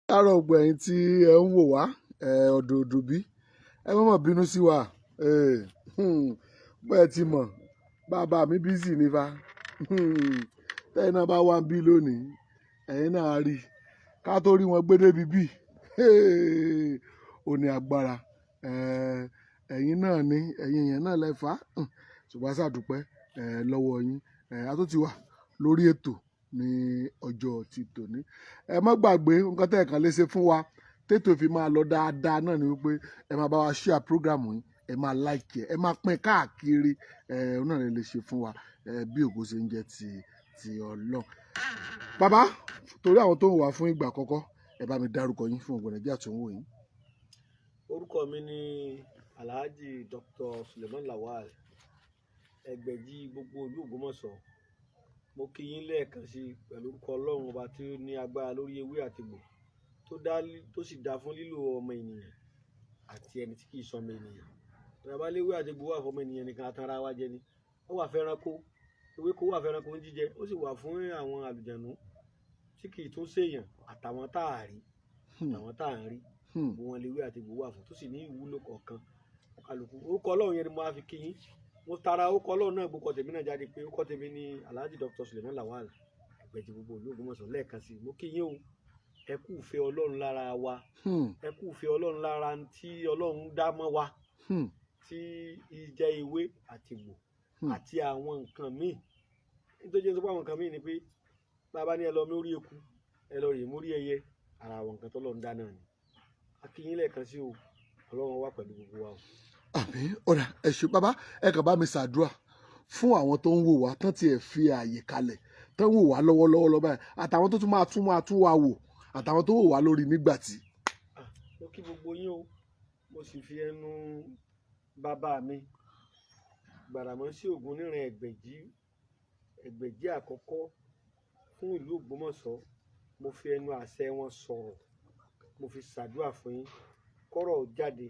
Káàárọ̀ gbogbo ẹ̀yin tí ẹ ń wò wá ọ̀dọ̀ òdò bí ẹ má mọ̀ bínú sí wa. Bẹ́ẹ̀ ti mọ̀, bàbá mi bísí ní fa. Tẹ́yìn náà bá wà ń bí lónìí, ẹ̀yin náà rí i ká tó rí wọn gbé débi bí ò ní agbára. Ẹ̀yin náà ni ẹ̀yin èèyàn náà lẹ fà á, ṣùgbọ́n a ṣàdúpẹ́ lọ́wọ́ yín. A tó ti wà lórí ètò ní ọjọ́ ti tòní. Ẹ má gbàgbé nǹkan tẹ́ ẹ̀ kàn lè ṣe fún wa tètò fi máa lọ dáadáa náà ni wípé ẹ máa bá wa share program yìí, ẹ máa like ẹ, ẹ máa pín káàkiri. Ẹ òun náà lè ṣe fún wa bí ògo ṣe ń jẹ́ ti Ọlọ́run. Bàbá, torí àwọn tó ń wà fún ìgbà àkọ́kọ́, ẹ bá mi dárúkọ yín fún ògbọ̀n Nàìjíríà tó ń wò yín. Orúkọ mi ni Alhaji Dr. Suleiman Lawal, Ẹgbẹ̀jì gbogbo ìlú Ògbómọ̀ṣọ́. Mo kí yín lẹ́ẹ̀kan sí i pẹ̀lú orúkọ Ọlọ́run ọba tí ó ní agbára lórí ewé àtegbò, tó dá tó sì dá fún lílo ọmọ ènìyàn àti ẹni tí kì í sọmọ ènìyàn. Ìjọba léwé àtegbò wà fún ọmọ ènìyàn nìkan, àtàrà wa jẹ ni. Ó wà fẹ́ranko, ewéko wà fẹ́ranko ń jíjẹ, ó sì wà fún àwọn àlùjànnú tí kì í tún ṣèyàn, àtàwọn tá a rí, àtàwọn tá a ń rí, gbogbo wọn léwé àtegbò wà fún, tó sì ní ìwúlò kọ̀ọ̀kan kálukú. Orúkọ Ọlọ́run yẹn ni mo á fi kí yín. Mo tara orúkọ Ọlọ́run náà gbókọ tèmi náà jáde pé orúkọ tèmi ni Alhaji Dr. Suleiman Lawal, Ẹgbẹ̀jì gbogbo ìlú Ògbómọ̀ṣọ́. Lẹ́ẹ̀kan sí i, mo kí yín o. Ẹ kú ìfẹ́ Ọlọ́run lára wa. Ẹ kú ìfẹ́ Ọlọ́run lára tí Ọlọ́run dá mọ́ wa, tí ìjẹ ewé àti egbò àti àwọn nǹkan míì. Nítorí jẹ́ sọ pé àwọn nǹkan míì ni pé bàbá ní ẹ lọ mórí eku, ẹ lọ rè mórí ẹyẹ, ara àwọn nǹkan tọ́lọ́run dá náà ni. A kí yín lẹ́ẹ̀kan sí o. Ọlọ́run wà pẹ̀lú gbogbo wa o. Àmín. Ọ̀rà, ẹ ṣé bàbá. Ẹ kàn bá mi ṣàdúrà fún àwọn tó ń wò wá tán tiẹ̀ fi ààyè kalẹ̀ tán wò wá lọ́wọ́lọ́wọ́ lọ́ba yẹn, àtàwọn tó tún máa tún wá wò, àtàwọn tó wò wá lórí nígbà tí. Mo kí gbogbo yín o. Mo sì fi ẹnu bàbá mi Gbàràmọ́sí Ògúnníran Ẹgbẹ̀jì, Ẹgbẹ̀jì àkọ́kọ́ fún ìlú Ògbómọ̀ṣọ́, mo fi ẹnu àṣẹ wọn sọ̀rọ̀, mo fi ṣàdúrà fún yín kọ́rọ̀ jáde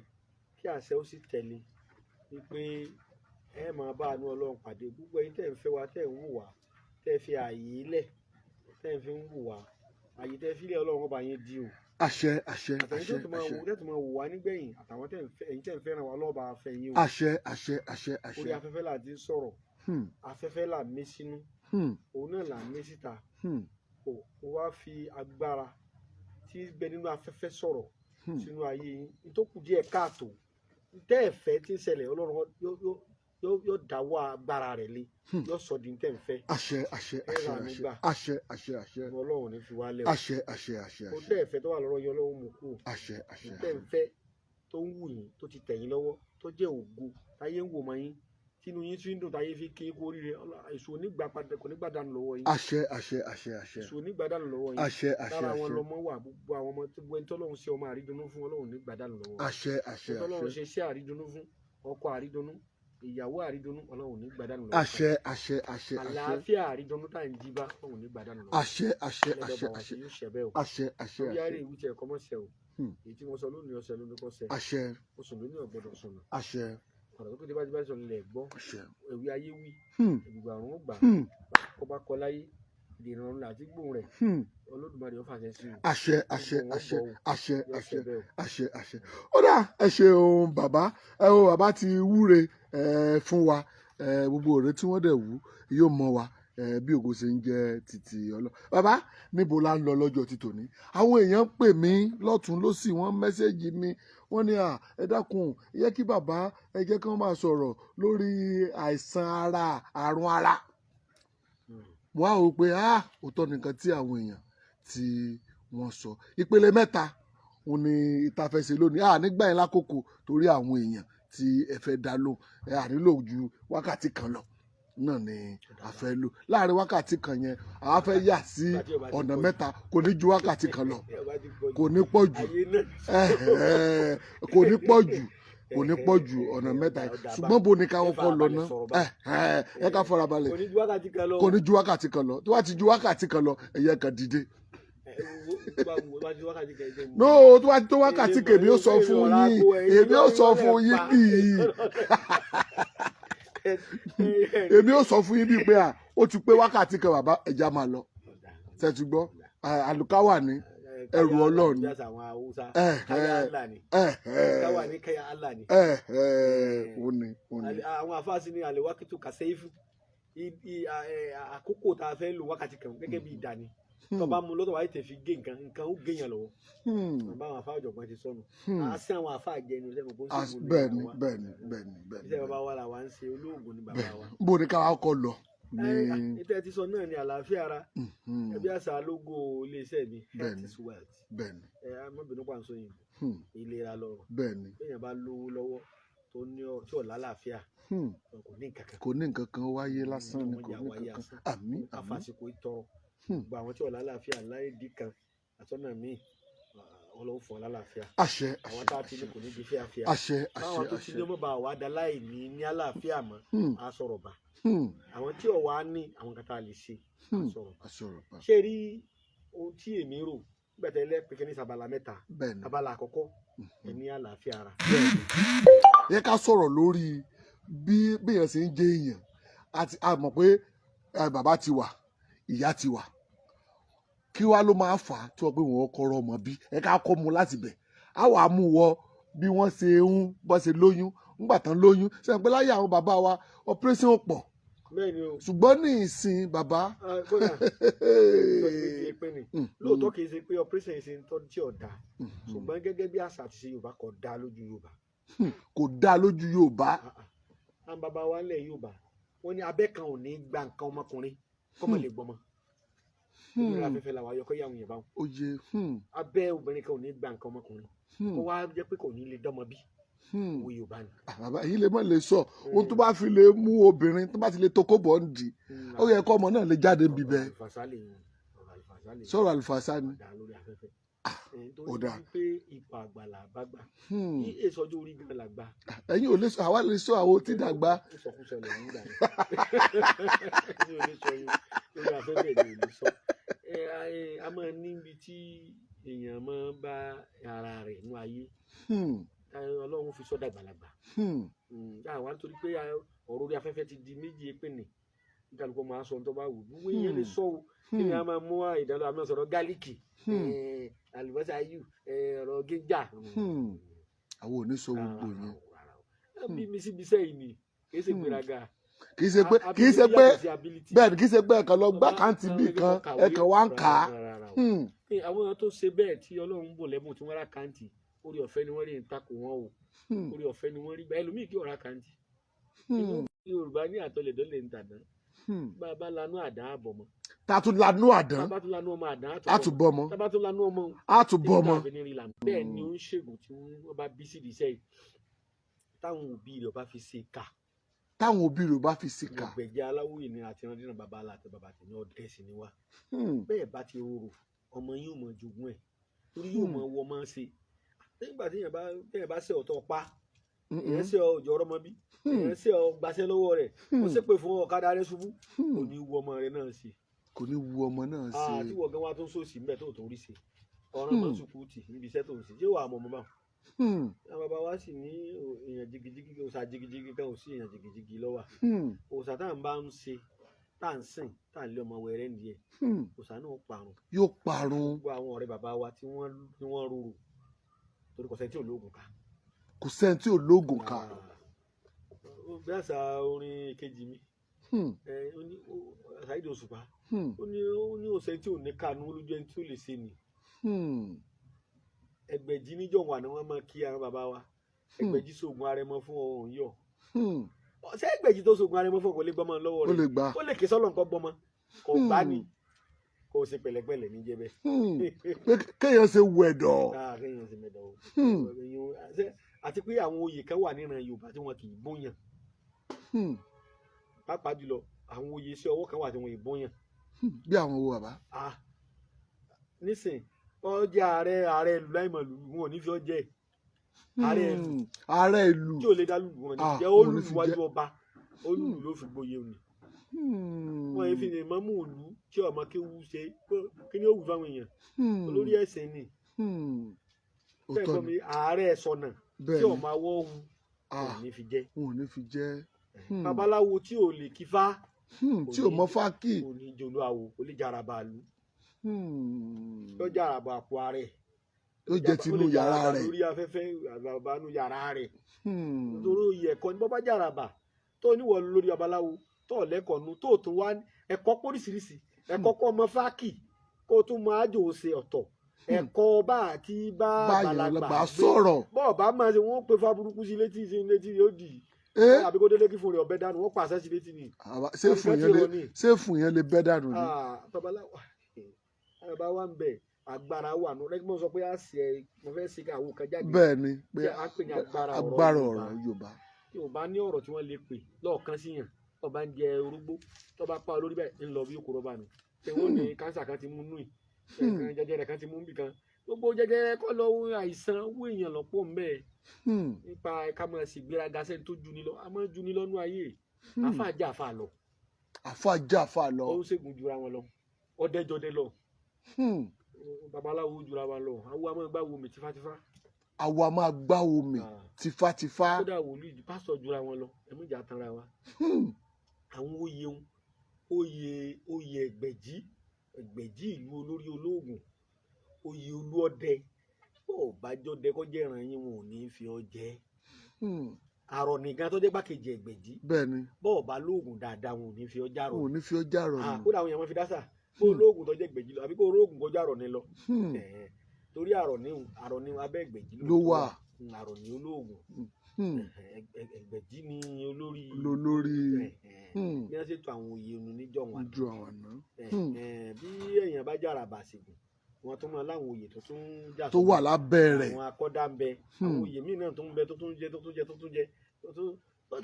kí àṣẹ ó sì tẹ̀lé wípé ẹ máa bá àánú Ọlọ́run pàdé. Gbogbo ẹ̀yin tẹ́ ń fẹ́ wa, tẹ́ ń wò wá, tẹ́ fi ààyè lẹ̀, tẹ́ ń fi ń wò wá, ààyè tẹ́ fi lẹ̀, Ọlọ́run ọba yín di o. Àṣẹ, àṣẹ. Àtẹ̀yin Àṣẹ. tó tún máa Àṣẹ. wò, tẹ́ tún máa wò wá nígbẹ̀yìn, àtàwọn tẹ́ ń fẹ́, ẹ̀yin tẹ́ ń fẹ́ràn wa, Ọlọ́run bá fẹ́ yín o. Àṣẹ, àṣẹ, àṣẹ, àṣẹ. Orí afẹ́fẹ́ là ti ń sọ̀rọ̀. Afẹ́fẹ́ là mí sínú, òun náà là mí síta. O mo wá fi agbára tí ń bẹ nínú afẹ́fẹ́ sọ̀rọ̀ sínú ayé yín. Ní tó kù díẹ̀ káàtó, tẹ́ ẹ̀ fẹ́ tí ń ṣẹlẹ̀, Ọlọ́run yóò dáwọ́ agbára rẹ̀ lé, yóò sọ di tẹ́ ń fẹ́. Àṣẹ, àṣẹ. Ẹ Àṣẹ. rà mí Àṣẹ. gbà. Àṣẹ, àṣẹ, àṣẹ. Ọlọ́run ní fi wá lẹ̀ o. Àṣẹ, àṣẹ, àṣẹ. Ohun Àṣẹ. tẹ́ ẹ̀ fẹ́ tó wà lọ́rọ̀ yín, Ọlọ́run mú kúrò. Àṣẹ, àṣẹ. Tẹ́ ń fẹ́ tó ń wù yín, tó ti tẹ̀ yín lọ́wọ́, tó jẹ́ ògo táyé ń wò mọ́ yín, tínú yín tí ń dùn, táyé fi kí yín kú oríire, èṣù onígbà padà kò ní gbà dànù lọ́wọ́ yín. Àṣẹ, àṣẹ, àṣẹ, àṣẹ. Èṣù onígbà dànù lọ́wọ́ yín. Àṣẹ, àṣẹ. Lára àwọn Àṣẹ. lọmọ wà. Gbogbo àwọn ọmọ tó gbogbo ẹni tọ́lọ́run ṣe ọmọ àrídùnnú fún, Ọlọ́run ní gbà dànù lọ́wọ́. Àṣẹ, àṣẹ. Ẹni tọ́lọ́run Àṣẹ. ṣe iṣẹ́ àrídùnnú fún, ọkọ àrídùnnú, ìyàwó àrídùnnú, Ọlọ́run ní gbà dànù lọ́wọ́. Àṣẹ, àṣẹ, àṣẹ, àṣẹ. Àlàáfíà àrídùnnú tá à ń jí bá, Ọlọ́run ní gbà dànù lọ́wọ́. Àṣẹ, àṣẹ, àṣẹ. Ẹlẹ́dàá Àṣẹ. yóò ṣẹ bẹ́ẹ̀ o. Àṣẹ, àṣẹ. Bí Àṣẹ. àárẹ̀ ìwú tiẹ̀ kọ́ mọ́ ṣẹ o. Èyí tí mo sọ lónìí, ọ̀sẹ̀ lónìí kọ́ ṣẹ. Àṣẹ. Oṣù lónìí ọ̀gbọ́dọ̀ sọnù. Àṣẹ. Ọ̀rọ̀ tó kéde bá ti bá sọ nílẹ̀ gbọ́. Àṣẹ. Ẹ̀wí ayé wí, ìgbà àrùn ó gbà. Kọ́ bá kọ láyé, ìdènà ọ̀run àti gbóhùn rẹ̀. Olódùmarè ó fàṣẹ sí o. Àṣẹ, àṣẹ. Gbogbo wọn Àṣẹ. gbọ́ o. Àṣẹ. Yóò Àṣẹ. ṣẹ bẹ́ẹ̀ o. Àṣẹ, àṣẹ. Ó dà, ẹ ṣeun bàbá. Ẹ wo, bàbá ti wúre ẹ fún wa. Ẹ gbogbo òré tí wọ́n dẹ̀ wú yóò mọ wa ẹ bí ògo ṣe ń jẹ́ títí ọlọ́. Bàbá, níbo la ń lọ lọ́jọ́ ti tòní? Àwọn èèyàn ń pè mí lọ́tún lọ́sì, wọ́n message mi, wọ́n ní à, ẹ dákun, ẹ jẹ́ kí bàbá, ẹ jẹ́ kí wọ́n máa sọ̀rọ̀ lórí àìsàn ara, àrùn ara. Wọ́n á wò pé ah, òótọ́ nìkan tí àwọn èèyàn tí wọ́n sọ. Ìpele mẹ́ta òun ni ìtafẹsẹ̀ lónìí. À nígbà yẹn lákòókò torí àwọn èèyàn tí ẹ fẹ́ dá lóhùn, ẹ à nílò ju wákàtí kan lọ náà ni a fẹ́ lò. Láàrin wákàtí kan yẹn, àwa fẹ́ yà sí Nígbà tí ó bá ti ọ̀nà pọ̀ jù. mẹ́ta. Kò ní ju wákàtí kan lọ. Tí ó bá ti pọ̀ jù. Kò ní pọ̀ jù. Ayé náà. Kò ní pọ̀ jù, kò ní pọ̀ jù, ọ̀nà mẹ́ta yìí. Ṣùgbọ́n bo ni ká kọ́kọ́ lọ ná? Ẹ ká farabalẹ̀. Kò ní ju wákàtí kan lọ. Kò ní ju wákàtí kan lọ. Tó bá ti ju wákàtí kan lọ, ẹ̀yẹ kan dìde. Ẹ, wo, tó bá wù, tó bá ju wákàtí kan, ẹ jẹ́ mú. No, tó bá ti tó wákàtí kan, èmi ó sọ fún yín, èmi ó sọ fún yín bíi èmi ó sọ fún yín bíi pé à ó ti pé wákàtí kan, bàbá, ẹja máa lọ. Ṣe ti gbọ́? Àlùkáwà ní. Ẹrù Ọlọ́run. Bí àṣà àwọn Haúsá, káyà Allah ni, káwà ní káyà Allah ni. Ó ní ó ní. Àwọn afáàsì ní àlèwákìtù kàṣẹ́yìfù, àkókò tá a fẹ́ lò wákàtí kan gẹ́gẹ́ bí ìdá ni. Tó bá mú lọ́tọ̀ wáyé tẹ̀ fi gé nǹkan, nǹkan ó gé yàn lọ́wọ́. Bàbá àwọn afá ọ̀jọ̀gbọ́n ti sọnù. A sí àwọn afá àjẹnu sẹ́nu kó ń ṣègùn ní Bẹ́ẹ̀ni. àwa. Bẹ́ẹ̀ni, bẹ́ẹ̀ni, bẹ́ẹ̀ni. Iṣẹ́ bàbá wa làwa ń ṣe, olóògùn ni bàbá wa. Bó ni káwa kọ lọ ní. Ètò ẹ ti sọ náà ni àlàáfíà ara. Ẹbí àṣà lógo iléeṣẹ́ mi, health is wealth. Ẹ á má bínú pàǹsó yìí, ìlera lọ́rọ̀. Béèyàn bá lówó lọ́wọ́ tó ní ọ tí ò lálàáfíà, kò ní nǹkan kan. Kò ní nǹkan kan, wáyé lásán ni, kò Ọlọ́run ní wáyé nǹkan kan. asán. Àmín, àmín. Afásitì ìtọrọ gbogbo àwọn tí ò lálàáfíà láyé dì kan àtọ́nà míì, Ọlọ́run fún ọ lálàáfíà. Àṣẹ. Àwọn Àṣẹ. tá a ti ní kò ní di fíafíà. Àṣẹ, àṣẹ. Báwọn tó ti Àṣẹ. ní ọmọ bá wà dá láì ní ní àlàáfíà mọ́, á sọ̀rọ̀ bá. Àwọn tí ò wá ní àwọn kan tá a lè ṣe, á sọ̀rọ̀ bá. Àsọ̀rọ̀ bá. Ṣé rí ohun tí èmi rò nígbà tẹ́lẹ̀ pé kí ní sábàlá mẹ́ta? Abala àkọ́kọ́, ẹ ní àlàáfíà ara. Bẹ́ẹ̀ni, yẹ ká sọ̀rọ̀ lórí bí béèyàn ṣe ń jẹ́ èèyàn, àti a mọ̀ pé bàbá ti wà, ìyá ti wà, kí wá ló máa fà á tí wọ́n pé wọ́n kọ́rọ́ ọmọ bí? Ẹ ká kọ́ mu láti bẹ̀, á wàá mú wọ bí wọ́n ṣe ń bọ́ ṣe lóyún ńgbà tán lóyún ṣe pé láyé àwọn bàbá wa operation ò pọ̀. Bẹ́ẹ̀ ni o. Ṣùgbọ́n ní ìsìn bàbá. Ah, kódà tọ́jú méjì pé ni lóòótọ́ kì í ṣe pé operation yìí ṣe ń tọ́jú tí ò dáa, ṣùgbọ́n gẹ́gẹ́ bí àṣà àti ṣe Yorùbá, kò dáa lójú Yorùbá. Kò dáa lójú Yorùbá. Ah, ah. Àwọn bàbá wa ńlẹ̀ Yorùbá, wọ́n ní abẹ́ kan ò ní gba nǹkan ọmọkùnrin kọ́mọ lè gbọ́mọ. Obìnrin afẹ́fẹ́ làwọn ayọkọ́ yà àwọn yẹn báwọn. Oyè. Abẹ́ obìnrin kan ò ní gba nǹkan ọmọkùnrin kó wá jẹ́ pé kò ní lè dọ́mọ bí. Owó Yorùbá ni. Ah, bàbá yìí lè mọ̀ lè sọ ohun tó bá fi lè mú obìnrin tó bá ti lè tokó bọ̀ ń dì, ó yẹ kó ọmọ náà lè jáde ń bibẹ̀. Ọ̀rọ̀ àlùfàṣà lè yun, ọ̀rọ̀ àlùfàṣà lè yun. Sọ̀rọ̀ àlùfàṣà ni. Dá lórí afẹ́fẹ́. Ó Torí dáa. wípé ipò àgbàlá bá gbà ní èso ọjọ́ orí gan làgbà. Ẹ̀yin ò lè sọ, àwa lè sọ, àwọn ò tí dàgbà. Ìsọkúsọ lè ń gbà yẹn ní ò lè sọ yín lórí afẹ́fẹ́ ní ò lè sọ. A máa níbi tí èèyàn máa bá ara rẹ̀ nú ayé. Ọlọ́run fi sọ́dà àgbàlagbà. Àwa nítorí pé ọ̀rọ̀ orí afẹ́fẹ́ ti di méjì pé ní kálukú máa sọ ohun tó bá wù gbogbo èèyàn lè sọ o. Kí ni a máa mú ìdánilọ́, a máa sọ̀rọ̀ gálíìkì, àlùbọ́sà ayù, ọ̀rọ̀ gíga. Àwọn ò ní sọ gbogbo yẹn. Bí mi síbi sẹ́yìn ni kì í ṣe gbéraga. Kì í ṣe pé kì í ṣe pé bẹ́ẹ̀ ni, kì í ṣe pé ẹ̀kan lọ gbá kàǹtì bì kan, ẹ̀kan wá ń kà á. Àwọn tó ṣe bẹ́ẹ̀ tí Ọlọ́run bò lẹ́bùn tí wọ́n rà kàǹtì, orí ọ̀fẹ́ ni wọ́n rí, ń takò wọ́n o. Orí ọ̀fẹ́ ni wọ́n rí gbà, ẹlòmíì kí ọ̀rá kàǹtì. Yorùbá ní àtọlẹ̀dọ́lẹ̀ ń tàdán. Bá a bá lanú àdán àbọ̀ mọ́. Tá a tún lanú àdán. Tá a bá tún lanú ọmọ àdán á tún bọ́ ọmọ. Tá a bá tún lanú ọmọ á tún bọ́ ọmọ. Bẹ́ẹ̀ ni ó ń ṣègùn tí wọ́n bá bí sídìí sẹ́yìn táwọn òbí rẹ̀ bá fi ṣe kà. Táwọn òbí rẹ̀ bá fi ṣe kà. Ìgbẹ̀jẹ̀ aláwòye ni àti ìrandínà bàbá àti bàbá tèmi, ọdẹ sì ni wá. Bẹ́ẹ̀ bá ti rorò ọmọ yóò mọ jogún ẹ̀ torí yóò mọ wọ ọmọ ṣe nígbà tí èèyàn bá ṣe ọ̀tọ̀ pa, èèyàn ṣe ọjọ́ ọmọ bí èèyàn ṣe ọ gbaṣẹ́ lọ́wọ́ rẹ̀, ó ṣépè fún ọ̀kadà rẹ̀ ṣubú, kò ní wu ọmọ rẹ̀ náà ṣe. Kò ní wu ọmọ náà ṣe. Àti wọ̀ gan wa tó ń sòsì mbẹ́ tó ń rí ṣe ọ̀ràn mọ́ sùkúùtì níbi iṣẹ́ tó ń ṣe, ṣé wàá mọ̀ mọ́ báwọn. Àwọn bàbá wa sì ní èèyàn jigijigi, òòṣà jigijigi kan ò sí, èèyàn jigijigi lọ́wà. Òòṣà tá à ń bá ń ṣe, tá à ń sìn, tá à ń lé ọmọ wẹrẹ ń diẹ, òòṣà náà parun. Yóò parun. Gbogbo àwọn ọ̀rẹ́ bàbá wa tí wọ́n rorò torí kò sẹ́ni tí ò lóògùn ká. Kò sẹ́ni tí ò lóògùn ká. Bí àṣà orin kejì mi, Saheed Òṣùpá, ó ní òsè tí ò ní kánú lójú ẹni tí ó lè ṣe ni. Ẹgbẹ̀jì níjọ́ wà ní wọ́n máa kí àwọn bàbá wa, ẹgbẹ̀jì sóògùn arẹmọ fún ọ̀hún yọ. Ṣé ẹgbẹ̀jì tó sóògùn arẹmọ fún ọkọ̀ lè gbọ́mọ lọ́wọ́ rẹ̀? Ó lè ké sọ́lọ̀ nǹkan gbọ́mọ kò gbá ni, kò ṣe pẹ̀lẹ́pẹ̀lẹ́ ní jẹ́bẹ́. Pé kéèyàn ṣe wẹ̀dọ̀. Kéèyàn ṣe mẹ̀dọ̀ o. Àti pé àwọn oyè kan wà níran Yorùbá tí wọn kì í bóyàn. Pàápàá jùlọ àwọn oyè iṣẹ́ ọwọ́ kan wà tí wọn kì í bóyàn. Bí àwọn wo bàbá? Nísìn ọjà ààrẹ ìlú láìmọ̀ lù wọn ò ní fi ọ jẹ ààrẹ ìlú. Ààrẹ ìlú tí ò lè dá lù wọn ní jẹ olùwájú ọba, olùlù ló fi gboyè òní. Wọn yìí fi lè mọ́mú ìlú tí ọmọ kéwu ṣe kí ni ó wù fáwọn èèyàn olórí ẹ̀sìn ni. Bẹ́ẹ̀ mi ààrẹ sọnà tí ọmọ awọ́ hu ò ní fi jẹ. Ò ní fi jẹ. Babaláwo tí ò lè kífá tí ò mọ fákì kò ní jolú àwò, kò lè jara bàálù. Yóò jẹ àràbà àpò ààrẹ. Yóò jẹ tinú yàrá rẹ̀. Lórí afẹ́fẹ́ àràbà nú yàrá rẹ̀. Nítorí oyè ẹ̀kọ́ ni bọ́ bá jẹ àràbà tó níwọ̀ lórí babaláwo tó lẹ́kọ̀ọ́ nu tó tún wá ẹ̀kọ́ póríṣiríṣi ẹ̀kọ́ kọ́ ọmọ fáàkì kó tún mọ àjò ṣe ọ̀tọ̀ ẹ̀kọ́ bá àti bá àgbàlagbà sọ̀rọ̀ bọ́ọ̀ bá máa ṣe wọ́n pe faburúkú sí létí sí létí yóò dì í àbí kó délé kí fún rẹ̀ ọ̀bẹ dànù wọ́n pàṣẹ sí létí ni. Ṣé fún yẹn lè bẹ́ dànù ni. Babaláwo bàbá wa ń bẹ agbára wà nù rẹ́gbọ́n sọ pé a ṣe mo fẹ́ ṣe àwọn kan jáde. Bẹ́ẹ̀ ni pé a pè ní agbára ọ̀rọ̀ Yorùbá. Yorùbá ní ọ̀rọ̀ tí wọ́n lè pè lọ́ọ̀kan sí yàn tó bá ń jẹ orógbó tó bá pa olórí bẹ́ẹ̀ ń lọ bí òkú rọ́bà nù. Tẹ̀wọ́n ní kánsà kan ti mú nù yìí jẹjẹrẹ kan ti mú bì kan gbogbo jẹjẹrẹ kọ́ lọ àìsàn owó èèyàn lọ́pọ̀ ń bẹ́ẹ̀ nípa ká máa sì gbéraga sẹ́ni tó ju ni lọ a máa ju ni lọ́nú ayé àfa jẹ́ àfa lọ. Àfa jẹ́ àfa lọ. Ó ń ṣègùn jura wọn lọ ọdẹ jọdẹ lọ babaláwo jura wọn lọ awo a máa gbá wo mi tífátífá. Awo a máa gbá wo mi tífátífá. Kódà wòlíì pásítọ̀ jura wọn lọ ẹ̀mí ìjà tanra wa. Àwọn oyè oyè oyè ẹgbẹ̀jì ẹgbẹ̀jì ìlú olórí olóògùn oyè olúọdẹ bó bá jọdẹ kọjá ìran yín wọn ò ní fi ọ jẹ. Àrọ̀ nìkan tó jẹ́ gbàkejì ẹgbẹ̀jì bẹ́ẹ̀ni bó bá lóògùn dáadáa wọn ò ní fi ọ járọ. Wọn ò ní fi ọ járọ ni. Kódà àwọn èèyàn máa fi dásà bó lóògùn tó jẹ́ ẹgbẹ̀jì lọ àbí kó róògùn kọjá àrọ̀ ni lọ. Torí àrọ̀ ní àrọ̀ ní abẹ́ ẹgbẹ̀jì ló wà. Àrọ̀ ní olóògùn ẹgbẹ̀jì ni olórí lórí bí wọ́n ṣe tó àwọn oyè nu níjọ́ wọn. Bí èèyàn bá jára bàṣẹ̀gùn wọn tó máa láwọn oyè tó tún jà tó wà lábẹ́ rẹ̀ àwọn akọ́dá ń bẹ àwọn oyè míì náà tó ń bẹ tó tún jẹ tó tún jẹ tó tún jẹ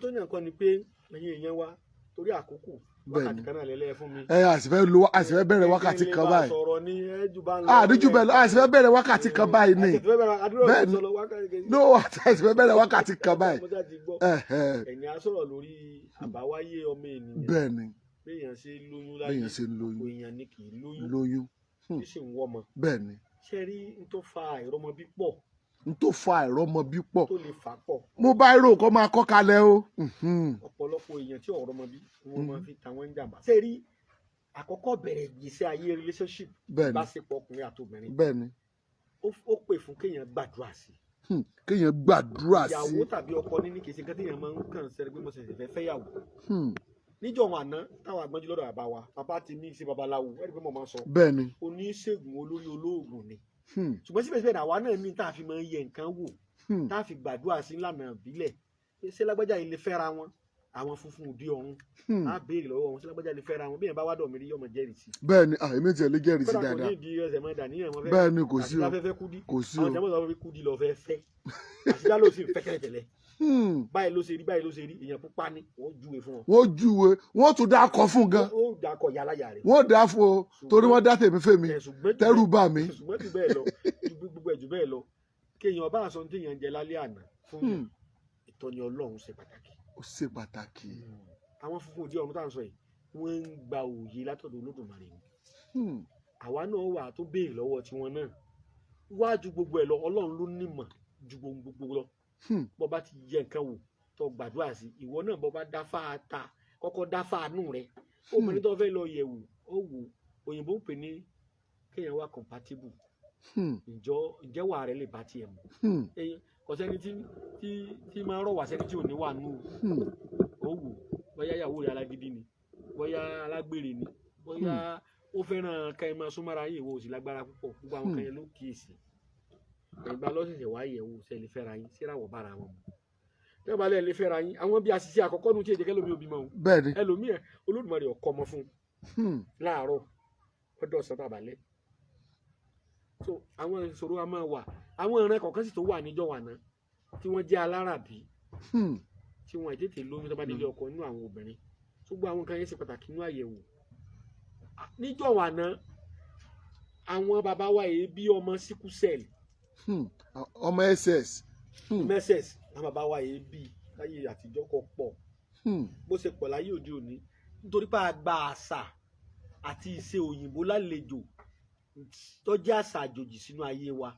tó ní nǹkan ni pé ẹ̀yin èèyàn wa torí àkókò wákàtí kan náà lẹ́lẹ́ fún mi. Ẹ àsìfẹ́ lo àsìfẹ́ bẹ̀rẹ̀ wákàtí kan báyìí àdíjú bẹ́ẹ̀ lọ àsìfẹ́ bẹ̀rẹ̀ wákàtí kan báyìí ni bẹ́ẹ̀ ni no àsìfẹ́ bẹ̀rẹ̀ wákàtí kan báyìí. Ẹ̀yin á sọ̀rọ̀ lórí àbáwáyé ọmọ ènìyàn. Bẹ́ẹ̀ ni béèyàn ṣe lóyún láyé béèyàn ṣe lóyún èèyàn ni kì í lóyún tí sì ń wọ́mọ. Bẹ́ẹ̀ ni. Ṣé rí n tó fa àìrọ́mọbí pọ̀. N tó fa àìrọ́mọbí pọ̀. Tó lè fà pọ̀. Mo bá irú nǹkan máa kọ́ kalẹ̀ o. Ọ̀pọ̀lọpọ̀ èèyàn tí ọ̀rọ̀mọbí wọ́n máa fi tàwọn jàmbá. Ṣé rí àkọ́kọ́ bẹ̀rẹ̀ ìgbésí ayé relationship. Ìbáṣepọ̀ ọkùnrin àti obìnrin. Bẹ́ẹ̀ ni. Ó pè fún kéèyàn gbàdúrà sí. Kéèyàn gbàdúrà sí. Ìyàwó tàbí ọkọ níní kìí ṣe nǹkan téèyàn máa ń kàn sẹ́ni pé mo ṣẹ̀ṣẹ̀ fẹ́ fẹ́yàwó. Níjọ́ wọn àná táwọn àgbọ́njú lọ́dọ̀ bàbá wa bàbá ti ní í ṣe babaláwo ẹni pé mo máa ń sọ. Bẹ́ẹ̀ni. Oníṣègùn olórí olóògùn ni. Ṣùgbọ́n síbẹ̀síbẹ̀ àwa náà ní tá a fi máa ń yẹ nǹkan wò tá a fi gbàdúrà sí ńlànà ìbílẹ̀ ṣé lágbájá yìí lè fẹ́ra wọn àwọn funfun òdi ọ̀run á béèrè lọ́wọ́ wọn ṣé lágbájá lè fẹ́ra wọn bí yẹn bá wá dọ̀ mí rí yọmọ jẹ́rìí sí. Bẹ́ẹ̀ni èmi tiẹ̀ lè jẹ́rìí sí dáadáa. Kódà kò ní ìdí ẹsẹ̀ mọ́ dàníyàn wọn fẹ́. Bẹ́ẹ̀ni kò sí o kò sí o àwọn jẹ́mọ̀ sọ fún kúdí lọ fẹ́ fẹ́ àṣìjá ló sì fẹ́ tẹ́lẹ̀tẹ́lẹ̀ báyìí ló ṣe rí báyìí ló ṣe rí èèyàn pupa ni wọ́n júwe fún wọn. Wọ́n júwe wọ́n tún dá akọ fún gan. Ó dá akọ yàrá yàrá. Wọ́n dá fún o torí wọ́n dá tèmi fèmi tẹ́rù bà mí. Ṣùgbọ́n jù bẹ́ẹ̀ lọ gbogbo ẹ̀ jù bẹ́ẹ̀ lọ kéèyàn bá aṣọ téèyàn jẹ lálẹ́ àná fún yàn ìtọ́ni Ọlọ́run ṣe pàtàkì. Ó ṣe pàtàkì. Àwọn funfun òdi ọ̀run tá à ń sọ yìí wọ́n ń gba òye látọ̀dọ̀ Olódùmarè ni. Àwa náà wà tó béèrè lọ́wọ́ tiwọn náà wájú gbogbo ẹ̀ lọ Ọlọ́run ló nímọ̀ ju gbogbo lọ. Bó bá ti yẹ nǹkan wò tó gbàdúrà sí ìwọ náà bó bá dáfá ta kọ́kọ́ dáfá nù rẹ obìnrin tó fẹ́ lọ yẹ̀wò ó wò òyìnbó ń pè ní kéèyàn wá compatible ǹjẹ́ wà rẹ lè bá tiẹ̀ mu kò sẹ́ni tí máa ń rọ̀ wá sẹ́ni tí ò ní wà nù ó wò bóyá ìyàwó rẹ alágídí ni bóyá alágbèrè ni bóyá ó fẹ́ràn ká ẹ máa súnmọ́ra yín ìwọ ò sì lágbára púpọ̀ gbogbo àwọn kan yẹn ló kíyèsí ìgbà lọ́sẹ̀sẹ̀ wá yẹ̀wò ṣe lè fẹ́ra yín síra wọ̀ bára wọn mu tẹ́ bá lẹ̀ lè fẹ́ra yín àwọn bí àṣìṣe àkọ́kọ́ nu tí èjì kẹ́lómi òbí mọ́ o bẹ́ẹ̀ni ẹlòmíì ẹ Olódùmarè ọkọ ọmọ fún láàárọ̀ ọdọ ọ̀sán tàbálẹ̀ so àwọn ìṣòro a máa wà àwọn ìran kọ̀ọ̀kan sì tó wà níjọ́ wà náà tí wọ́n jẹ́ alárabí tí wọ́n tètè lóyún tó bá délé ọkọ nínú àwọn obìnrin tó gbọ́ àwọn kan yẹn ṣe pàtàkì nínú àyẹ̀wò níjọ́ wà náà àwọn bàbá wa yìí bí ọmọ síkú sẹ́ẹ̀lì ọmọ ss mss àwọn bàbá wa yìí bí láyé àtijọ́ kọ pọ̀ bó ṣe pọ̀ láyé òde òní nítorí pé a gba àṣà àti ìṣe òyìnbó lálejò tó jẹ́ àṣà àjòjì sínú ayé wa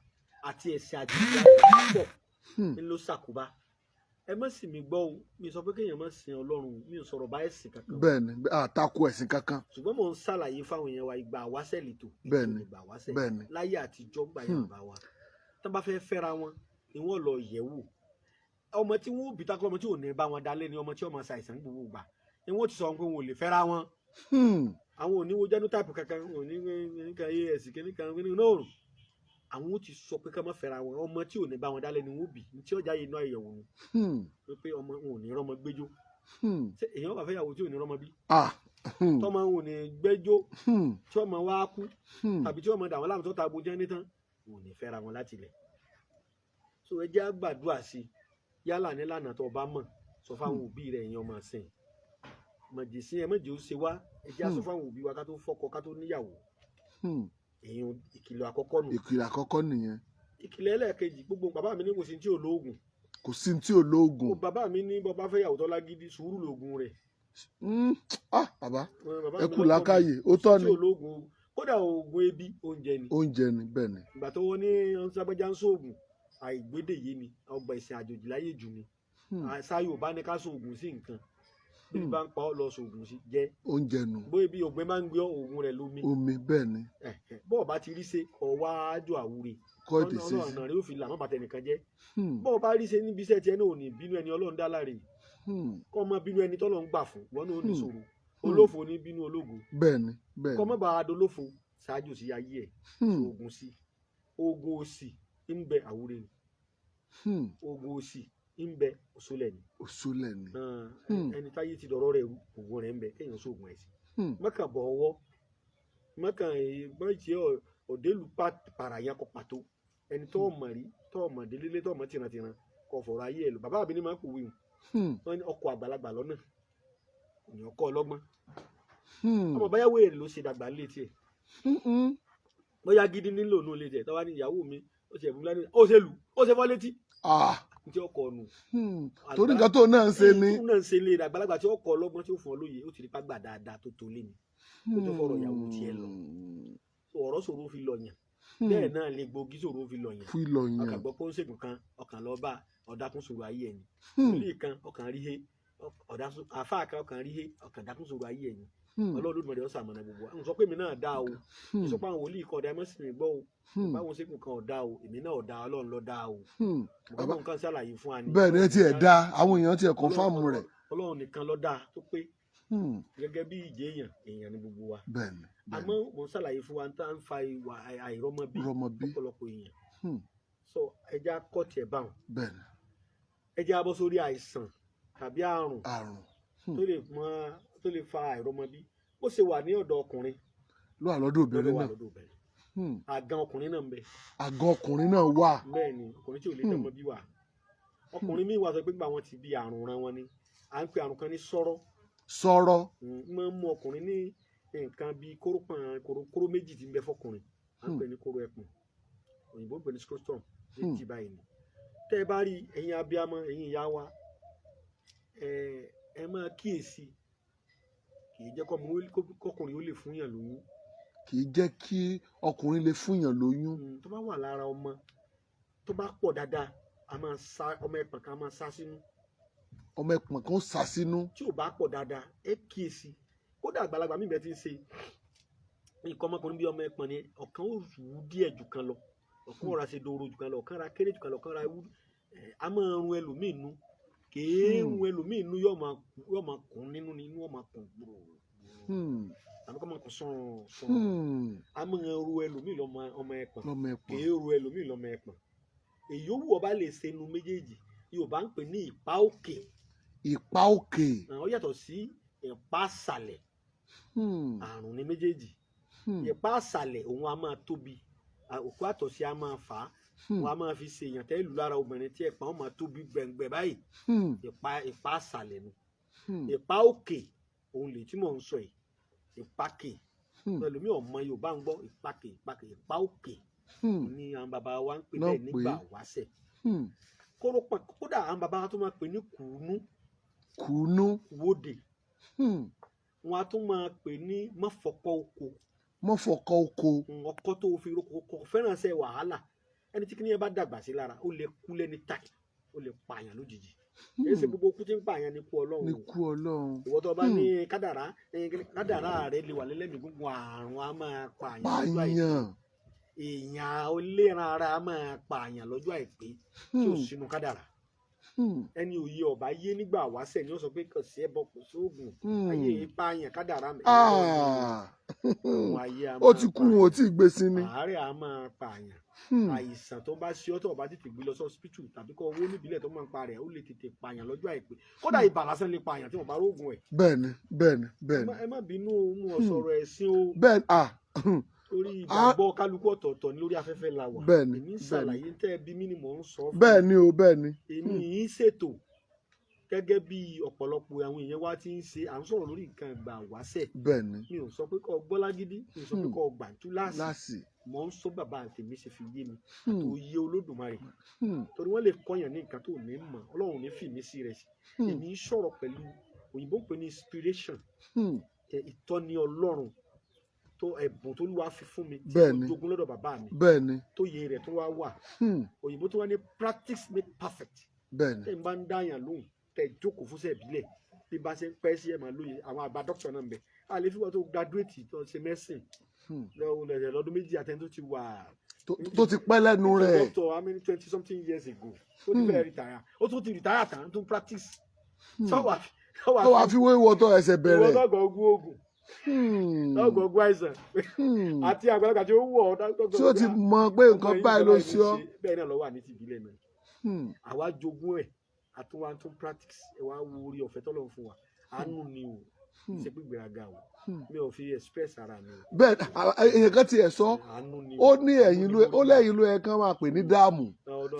àti ẹ̀sìn àjòjì pọ̀ ń ló ṣàkóbá Ẹ má sì mí gbọ́ o, mi sọ pé kéèyàn má sin Ọlọ́run, mi ò sọ̀rọ̀ bá ẹ̀sìn kankan. Bẹ́ẹ̀ni, àtakò ẹ̀sìn kankan. Ṣùgbọ́n mò ń ṣàlàyé fáwọn èèyàn wa ìgbà àwáṣẹ̀ lètò. Bẹ́ẹ̀ni. Ìgbà àwáṣẹ̀. Bẹ́ẹ̀ni. Láyé àtijọ́ gbà yẹn bá wa tán bá fẹ́ fẹ́ra wọn ni wọ́n lọ yẹ̀ wò. Ọmọ tí wọ́n bí takọ́, ọmọ tí ò ní bá wọn dalẹ̀ ni ọmọ tí ọmọ ṣàìsàn gbogbo gbà ni wọ́n ti sọ pé wọn ò lè fẹ́ra wọn. Àwọn ò ní wo genotype kankan, wọn ò ní nǹkan as kìnnìkan kìnnìkan náà rò. Àwọn ò ti sọ pé ká má fẹ́ra wọn, ọmọ tí ò ní bá wọn dálẹ̀ ni wọ́n bí, ní tí ọjà yìí náà àyẹ̀wò ni pé ọmọ wọn ò ní rọ́mọ gbẹ́jọ́. Ṣé èèyàn bá fẹ́ yàwó tí ò ní rọ́mọ bí? Tọ́mọ wọn ò ní gbẹ́jọ́, tí ọmọ wa kú, tàbí tí ọmọ dàwọn láàmú tó ta gbójẹ́ nítán, wọn ò ní fẹ́ra wọn láti ilẹ̀. So ẹ jẹ́ á gbàdúrà sí i, yálà nílànà tó o bá mọ̀, sọ fáwọn òbí rẹ̀ èèyàn ọmọ sìn mọ̀jẹ̀sí ẹ mọ̀jẹ̀ ó ṣe wá, ẹ jẹ́ á sọ fáwọn òbí wa ká tó fọ́kọ ká tó níyàwó. Èèyàn ìkìlọ̀ àkọ́kọ́ nù. Ìkìlọ̀ àkọ́kọ́ nìyẹn. Ìkìlọ̀ ẹlẹ́ẹ̀kejì, gbogbo bàbá mi ní kò sí tí ò lóògùn. Kò sí tí ò lóògùn. Bàbá mi ní bọ́ bá fẹ́ yàwó tó lágídí, sùúrù lóògùn rẹ̀. Bàbá ẹ kú làákàyè, ó tọ́ ni. Tí ò lóògùn, kódà oògùn ebi oúnjẹ ni. Oúnjẹ ni, bẹ́ẹ̀ ni. Ìgbà tó wọ́n ní sábẹ́já ń sóògùn àìgbédè yé ni, ọgbà ìsìn àjòjì láyé jù ni. Àṣà Yorùbá ní ká sóògùn sí nǹkan. Bí bá ń pa ọ́ lọ sóògùn sí jẹ. Oúnjẹ nù. Bóyá bí ògbẹ́ máa ń gbé oògùn rẹ̀ lómi. Omi, bẹ́ẹ̀ ni. Bọ́ọ̀ bá ti rí ṣe ọ̀wá ájò àwúre. Kọ́ ètè sí. Ọ̀nà rẹ̀ ó fi là má bàtẹ̀ nìkan jẹ́. Bọ́ọ̀ bá rí ṣe níbi iṣẹ́ tiẹ̀ náà ò ní bínú ẹni Ọlọ́run dá láre. Kọ́ mọ bínú ẹni tọ́lọ́run gbà fún, wọn náà ò ní sọ̀rọ̀. Olófo ní bínú ológo. Bẹ́ẹ̀ ni, bẹ́ẹ̀ ni. Kọ́ mọ́ bá a dolófo ṣáájú sí ayé ẹ̀. Oògùn sí. Oògùn òsì ń bẹ àwúre ni. Oògùn òsì ń bẹ òṣòlẹ̀ ni. Òṣòlẹ̀ ni. Ẹni táyé ti dọ̀rọ̀ rẹ̀ rú, oògùn rẹ̀ ń bẹ kéèyàn sóògùn ẹ̀ sí. Mọ́kàn bọ̀ ọwọ́, mọ́kàn mọ́jẹ́ òdèlú pàràyàn kọ pàtó. Ẹni tó mọ̀ rí, tó mọ̀ délélé, tó mọ̀ tìrantìran, kò fọ̀rọ̀ ayé ẹ̀ lò. Bàbá mi ní máa ń pòwe hùn. Wọ́n ní ọkọ̀ àgbàlagbà lọ́nà, òní ọkọ̀ ọlọ́gbọ́n. Ọmọ báyàwó èrè ló ṣe dàgbà létí ẹ̀. Bóyá gidi nílò nù létí ẹ̀, tọ́wá ní ìyàwó mi, ó ṣe ẹ̀bùn lánàá, ó ṣe lù, ó ṣe fọ́ létí. Tí ọkọ nù. Torí nǹkan tó náà ń ṣe ni. Tó náà ń ṣe lé àgbàlagbà tí ọkọ ọlọ́gbọ́n tí ó fún ọ lóye, ó ti rí pàgbà dáadáa tó tó lé ni. Ó tó fọ̀rọ̀ ìyàwó tiẹ̀ lọ. Ọ̀rọ̀ ṣòro fi lọ yàn. Bẹ́ẹ̀ náà lè gbòógì ṣòro fi lọ yàn. Fi lọ yàn. Ọkàn gbọ́ pé ó ń ṣègùn kan, ọkàn lọ bá ọ̀dàkùn ṣòro ayé ẹni. Ilé kan ọkàn rí he, àfáà kan ọkàn rí he, ọkàn dákùn ṣòro ayé ẹni. Ọlọ́run Olódùmarè ó ṣamọ̀nà gbogbo wa. N sọ pé èmi náà dá o. N sọ pé àwọn wòlíì kan ọ̀dà ẹ má sì mí gbọ́ o. Báwọn ṣègùn kan ọ̀dà o, èmi náà ọ̀dà, Ọlọ́run ló dá o. Bàbá nǹkan ṣàlàyé fún wa ni. Bẹ́ẹ̀ ni ẹ ti ẹ̀ dá, àwọn èèyàn ti ẹ̀ kọ́nfàmù rẹ̀. Ọlọ́run nìkan ló dá tó pé. Gẹ́gẹ́ bí ìjẹ́ èèyàn, èèyàn ni gbogbo wa. Bẹ́ẹ̀ ni. Àmọ́ mò ń ṣàlàyé fún wa tá ń fa ìwà àìrọ́mọbí ọ̀pọ̀lọpọ̀ èèyàn. So ẹja kọ́ tiẹ̀ báwọn. Bẹ́ẹ̀ ni. Ẹja bọ́ sórí àìsàn tàbí àrùn tó lè fa àìrọ́mọbí. Ó ṣe wà ní ọ̀dọ̀ ọkùnrin ló wà lọ́dọ̀ obìnrin náà. Àgàn ọkùnrin náà ń bẹ. Àgàn ọkùnrin náà wà. Bẹ́ẹ̀ ni, ọkùnrin tí ò lè dọ́mọ bí wà. Ọkùnrin míì wà sọ pé gbà wọ́n ti bí àrùn ran wọn ni. À ń pe àrùn kan ní sọ́rọ́. Sọ́rọ́. Máa ń mú ọkùnrin ní nǹkan bíi kóró pọ̀n, kóró méjì tí ń bẹ fọkùnrin. À ń pè ní kóró ẹpọ̀n. Òyìnbó ń pè ní scrotum. Méjì báyìí ni. Tẹ́ ẹ bá rí ẹ̀yin abiyamọ, ẹ̀yin ìyá wa, ẹ máa kíyèsí. Kì í jẹ́ kọkùnrin ó lè fún yàn lóyún. Kì í jẹ́ kí ọkùnrin lè fún yàn lóyún. Tó bá wà lára ọmọ, tó bá pọ̀ dáadáa, a máa sá ọmọ ẹpọ̀n kan máa sá sínú. Ọmọ ẹpọ̀n kan sá sínú. Tí ò bá pọ̀ dáadáa, ẹ kíyèsí. Kódà àgbàlagbà mi bẹ́ẹ̀ ti ń ṣe nǹkan ọmọkùnrin bí ọmọ ẹpọ̀n ni, ọ̀kan ó wú díẹ̀ jù kan lọ, ọ̀kan ó ra ṣe dòrò jù kan lọ, ọ̀kan ra kéré jù kan lọ, ọ̀kan ra wú. A máa run ẹlòmíì nú. Kèé run ẹlòmíì nú, yóò máa kùn nínú ni, inú ó máa kùn gbòòrò. Tàbí kọ́ máa kùn sàn sàn. A máa ru ẹlòmíì lọ́mọ ọmọ ẹpọ̀n. Kèé ru ẹlòmíì lọ́mọ ẹpọ̀n. Èyí ó wù ọba lè ṣe nu méjèèjì. Yorùbá ń pè ní ìpá òkè. Ìpá òkè. Ó yàtọ̀ sí ìpá àsàlẹ̀. Àrùn ní méjèèjì. Ìpá àsàlẹ̀ òun a máa tóbi. Òkú àtọ̀sí a máa fà á. Wọ́n a máa fi ṣe èèyàn tẹ́ ìlú lára obìnrin tí ẹ̀pọ̀n máa tóbi gbẹ̀ngbẹ̀ báyìí. Ìpá àsàlẹ̀ nu. Ìpá òkè òun lè tí mò ń sọ yìí. Ìpákè. Ẹlòmíì ọmọ Yorùbá ń gbọ́ ìpákè, ìpákè, ìpá òkè. Ní àwọn bàbá wa ń pè bẹ́ẹ̀ nígbà wáṣẹ̀. Kódà àwọn bàbá wa tó máa pè ní kùnú. Kùnú. Wóde. Wọ́n á tún máa pè ní mọ́fọ̀kọ́ oko. Mọ́fọ̀kọ́ oko. Ọkọ tó fi roko kò fẹ́ràn ṣe wàhálà. Ẹni tí kìnìyàn bá dàgbà sí lára, ó lè kú lẹ́ni tàkì, ó lè pààyàn lójijì. Kì í ṣe gbogbo ikú tí ń pààyàn ní ikú Ọlọ́run ní o. kú Ọlọ́run. Ìwọ tó bá ní kádàrá, kádàrá rẹ lè wà lẹ́lẹ́mìí gúngun, àrùn á máa pààyàn lọ́jọ́ àìpé. Pààyàn. Èèyàn oléran ara á máa pààyàn lọ́jọ́ àìpé tí ò sínú kádàrá. Ẹni òye ọba yé nígbà wáṣẹ̀ ni ó sọ pé kò sí ẹbọ, kò sóògùn, ayé yìí pààyàn, kádàrá mi. Ah. Àwọn ayé á Ó máa ti kú, wọn ò tí ì gbé sí ni. Àárẹ̀ á máa pààyàn. Àìsàn tó bá ṣe ọ́, tó bá tètè gbé lọ sí hospital tàbí kó owó níbílẹ̀ tó máa ń pa rẹ̀, ó lè tètè pààyàn lọ́jọ́ àìpé. Kódà ibà lásán lè pààyàn tí wọ́n bá rógùn ẹ̀. Bẹ́ẹ̀ni, bẹ́ẹ̀ni, bẹ́ẹ̀ni. Ẹ má bínú o, mú ọ sọ̀rọ̀ ẹ̀sìn o, Bẹ́ẹ̀ni, ah. torí ìgbàgbọ́ kálukú ọ̀tọ̀ọ̀tọ̀ ní lórí afẹ́fẹ́ la wà. Èmi ń ṣàlàyé tẹ́ ẹ bí mí ni mò ń sọ fún. Bẹ́ẹ̀ni o, bẹ́ẹ̀ni. Èmi yìí ń ṣètò gẹ́gẹ́ bí ọ̀pọ̀lọpọ̀ àwọn èèyàn wa ti ń ṣe, à ń sọ̀rọ̀ lórí nǹkan ìgbà wáṣẹ̀. Mi ò sọ pé kó gbọ́ lágídí, mi ò sọ pé kó gbà túláàsì. Láàsì. Mò ń sọ bàbá tèmi ṣe fi yé mi tó yé Olódùmarè, torí wọ́n lè kọ́yàn ní nǹkan tó ní mọ̀. Ọlọ́run ní fìmí sí rẹ̀ sí. Èmi ń sọ̀rọ̀ pẹ̀lú òyìnbó ń pè ní inspiration, ìtọ́ni Ọlọ́run tó ẹ̀bùn tó lùwà fi fún mi tí mo jogún lọ́dọ̀ bàbá mi, tó yé rẹ̀ tó wá wà. Òyìnbó tó wá ní practice make perfect. Tẹ́ ń bá ń dáyàn lóhùn, tẹ́ jókòó fúnṣẹ́ ìbílẹ̀, bí bá ṣe ń pẹ́ sí ẹ̀ máa lóye. Àwọn àgbà dókítà náà ń bẹ, a lè fi wọ́n tó graduate tó ṣe medicine lọ́wọ́ lọ́dún 2 àtẹni tó ti wà tó ti pẹ́ lẹ́nu rẹ̀. Doctor how many 20 something years ago ó ti fẹ́ retire, ó tún ti retire tán, tó ń practice. Sọ́wọ́ Tó wàá fi wé ìwọ tó ẹsẹ̀ ìwọ bẹ̀rẹ̀. lọ́gọ̀ ogun ogun, lọ́gọ̀ ogun àìsàn àti àgbàlagbà tí ó wọ̀ ọ́. Tí ó ti mọ pé nǹkan báyìí ló ṣe ọ́. Bẹ́ẹ̀ náà ló wà ní ti ìbílẹ̀ náà. Àwa jogún ẹ̀, àtúnwá tún practice ẹ̀, wá wo orí ọ̀fẹ́ tọ́lọ́run fún wa. Àánú ni o, kì í ṣe pé gbéraga o. Mi ò fi express ara mi o. Bẹ́ẹ̀, èèyàn kan tiẹ̀ sọ, Àánú ni. ó ní ẹ̀yìn ló, ó lẹ́yìn ló yẹ kán máa pè ní dáàmù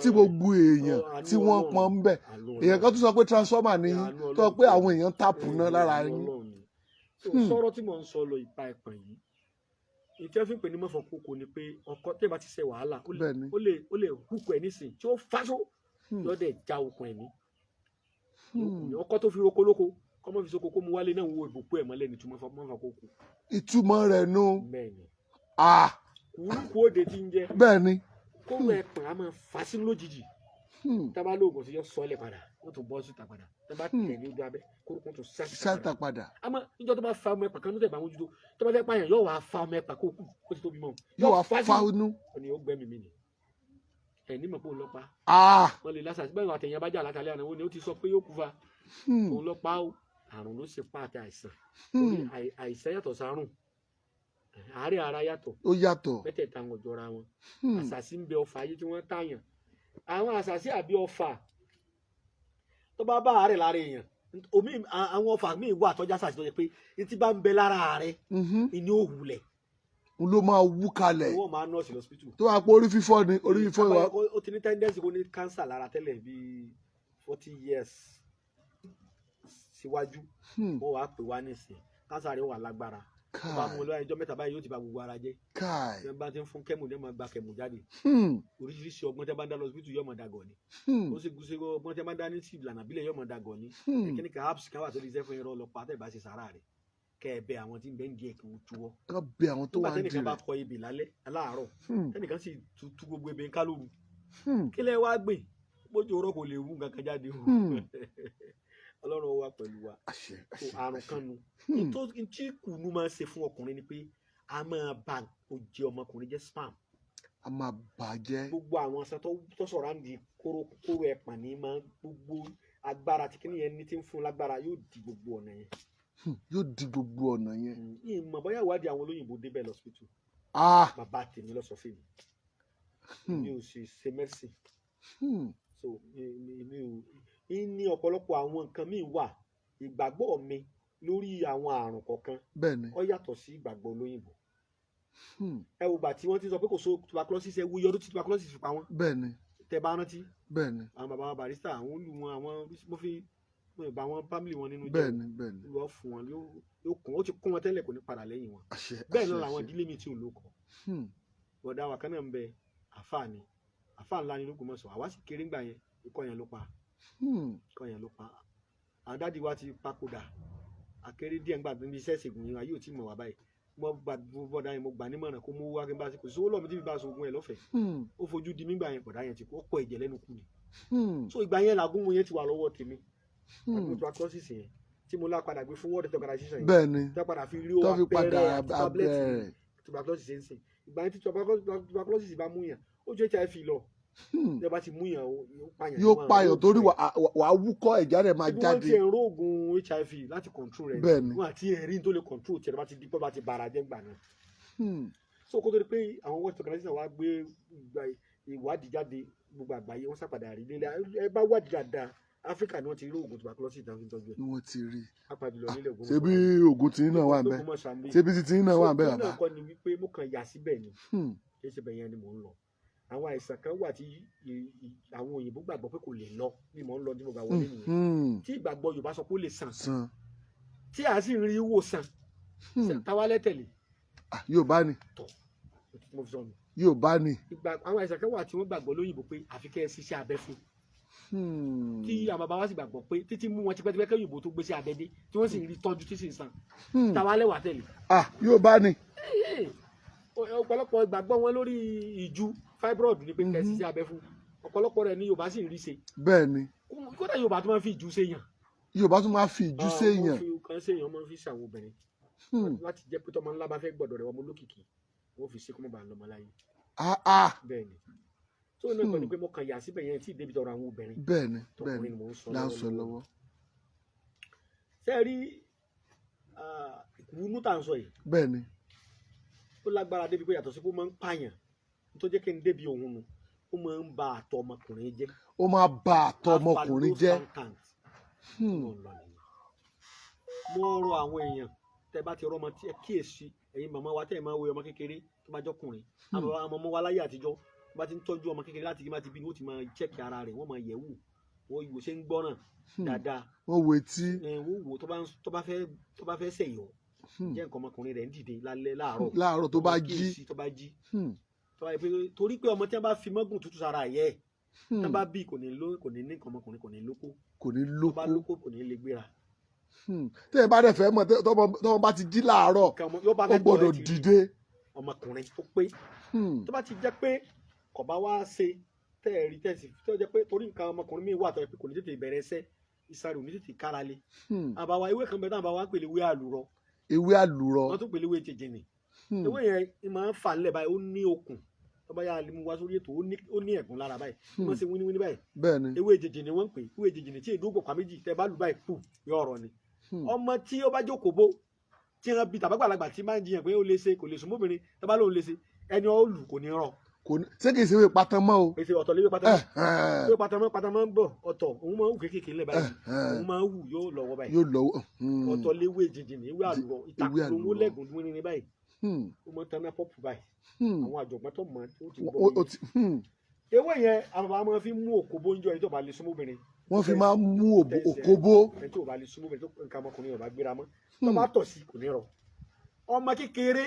tí gbogbo èèyàn tí wọ́n pọn ń bẹ̀. Èèyàn kan tún sọ pé transformer ni yín, tó sọ pé àwọn èèyàn tàpù náà lára yín. Sọ̀rọ̀ tí mò ń sọ lọ, ìpa ẹ̀pọ̀n yìí, ìtẹ́ fi ń pè ní mọ̀fọ́ kókó ni pé ọkọ tẹ́ bá ti ṣe wàhálà, ó lè ó lè hùkù ẹ̀ nísìn tí ó fáṣọ lọ́dẹ̀ já okùn ẹ̀mí. Ọkọ tó fi roko lóko, kọ́mọ́ fi soko kó mu wálé náà, wo ìbùkún ẹ̀ mọ́lẹ̀ ní túmọ̀ mọ́fọ́ kókó. Ìtumọ̀ rẹ̀ nu. Bẹ́ẹ̀ ni. Ah. Kúrúkú òde tí ń jẹ́ kóró ẹ̀pọ̀n á máa fà sínú lójijì. Tá a bá lóògùn sí, yọ sọ́ọ́lẹ̀ padà, ó tún bọ́ síta padà. Tá a bá tẹ̀ ní ojú abẹ́, kórókùn tún sá síta Sáta padà. Padà. Àmọ́ níjọ́ tó bá fa ọmọ ẹ̀pà kan ní tẹ̀ bá mójútó, tó bá fẹ́ pààyàn, yóò wá fa ọmọ ẹ̀pà kó kù, ó ti tóbi mọ́. Yóò wá fa fa sínú inú. Ó ní ó gbẹ́mìí mi ni ẹ̀ ní mọ̀ pé òun lọ pa. Wọ́n lè lásà bẹ́ẹ̀ àtẹ̀yìn abájá látàlẹ́ àná, wọn ni ó ti sọ pé yóò kú fa. Òun lọ pa ó, àrùn ló ṣe pa àti àìsàn. Torí àìsàn yàtọ̀ sárùn, àárẹ̀ ara yàtọ̀. Ó yàtọ̀. Mẹ́tẹ̀ẹ̀ta wọn jọra wọn. Àṣàsí ń bẹ, ọfà ayé tí wọ́n tààyàn, àwọn àṣàsí àbí ọfà tó bá bá àárẹ̀ lára èèyàn, omi àwọn ọfà míì wà tọ́já àṣàsí tó jẹ́ pé ní tí bá ń bẹ lára rẹ̀ ìní òhùlẹ̀. N ló máa wú kalẹ̀. Wọ́n máa nọ́ọ̀sì lọ́sibítù. Tó wàá pé orí fífọ́ ni, orí fífọ́ wa. Ó ti ní tendency kó ní cancer lára tẹ́lẹ̀ bíi 40 years síwájú. Wọ́n wàá pè wá nísìn, cancer rẹ̀ wà lágbára. Ó bá mú un lọ́wọ́ ẹjọ́ 3 báyìí, yóò ti ba gbogbo ara jẹ́. Káì. Tí wọ́n bá ti ń fún kẹ́mù ní, ọmọ gba kẹ́mù jáde. Oríṣiríṣi ọgbọ́n tí wọ́n bá ń dá lọ́sibítù, yóò máa dàgọ̀ ni. Ó sì gúnṣe ọgbọ́n tí wọ́n bá ń dá ní sí ìlànà ìbílẹ̀, yóò máa dàgọ̀ ni. Kíní kan apps kan wà tó lè ṣe fún irọ́ ọlọ́pàá tẹ̀ bá ṣe sàrà rẹ̀, kẹ́ ẹ bẹ àwọn tí ń bẹ ń di ẹ̀ kí wọ́n túwọ́. Kán bẹ àwọn tó Nígbà wà ń di tẹ́nìkan bá rẹ̀. kọ ebè lálẹ́ láàárọ̀, tẹ́nìkan sì tú gbogbo ebè ń ká lóru, Hmm. kí lẹ́ wá gbìn? Bójú ọ̀rọ̀ kò lè wú nǹkan kan jáde o. Ọlọ́run wà pẹ̀lú wa. Àṣẹ. So Àṣẹ. àrùn Àṣẹ. kan nu tó tí kùnú máa ń ṣe fún ọkùnrin ni pé a máa ba òjì ọmọkùnrin jẹ́, sperm. A máa bàjẹ́. Gbogbo àwọn aṣọ tó sọ̀rọ̀ àǹdí kóró kóró ẹ̀pọ̀n ní máa gbogbo agbára tí kìnìyẹn ní tí ń fún lágbára, yóò di gbogbo ọ̀nà yẹn. Yóò di gbogbo ọ̀nà yẹn. Ìmọ̀ bóyá ìwádìí àwọn olóyìnbó débẹ̀ lọ́sibítù. Ah. Bàbá tèmi lọ sọ fún mi. Mi ò sì ṣe medicine. So mi ò ní ọ̀pọ̀lọpọ̀ àwọn nǹkan míì wà. Ìgbàgbọ́ mi lórí àwọn àrùn kọ̀ọ̀kan, ó yàtọ̀ sí ìgbàgbọ́ olóyìnbó. Ẹ wo gbà tí wọ́n ti sọ pé kò so tuberculosis, ẹ wo iye ọdún tí tuberculosis fi pa wọ́n. Tẹ bá rántí, àwọn bàbá wa Barrister, àwọn olú wọn, àwọn mo fi mo bá wọn family wọn nínú jẹ́. bẹ́ẹ̀ni bẹ́ẹ̀ni Olúwa fún wọn, yóò kún, ó ti kún wọn tẹ́lẹ̀, kò ní padà lẹ́yìn wọn. Àṣẹ. Bẹ́ẹ̀ Àṣẹ. náà làwọn Àṣẹ. ìdílé mi tí ò lóko. Bọ̀dá wa kan náà ń bẹ, àfáà ni, àfáà ńlá ni l'Ógbómọ̀ṣọ́. Àwa sì kéré ńgbà yẹn, ikọ́ yẹn ló pa. Ikọ́ yẹn ló pa. Àwọn daddy wa ti papòdà, akéré díẹ̀ ńgbà níbi iṣẹ́ ìṣègùn yẹn, ayé ò tí mọ̀ wá báyìí. Mo gba bọ̀dá yẹn, mo gbà nímọ̀ràn kó mú wá kí n bá ṣe, kò sí owó lọ́mọ tí mi bá ṣoògùn ẹ̀ lọ́fẹ̀ẹ́. Ó fojú di mígbà yẹn, bọ̀dá yẹn ti kú, ó pọ̀ ẹ̀jẹ̀ lẹ́nu kú ni. So ìgbà yẹn làgúnmu yẹn ti wà lọ́wọ́ tèmi. Tuberculosis yẹn tí mo lá padà gbé fún World Health Organization yẹn, Bẹ́ẹ̀ ni. tó padà fi rí Tó fi padà abẹ́rẹ́ àti tablet abẹ́rẹ́. tuberculosis ń sìn. Ìgbà yẹn tí tuberculosis bá mú yàn, ó ju HIV lọ. Tí a bá ti mú yàn, ó pààyàn. Yóò pààyàn torí wàá wúkọ́, ẹ̀já rẹ̀ máa Ibi wọ́n jáde. ti ẹ̀rọ oògùn HIV láti control rẹ̀. Bẹ́ẹ̀ ni. Wọ́n àti ẹ̀rí tó lè control tiẹ̀ bá ti di pé bá ti bàrà jẹ́ gbà náà. So kó tó di pé àwọn World Health Organization wá gbé ìwádìí jáde, gbogbo àgbáyé wọ́n sàpadà rí nílẹ̀. Ẹ bá wádìí dáadáa, Áfíríkà ni wọ́n ti rí oògùn tuberculosis náà fi ń tọ́jú ẹ̀. Ni wọ́n ti rí. Apàdùlọ nílẹ̀ Ògbómọ̀ṣọ́. Ṣebí oògùn tí náà wà ń bẹ? Ògbómọ̀ṣọ́ ń bí. Ṣebí títí náà wà ń bẹ, So, bàbá? náà kọ́ ni wípé mo kàn yà síbẹ̀ ni. Kì í ṣe bẹ́ẹ̀ yẹn ni mò ń lọ. Àwọn àìsàn kan wà tí àwọn òyìnbó gbàgbọ́ pé kò lè lọ bí mò ń lọ tí mo gbà wọlé nìyẹn, tí ìgbàgbọ́ Yorùbá sọ pé ó lè sàn, Sàn. tí a sì rí wò sàn. Táwa lẹ́tẹ̀lé? Ah, Yorùbá ni. Tọ̀ tí mo fi sọ nù. Yorùbá ni. Ìgbà àwọn àìsàn kan wà tí wọ́n gbàgbọ́ lóyìnbó pé àfi kẹ́ ẹ ṣiṣẹ́ abẹ fún, tí àwọn bàbá wa sì gbàgbọ́ pé títí mú wọn tipẹ́tipẹ́ kẹ́ òyìnbó tó gbé sí abẹ dé, tí wọ́n sì rí tọ́jú tí sì ń sàn. Táwa lẹ́wà tẹ̀lé? Ah, Yorùbá ni. Ọ̀pọ̀lọpọ̀ ìgbàgbọ́ wọn lórí ìju fibroid ni pé kẹ́ ẹ ṣiṣẹ́ abẹ fún. Ọ̀pọ̀lọpọ̀ rẹ̀ ní Yorùbá sì ń rí ṣe. Bẹ́ẹ̀ ni. Kódà Yorùbá tó máa ń fi ìju ṣèyàn. Yorùbá tún máa fi ìjú séèyàn. Wọ́n fi kan ṣèyàn, máa ń fi ṣàwọn obìnrin láti jẹ́ pé tọmọ ńlá bá fẹ́ gbọ́dọ̀ rẹ̀, ọmọ olókìkí, wọ́n fi ṣe kó má bàa lọ́mọ láyé. Ah ah. Bẹ́ẹ̀ ni. Tó náà kọ́ ni pé mo kàn yà síbẹ̀ yẹn tí ìdébi tọrọ àwọn obìnrin. Bẹ́ẹ̀ ni, bẹ́ẹ̀ Tọkùnrin ni ni mò ń sọ là ń sọ lọ́wọ́lọ́wọ́. lọ́wọ́. Ṣé ẹ rí ìwúnú tá à ń sọ yìí? Bẹ́ẹ̀ ni. Ó lágbára débi pé yàtọ̀ sí pé ó máa ń pààyàn, tó jẹ́ kí n débi òun nu, ó máa ń ba àtọ̀ ọmọkùnrin jẹ́. Ó máa ba àtọ̀ ọmọkùnrin jẹ́. Alpha low sperm count. Mo ń lọ nìyẹn. Mo rọ àwọn èèyàn, tẹ bá ti rọmọ tí ẹ kíyèsí, ẹ̀yin màmá wa tẹ ẹ máa wo ọmọ kékeré tó bá jọkùnrin, àwọn ọmọ wa láyé àtijọ́ tó bá ti ń tọ́jú ọmọ kékeré láti má ti bí ni, wọ́n ti máa check ara rẹ̀, wọ́n máa yẹ̀ wò, wọ́n wò ṣe ń gbọ́ràn dáadáa. Wọ́n wo etí. Ẹ, wọ́n wò tó bá fẹ́ ṣẹ̀yọ́, jẹ́ nǹkan ọmọkùnrin rẹ̀ ń dìde lálẹ́ láàárọ̀. Láàárọ̀ tó bá Wọ́n jí. kíyèsí tó bá jí. Tó bá yẹ pé torí pé ọmọ tí wọ́n bá fi mọ́gùn tútù sára yẹ ẹ̀, tí wọ́n bá bí, kò ní ní nǹkan ọmọkùnrin, kò ní lóko. Kò ní Tó bá lóko. lóko, kò ní lè gbéra. Tẹ́ ẹ bá dẹ̀ fẹ́ mọ̀, tọ́mọ bá ti jí láàárọ̀, Nǹkan ọmọ yóò bá ó fẹ́ tọ̀, gbọ́dọ̀ ẹ ti rí dìde. ọmọkùnrin tó pé. Tó bá ti jẹ́ pé kò bá wá ṣe tẹ́ ẹ rí tẹ́sí tó jẹ́ pé torí nǹkan ọmọkùnrin míì wà tó yẹ pé kò ní tètè bẹ̀rẹ̀ ẹsẹ̀, ìsàrè ò ní tètè kára lé. Àbáwá ewé kan bẹ táwọn àbáwá ń pèlè ewé àlùrọ. Ewé àlùrọ. Wọ́n tún pèlè ewé jẹjẹrẹ. Ewé yẹn ń máa ń fà nílẹ̀ báyìí, ó ní okùn. Tó bá yára mú wá sórí ètò, ó ní ẹ̀gún lára báyìí, ó máa ń ṣe wíníwíní báyìí. Bẹ́ẹ̀ ni. Ewé jẹjẹrẹ wọ́n ń pè ewé jẹjẹrẹ tí èdè ògbọ̀pá méjì tẹ́ bá lù báyìí kù yọ ọ̀rọ̀ ni. Ọmọ tí ó bá jókòó bó tí wọn bí tàbágbàlagbà tí máa ń jiyàn pé ó lè ṣe, kò lè sùn mọ́bìnrin, tó bá lóun lè ṣe, ẹni ó lù kò ní rọ. Kò ní ṣé kìí ṣe ewé pátán mọ́ o? Pèsè ọ̀tọ̀ léwé pátámọ́. Ẹ̀hẹ́n. Léwé pátámọ́, pátámọ́ ń bọ̀ ọ̀tọ̀. Òun máa ń hù kéékèèké ńlẹ̀ báyìí. Ẹ̀hẹ́n. Òun máa ń hù yóò lọ́wọ́ báyìí. Yóò lọ́wọ́. Ọ̀tọ̀ léwé jìnjìnì, ewé àlùrọ, ìtàkùn ló àlùrọ. lẹ́gùn wíníní báyìí. Ó máa ń taná pọ́pù báyìí. Àwọn àjọ̀gbọ́n tó mọ̀ ó ti gbọ́ mi. Ó ti. Ewé yẹn àwọn bàbá máa fi mú òkòbó ń jọ ẹni tó bá lè súnmọ́ obìnrin. Wọ́n fi máa ń mú òkóbó. Ẹni tó bá lè súnmọ́ obìnrin, tó nǹkan ọmọkùnrin yóò bá gbéra mọ́, tó bá tọ̀ sí kò ní rọ. Ọmọ kékeré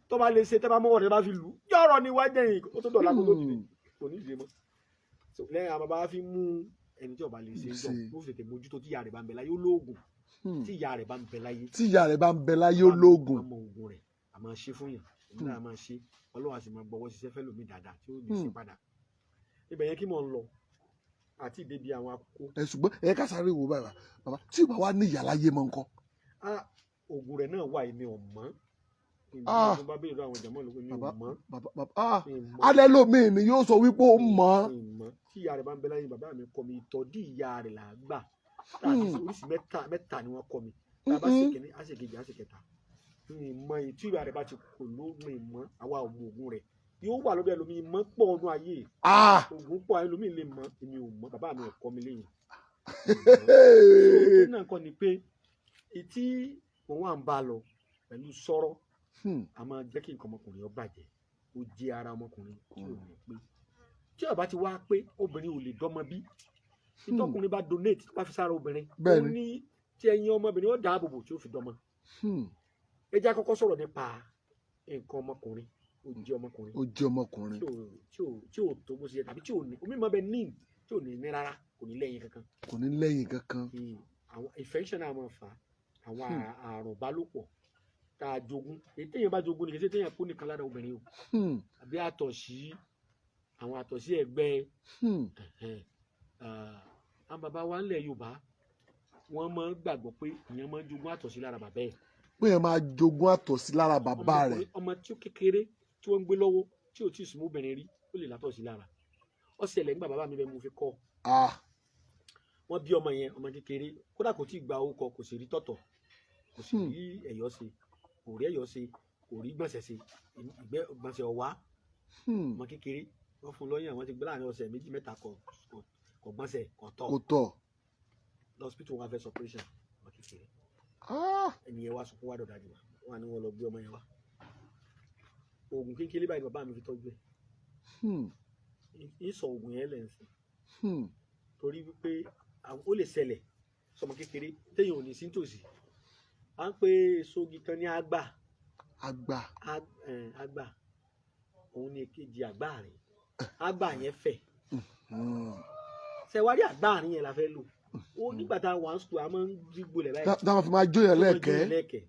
tó bá lè ṣe, tẹ́ bá mọ́wọ́ rẹ̀ bá fi lù yọ̀rọ̀ ni wájú ẹ̀yìn, ó tó dọ̀la kó tó dìde, kò ní dìde mọ́. So, lẹ́yìn àwọn bàbá fi mú ẹni tí ó bá lè ṣe ń jọ, Ṣe. ó fi tètè mójútó tí ìyá rẹ̀ bá ń bẹ láyé, ó lóògùn. Tí ìyá rẹ̀ bá ń bẹ láyé. Tí ìyá rẹ̀ bá ń bẹ láyé, ó lóògùn. A mọ oògùn rẹ̀, a máa ṣe fún yàn, èmi náà máa ṣe, Ọlọ́run á sì máa gbọ́wọ́ ṣiṣẹ́ fẹ́ lómi dáadáa tí ó lè ṣe padà. Ibẹ̀ yẹn kí mò ń lọ àti ìdébi àwọn àkókò. Ẹ ṣùgbọ́n ẹ ká sáré wo bàbá, bàbá tí ò bá wá ní ìyá láyé mọ́ ńkọ́? Ah, oògùn rẹ̀ náà wà, èmi ò mọ̀. Ah. Mo bá béèrè lọ́wọ́ àwọn jàmọ́ lóko, mi ò Bàbá, mọ̀. bàbá, bàbá, ah, Mi ò mọ̀. Alẹ́ lómi ni yóò sọ wípé ó mọ̀ ọ́. Mi ò mọ̀. Tí ìyá rẹ̀ bá ń bẹ láyé, bàbá mi kọ́ mi ìtọ́jú ìyá rẹ̀ là á gbà. Tá a fi ṣe oríṣi mẹ́ta mẹ́ta ni wọ́n kọ́ mi. Tá a bá ṣe kìíní, á ṣe kejì, á ṣe kẹta. Mi ò mọ̀ èyí tí ìyá rẹ̀ bá ti kò ló, mi ò mọ̀. Àwa ò mọ oògùn rẹ̀. Yóò wà lọ́dọ̀ ẹlòmíì, mọ̀ pọ̀ ọdún ayé. Oògùn pọ̀, ẹlòmíì lè mọ̀, èmi ò mọ̀, bàbá mi ò kọ́ mi léyìn. So, tó náà kọ́ ni pé ètí òun à ń bá lọ pẹ̀lú sọ̀rọ̀, a máa jẹ́ kí nǹkan ọmọkùnrin ó bàjẹ́, ó jẹ́ ara ọmọkùnrin tí ò ní pé. Tí ó bá ti wá pé, obìnrin ò lè dọ́mọ bí. Ìtọ́kùnrin bá donate tó bá fi sára obìnrin, ó ní tí ẹyin ọmọbìnrin ó dáàbò bò tí ó fi dọ́mọ. Ẹ jẹ́ á kọ́kọ́ sọ̀rọ̀ nípa nǹkan ọmọkùnrin, ó jẹ́ ọmọkùnrin. Ó jẹ́ ọmọkùnrin. Tí ò tó bó ṣe yẹ tàbí tí ò ní omi mọ́ bẹ ní tí ò ní ní rárá, kò ní lẹ́yìn kankan. Kò ní lẹ́yìn kankan. Àwọn infection náà máa fà á, àwọn àrùn ìbálòpọ̀ tá a jogún, èyí téèyàn bá jogún ni, kì í ṣe téèyàn kó nìkan lára obìnrin o, àbí àtọ̀sí, àwọn àtọ̀sí ẹ̀gbẹ́. Àwọn bàbá wa ńlẹ̀ Yorùbá wọ́n máa ń gbàgbọ́ pé ìyẹn máa ń jogún àtọ̀sí lára bàbá ẹ̀. Pé yẹn máa jogún àtọ̀sí lára bàbá rẹ̀. Ọmọ tí ó kékeré tí wọ́n ń gbé lọ́wọ́ tí ò tí ì súnmọ́ obìnrin rí ó lè látọ̀sí lára. Ó ṣẹlẹ̀ nígbà bàbá mi bẹ́ẹ̀ mo fi kọ́. Wọ́n bí ọmọ yẹn, ọmọ kékeré, kódà kò tí ì gba orúkọ, kò sì rí tọ̀tọ̀, kò sì rí ẹ̀yọ́ ṣe, kò rí ẹ̀yọ́ ṣe, kò rí gbọ̀nsẹ̀ ṣe, ìgbẹ́ gbọ̀nsẹ̀ ọ̀wá. Ọmọ kékeré wọ́n fún lọ́yàn, wọ́n ti gbé láàrin ọ̀sẹ̀ méjì mẹ́ta, kò gbọ̀nsẹ̀, kò tọ̀. Kò tọ̀. Lọ́sípítù wọn fẹ́ sọpẹ́rẹ́sàn ọmọ kékeré. Ẹni yẹn wá sunkún wá dọ̀dà jù wá, wọn ni wọn lọ gbé ọmọ yẹn wá. Oògùn kékeré báyìí bàbá mi fi tọ́jú ẹ̀. Ń sọ oògùn yẹn lẹ̀ ń sìn. Torí wípé ó lè ṣẹlẹ̀ sọmọ kékeré téèyàn ò ní sí nítòsí. À ń pe èso igi kan ní àgbà. Àgbà. Àgbà òun ni èkejì àgbà rẹ̀. Àgbà yẹn fẹ̀. Ṣẹ̀wárí àgbà rẹ̀ yẹn la fẹ́ lò. Ó nígbà tá a wà ń sùkúl a máa ń dígbò lẹ̀ báyìí. Táwọn fi máa jóyàn lẹ́ẹ̀kẹ́.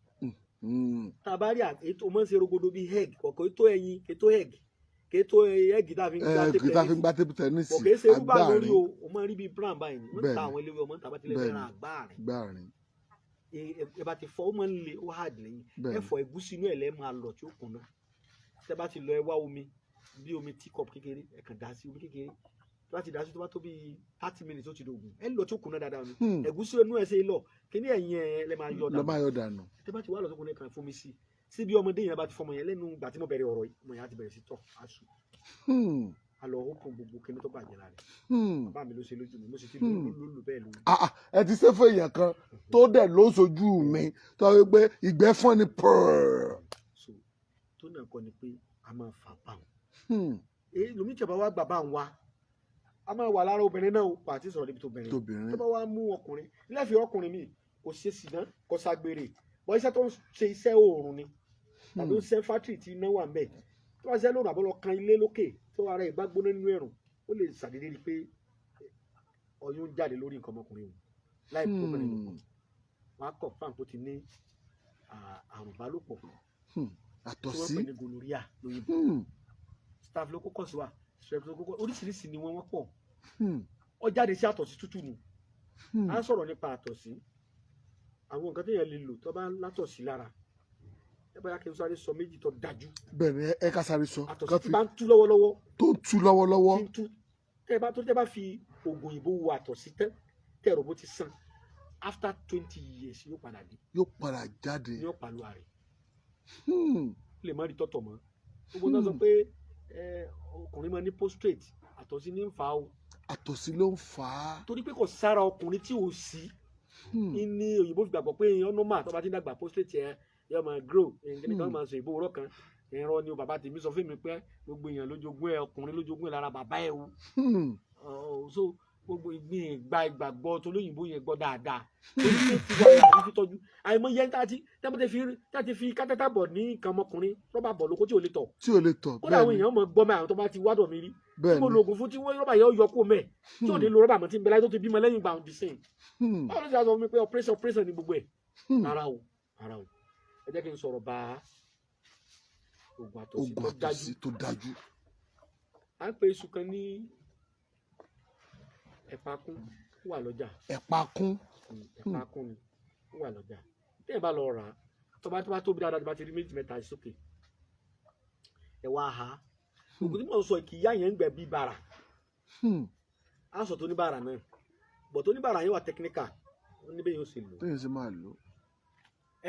Tá a bá rí ètò máa ń ṣe rogodo bíi egg, kọ̀ọ̀kan ètò ẹyin, ètò egg, ètò egg tá a fi ń gbá table tennis. Kò kìí ṣe rúbà lórí o, o máa ń rí bíi brown báyìí ni. Wọ́n ta àwọn eléwé ọmọ tàbá tilẹ̀ fẹ́ràn àgbà rẹ̀. Ẹ bá ti fọ, ó máa ń le, ó hard lẹ́yìn. Ẹ fọ ẹ̀gúsí inú ẹ̀ lẹ́ máa lọ tí ó kùnà. Tẹ́ bá ti lọ ẹ wá omi bí omi teacup kékeré, ẹ kàn dá sí omi kékeré. Tó bá ti dá sí tó bá tó bíi 30 minutes ó ti dògùn. Ẹ lọ tí ó kùnà dáadáa ni. Ẹ̀gúsí inú ẹ ṣe lọ kíní ẹ̀yìn ẹ lẹ máa yọ dànù. Tẹ́ bá ti wá lọ tó kùnà ẹ kàn fún mi sí. Síbi ọmọdé yẹn bá ti fọmọ yẹn lẹ́nu ìgbà tí mo bẹ̀rẹ̀ ọ̀rọ̀ yìí, ọmọ yẹn á ti bẹ̀rẹ̀ sí tọ̀ aṣù. A lọ hókun gbogbo kíní tó bàjẹ́ lára rẹ̀. Bàbá mi ló ṣe lójú mi, mo sì ti lò bẹ́ẹ̀ lójú. Ẹ ti ṣe fún èèyàn kan tó dẹ̀ ló sojú mi tó wí pé ìgbẹ́ fún ni pọ̀rọ̀. So tó náà kọ́ ni pé a máa fà bá wọn. Èyí lomi tí a bá wá gbà bá ń wá, a máa wà lára obìnrin náà pàtí sọ̀rọ̀ níbi tóbìnrin. Tó bá wá mú ọkùnrin, lẹ́fẹ̀ẹ́ ọkùnrin mi kò ṣe sìná, kò ṣàgbèrè, bọ́ iṣẹ́ tó ń ṣe iṣẹ́ oòrùn ni tàbí ó ń ṣe fátìrì tí iná wà ń bẹ̀. Tó bá ṣe lóòrùn àbọ̀lọ kan ilé lókè tó ara ẹ̀ bá gbóná nínú ẹ̀rùn, ó lè ṣàdédé rí i pé ọyún jáde lórí nǹkan ọmọkùnrin òun láì kó obìnrin lò pọ̀. Wọ́n á kọ̀ fáwọn tó ti ní àrùn ìbálòpọ̀. Àtọ̀sí. Tí wọ́n pè ní gonorrhea lóyìnbó. Staphylococcus wà, streptococcus, oríṣiríṣi ni wọ́n pọ̀. Ó jáde sí àtọ̀sí tútù nù. À ń sọ̀rọ̀ nípa àtọ̀sí. Àwọn nǹkan téèyàn lè lò tó bá látọ̀sí lára. Ẹ bá yá kí n sáré sọ méjì tó dájú. Bẹ́ẹ̀ni ẹ ká sáré sọ. Àtọ̀sí tí bá ń tú lọ́wọ́lọ́wọ́. Tó ń tú lọ́wọ́lọ́wọ́. Tí ń tú. Tẹ́ bá fi oògùn òyìnbó wo àtọ̀sí tẹ́ ẹ̀rọ bó ti sàn. After 20 years yóò padà dé. Yóò padà jáde. Yóò pàlọ́ àrè. Ó lè má rí tọ̀tọ̀ mọ́. Gbogbo náà sọ pé ọkùnrin máa ní prostate, àtọ̀sí ní ń fa o. Àtọ̀sí ló ń fà á. Torí pé kò sára ọkùnrin tí ò sí. Ní òyìnbó fi gbàgbọ́ pé èèyàn normal tó bá ti ń dàgbà prostate yẹn yóò máa grow. Ẹnìkan kan máa sọ ìbò òwúrọ̀ kan. Ẹ̀rọ ni o bàbá tèmi sọ fún mi pé gbogbo èèyàn lójoogun ẹ, ọkùnrin lójoogun ẹ lára bàbá ẹ o. So gbogbo ìgbín ìgbà ìgbàgbọ́ tó lóyìnbó yẹn gbọ́ dáadáa. Torí pé tiwa ìlú fi tọ́jú. Àìmọye ẹni tá ti fi kátẹ́tà bọ̀ ní nǹkan ọmọkùnrin rọ́bà bọ̀ lóko tí ò lè tọ̀. Tí ò lè tọ̀. Kódà àwọn èèyàn mọ̀ gbọ́ mẹ́ àwọn tó bá ti wádọ̀ mi rí. Tí mo lo oògùn fún tí wọ́n rọ́bà yẹn ó yọ kó mẹ́. Tí ò ní lo rọ́bà mọ́ tí ń bẹ láyé tó ti bímọ lẹ́yìn ìgbà òun dìsìn. Báwo ló ti sọ fún mi pé operation ni gbogbo ẹ̀? Rárá o, rárá o. Ẹ jẹ́ kí n sọ̀rọ̀ bá oògùn àtọ̀sí tó dájú. À ń pe iṣu kan ní ẹ̀pàkún, ó wà lọ́jà. Ẹ̀pàkún. Ẹ̀pàkún ni ó wà lọ́jà. Téèyàn bá lọ rà á, tó bá tóbi dáadáa, tó bá ti rí méjì mẹ́ta sókè. Ẹ wá ha. Ògùn tí mò ń sọ kì í yá yẹn ń gbẹ bí bàrà. Á sọ tó ní bàrà náà. Bọ̀ tó ní bàrà yẹn wà technical. Ó ní bẹ́ẹ̀ yóò ṣe lò. Bẹ́ẹ̀ ṣe máa lò.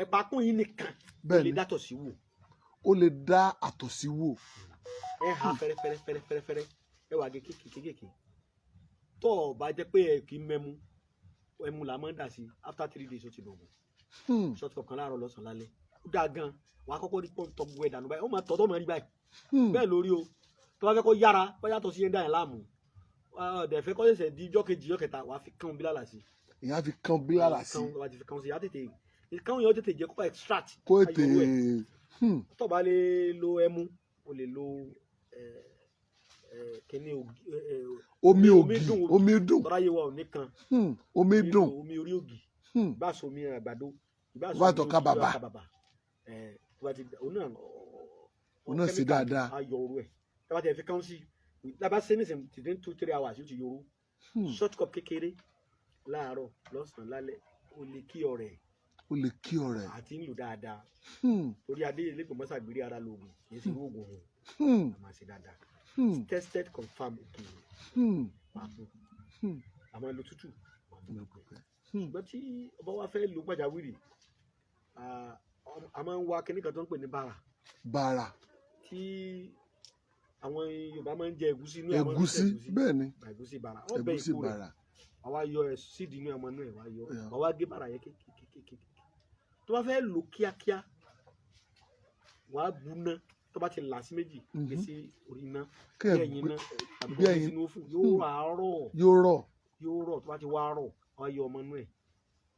Ẹ̀pàkún yìí nìkan ó lè dátọ̀ sí wò. Ó lè dá àtọ̀sí wò. Ẹ ha fẹ́rẹ́fẹ́rẹ́fẹ́rẹ́fẹ́rẹ́ ẹ wà gé kéékèèké. Tó o bá jẹ́ pé ẹ kì í mẹ́mu, ẹmu là máa ń dà sí after 3 days ó ti dògùn. Short cup kan láàárọ̀ lọ́sàn-án lálẹ́. Ó dáa gan, wà á kọ́kọ́ rí pọ́ńtọ́ gbogbo ẹ̀ dànù báyìí, ó máa tọ́ tó máa rí báyìí. Bẹ́ẹ̀ lórí o, tó bá fẹ́ kó yára, bá yàtọ̀ sí yẹn dá yẹn láàmú. Ọ̀dẹ̀ fẹ́ kó ṣẹ̀ṣẹ̀ di ijọ́ kejì, ijọ́ kẹta, wà á fi kán bílàlà sí. Ìyá fi kán bílàlà sí. Wà á fi kán sí, á tètè kán yẹn ó tètè jẹ́ kó extract. Kó tètè. Tó bá lè lo ẹmu, o lè lo kíní omi ògì, omi dùn. Tọ́lá yé wa ò ní kan. Omi dùn. Omi orí ògì. Ìbá sọ omi àgbàdo. Ìbá sọ omi ọkà bàbà. Òun náà sì dáadáa. A yọ orú ẹ̀. Tá bá ti fi kán sí, tá bá ṣe ní sìn within 2-3 hours yóò ti yọrú. Short cup kékeré láàárọ̀, lọ́sàn-án, lálẹ́, ó lè kí ọ̀rẹ́. Ó lè kí ọ̀rẹ́. Àti ń lò dáadáa. Torí adé ilé-ìgbọ̀nsá gbére ara lóògùn kì í ṣe oògùn òun. A máa ṣe dáadáa. Tested, confirm, òkè wà fún. Àmọ́ lo tútù. Ṣùgbọ́n tí ọba wa fẹ́ lo pàjáwìrì, a máa ń wá kinní kan tó ń pè ní bàrà. Bàrà. Tí àwọn Yorùbá máa ń jẹ ẹ̀gúsí inú ẹ̀, máa ń ẹ̀gúsí jẹ. Bẹ́ẹ̀ ni. Ẹ̀gúsí bàrà, ọbẹ̀ ẹ̀gúsí ìkó rẹ̀. Bàrà. Àwa yọ ẹ sídìí inú ẹ̀, ọmọ inú ẹ̀ wá yọ. Yeah. Wà wá gé bàrà yẹn kékékékéké. Tó bá fẹ́ lò kíákíá, wà á bu ná. Tó bá ti là sí méjì, gbé sí orí iná kí bí ẹ ẹ̀yìn gbé iná tàbí bí kó gbé ẹyin. sínú ófùn, yóò wà á rọ̀. Yóò rọ̀. Yóò rọ̀. Tó bá ti wá rọ̀, wà á yọ ọmọ inú ẹ̀,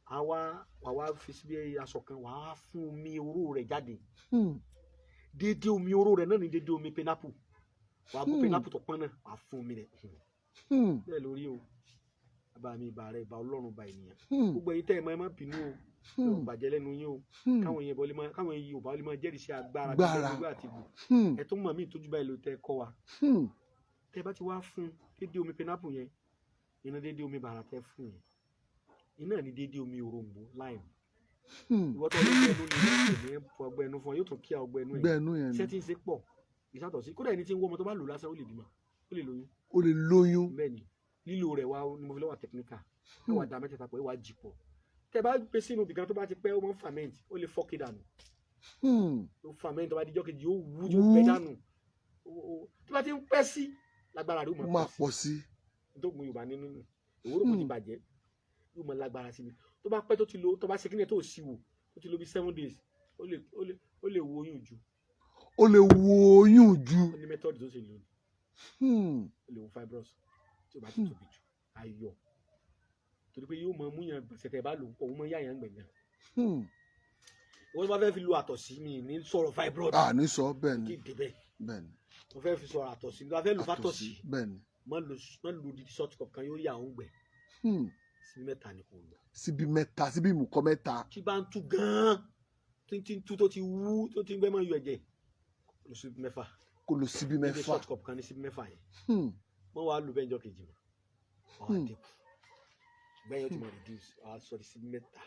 á wá wà wá fi síbi aṣọ kan, wà á fún omi oró rẹ̀ jáde. Déédéé omi oró rẹ̀ náà ní déédéé omi pineapple. Wà á bú pineapple tó pọ́n náà, wà á fún omi rẹ̀. Bẹ́ẹ̀ lórí o, bàbá mi, ìbà rẹ̀, ìbà Ọlọ́run, ìbà ènìyàn. Gbogbo ẹ̀yin tẹ́ ẹ máa, ẹ má bínú o. Yóò bàjẹ́ lẹ́nu yín o. Káwọn èèyàn bọ́lé máa, káwọn èèyàn Yorùbá lè máa jẹ́rìí sí agbára tí Agbára. gbogbo àti bù. Ẹ tó mọ̀ mí ìtọ́jú báyìí ló tẹ́ ẹ kọ́ wa. Tẹ́ ẹ bá ti wá fún déédéé omi pineapple yẹn, iná déédéé omi bàrà tẹ́ fún yẹn, iná ní déédéé omi òrombó lime. Ìwọ tó lọ́gbẹ́ ẹnu ni ní fọ ọgbẹ́ ẹnu fún ọ, yóò tún kí ọgbẹ́ ẹnu ẹ̀. Gbẹ́nu yẹn iṣẹ́ ni. tí ń ṣe pọ̀ ìṣàtọ̀ sí. Kódà ẹni tí ń wọ́ ọmọ, tó bá lò lásán, ó lè bímọ, ó lè lóyún. Ó lè lóyún. Bẹ́ẹ̀ ni, lílo rẹ̀ wá ni mo fi lọ́wọ́ technical. Ẹ wá da mẹ́tẹ̀ẹ̀ta pọ̀, ẹ wá jì pọ̀. Tẹ́ bá gbé sínú ibìkan, tó bá ti pẹ́, ó máa ń ferment, ó lè fọ́ọ̀kì dànù. Ó ferment, tó bá dijọ́ kejì, yóò wú, yóò Wú. bẹ́ dànù. Tó bá ti ń pẹ́ sí lágbára rẹ̀ ó Ó máa máa pọ̀ pọ̀ sí. sí. Nítorí Yorùbá nínú nù òwúrò kò ti bàjẹ́, yóò máa lágbára sí mi. Tó bá pẹ́, tó ti lo, tó bá ṣe kíni tó sì wò, tó ti lo bí 7 days, ó lè wo oyún jù. Ó lè wo oyún ju. Ó ní method tó ṣe lò ní. Ó lè wo fibroid tí ó bá ti tóbi jù ayọ̀, torí pé yóò máa mú yàn gbọ̀nsẹ̀. Tẹ́ bá lò ó pọ̀, ó máa yá yàn gbẹ̀ngàn. Ìwọ́n tó bá fẹ́ fi lo àtọ̀sí mi ní sọ̀rọ̀ fibroid. À ní sọ bẹ́ẹ̀ kí ni. Débẹ̀. Bẹ́ẹ̀ ni. Mo fẹ́ fi sọ̀rọ̀ àtọ̀sí, mo fẹ́ lò fàtọ̀sí. Bẹ́ẹ̀ ni. Má lo didi short cup kan, yóò yà ó ń gbẹ. Síbí mẹ́ta ni kò lò. Síbi mẹ́ta, síbi ìmùkọ́ mẹ́ta. Tí bá ń tú gan-an, tí tí ń tú, tó ti wú, tó ti ń gbẹ́, máa yọ ẹ̀jẹ̀, lò síbí mẹ́fà. Kó lo síbi Dédé mẹ́fà. Short cup kan ní síbí mẹ́fà yẹn. Wọ́n wá lò bẹ́ẹ̀ jọ kejì mọ́, wọ́n á dínkù. Bẹ́ẹ̀ yóò ti máa reduce, wọ́n á sọ di síbí mẹ́ta,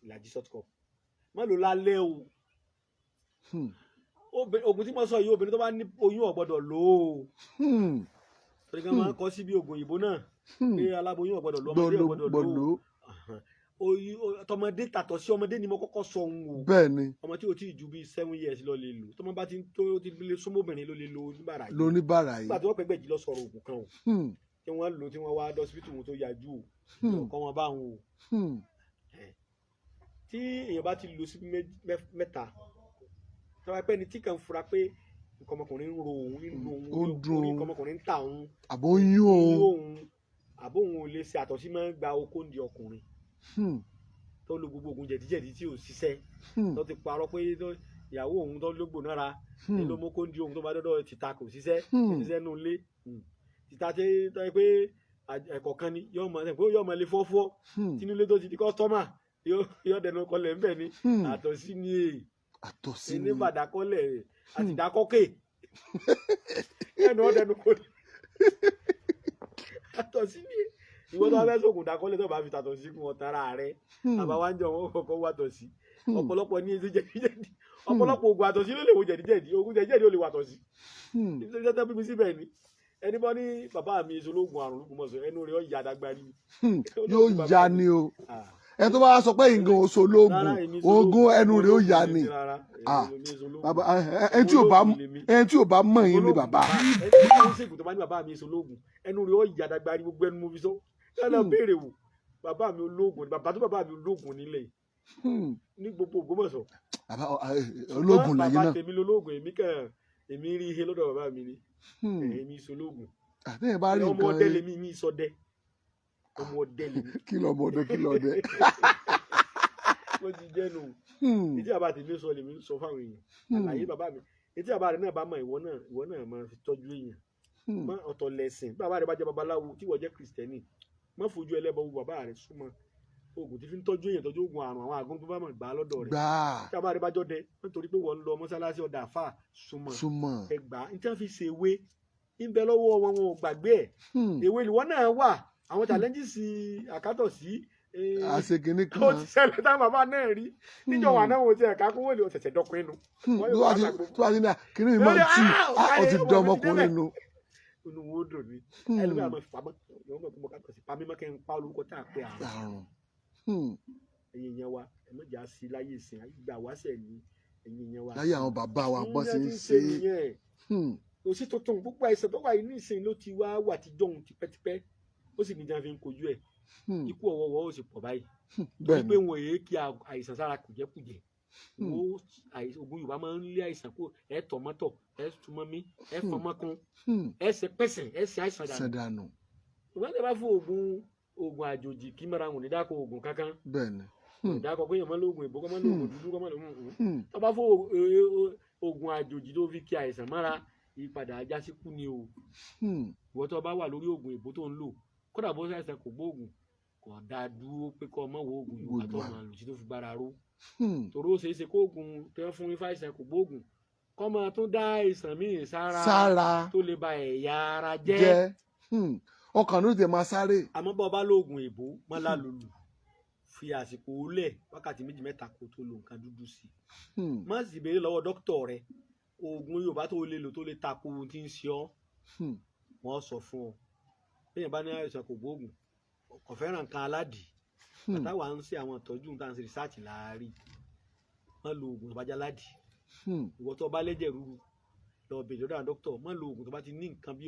ìlàjì short cup. Má lò lálẹ́ o. Oògùn tí mo sọ yìí, obìnrin tó bá ní oyún ò gbọ́dọ̀ lò ó. Torí kan máa ń kọ síbi oògùn òyìnbó náà pé aláboyún ò gbọ́dọ̀ lò, ọmọdé ò gbọ́dọ̀ lò ó. Gbọ́dọ̀. Oyún tọmọdé tàtọ̀ sí ọmọdé ni mo kọ́kọ́ sọ ohun o. Bẹ́ẹ̀ ni. Ọmọ tí o ti ju bíi 7 years lọ lè lò. Tọmọ bá ti ń tó ti lè súnmọ́ obìnrin ló lè lo oníbàárà yìí. Lóníbàrà Nígbà yìí. tí wọ́n pẹ́ gbẹ̀jì lọ sọ̀rọ̀ oògùn kan o, tí wọ́n lò, tí wọ́n wá dọ́sibítù wọn tó yájú o, ọkọ wọn bá wọn o. Tí èèyàn bá ti lò síbi mẹ́ta, tí wọ́n pẹ́ ni tí kàn fura pé nǹkan ọmọkùnrin ń ro òun, ń lo òun, Ó ń dùn orí òun. Nǹkan ọmọkùnrin ń ta òun, Àbó ń yún ń òun. òun, àbó òun ò lè ṣe àtọ̀sí, máa ń gba okó ń di ọkùnrin, tó lo gbogbo oògùn jẹ̀díjẹ̀dí tí ò ṣiṣẹ́, tó ti parọ́ pé ìyàwó òun tó lógbò nára ní ló mú kó ń di òun, tó bá dọ́dọ̀ tìta kò ṣiṣẹ́. Ṣiṣẹ́ nù lé tìta tí tó yẹ pé ẹ̀kọ́ kan ni yóò mọ ẹ̀ pé yóò mọ lé fọ́fọ́. Tínúlé tó ti di customer, yóò dẹnu kọlẹ̀ ńbẹ̀ ni. Àtọ̀sí ni èè Àtọ̀sí ní ni. Bàdákọ́lẹ̀ àti ìdákọ́kè ẹnu ọ̀dẹnu kọlẹ̀, àtọ̀sí ni. Ìwọ tó bá fẹ́ sóògùn dákọ́lẹ̀, tó bá fi tàtọ̀sí kún ọ̀tá ara rẹ̀. Àbá wa ń jọ wọn kọ́kọ́ wá tọ̀sí. Ọ̀pọ̀lọpọ̀ ní etí jẹ̀díjẹ̀dí, ọ̀pọ̀lọpọ̀ oògùn àtọ̀sí ló lè wo jẹ̀díjẹ̀dí, oògùn jẹ̀díjẹ̀dí ó lè wà tọ̀sí. Nítorí tẹ́tẹ́ bí mi síbẹ̀ ni ẹni bọ́ ní bàbá mi ìṣológun àrùn lókun ẹnu rẹ̀ ó yà dàgbà ni. Yóò ya ni o. Ẹ tó bá sọ pé nǹkan oṣù ológun oògùn, ẹnu rẹ̀ ó ya ni. Ah, bàbá ẹ ẹni tí ò bá mọ̀ yín ni bàbá. Ẹni tí wọ́n ń ṣègùn tó bá ní bàbá mi ìṣológun, ẹnu rẹ̀ ó yà dàgbà ni. Gbogbo ẹnu mo fi sọ yálà, béèrè wò, bàbá mi ológun ni bàbá tó, bàbá mi ológun nílẹ̀ yìí ní gbogbo Ògbómọ̀ṣọ́. Bàbá ológun lẹ́yìn Bàbá náà. tèmi lológun, èmi kàn èmi rí ihe lọ́dọ̀ bàbá mi ni. Èmi ìṣológun. Àtẹ̀yìn bá rí Ọmọ nǹkan ọdẹ lèmi, mi ìsọdẹ, ọmọ ọdẹ lèmi. Kí lọ ọmọdé, kí lọ ọdẹ. Wọ́n ti jẹ́nu. Etí bàbá tèmi sọ lèmi ń sọ fáwọn èèyàn. Àlàyé bàbá mi, etí bàbá rẹ náà bá mọ, ìwọ náà, ìwọ náà máa fi tọ́jú èèyàn. Mọ ọ̀tọ̀ lẹ̀sìn. Bí bàbá rẹ bá jẹ́ babaláwo, tí ìwọ jẹ́ kìrìsìtẹ́nì, má fojú ẹlẹ́bọ wo bàbá rẹ. Súnmọ́ oògùn tí fi ń tọ́jú èèyàn, tọ́jú oògùn àrùn àwọn àgún tó bá mọ̀, gbà á lọ́dọ̀ rẹ̀. Gbàá. Tí bàbá rẹ bá jọ́dẹ, nítorí pé wọ́n ń lọ mọ́sálásí ọ̀dà àfà, súnmọ́. Súnmọ́. Ẹgbàá ní tí wọ́n fi ṣe ewé ń bẹ lọ́wọ́ wọn, wọn ò gbàgbé ẹ̀. Ewé ìwọ náà wà. Àwọn challenges àkátọ̀ sí àṣekínní ó kan ti ṣẹlẹ̀ táwọn bàbá náà rí níjọ wà náà wọ́n ti ẹ̀ka kó wọ́n lè ṣẹ̀ṣẹ̀ dọ́kun inú. Wọ́n tó yóò bá wá ti sàgbó. tó bá ti ní à kíní mi máa ń tù Ah, á ó ti ọmọ dán mi ti ọmọkùnrin débẹ̀. nu. Inú wo dùn ní ẹlòmíràn máa fi pamọ́ ìwọ́n mọ̀ pé mo kàtọ̀ sí pamí mọ́ kí n pa olórúkọ tá a pè àrùn. Àrùn. Ẹ̀yin yẹn wa, ẹ má jà sí láyé ìsìn ìgbà wáṣẹ̀ ní ẹ̀yin yẹn wa. Láyé àwọn bàbá wa bọ́n ṣe ń Ní ṣe. nìyẹn. Kò sí tuntun, gbogbo àìsàn tó wà yìí ní ìsìn ló ti wá wà tíjọ́ òun tipẹ́tipẹ́, ó sì ní jẹun fi ń kojú ẹ̀. Ikú ọ̀wọ́wọ́ ó sì pọ̀ báyìí Bẹ́ẹ̀ wípé ni. wọn èé kí àìsàn sára kùjẹ́kùjẹ́. Wo oògùn Yorùbá máa ń lé àìsàn kó ẹ tọ̀ mọ́tọ̀, ẹ túmọ̀ mí, ẹ fọmọ́kun, ẹ ṣe pẹ̀sẹ̀, ẹ ṣe àìsàn dànù. Sẹ̀dánù. Ìwọ́n tẹ bá fún oògùn àjòjì kí mara wọn ò ní dákọ̀ oògùn kankan. Bẹ́ẹ̀ ni. Ò dákọ̀ pé èèyàn máa ń lo oògùn ìbò, kọ́ máa ń lo oògùn dúdú, kọ́ máa ń lo tó bá fún oògùn àjòjì tó fi kí àìsàn mọ́ra, ìpadà ajá sí kú ni o. Ìwọ tó bá wà lórí oògùn ìbò tó ń lò, kódà bó ṣàìsàn kò gbóògùn, kò dáa dúró pé kọ́ ọmọ wo oògùn Yorùbá tó Yorùbá. máa lò tí tó fi gbára ró. Torí ó ṣeé ṣe kó oògùn tó ń fún ifá àìsàn kò gbóògùn kọ́ máa tún dá àìsàn míì sára Sára tó lè ba ẹ̀yà ara jẹ́. Jẹ́. Ọkàn ló tẹ̀ máa sáré. Àmọ́ bọ́ ọ bá lóògùn èbó mọ́ lálòlù, fi àsìkò lẹ̀ wákàtí 2 mẹ́ta kó tó lo nǹkan dúdú sí i. Má sì béèrè lọ́wọ́ dókítà rẹ oògùn Yorùbá tó lè lò tó lè tako ohun tí ń ṣe ọ́. Wọ́n sọ fún ọ bẹ́ẹ̀ bá ní àìsàn kò gbóògùn, kò fẹ́ràn nǹkan aládìí. Bàtà wà ń ṣe àwọn ìtọ́jú tá à ń ṣe rìsáàtì láàárín, má lo oògùn tó bá jẹ́ aládìí. Ìwọ tó bá lẹ́jẹ̀ rúru, lọ bèèrè lọ́dọ̀ àwọn dókítà, má lo oògùn tó bá ti ní nǹkan bí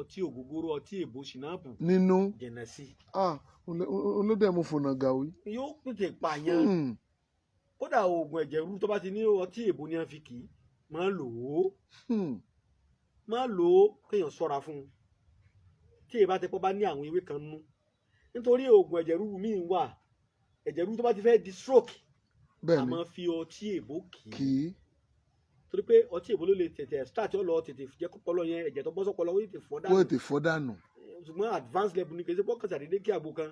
ọtí ògógóró, ọtí èbó, ṣìnáàpù nínú. Jìnnà sí. Ah, olódẹ mo fònà gàwí. Yóò tètè pààyàn. Kódà oògùn ẹ̀jẹ̀ rúru tó bá ti ní ọtí èbó ní wọ́n fi kì í, má lò ó. Má lò ó, kéèyàn ṣọ́ra fún un tí èyí bá ti pọ́ bá ní àwọn ewé kan nú, nítorí oògùn ẹ̀jẹ̀ rúru míì wà, ẹ̀jẹ̀ rúru tó bá ti fẹ́ di stroke, a Bẹ́ẹ̀ ni. máa fi ọtí èbó kì í. Kì í. Torí pé ọtí èbó ló lè tètè start, ó lọ tètè jẹ́ kọ́pọlọ yẹn, ẹ̀jẹ̀ tó bọ́ sọ́pọlọ ó tètè fọ́ Ó dànù. tètè fọ́ dànù. Ṣùgbọ́n advanced level ni, kì í ṣe pọ́kàn sàdédé kí àgbo kan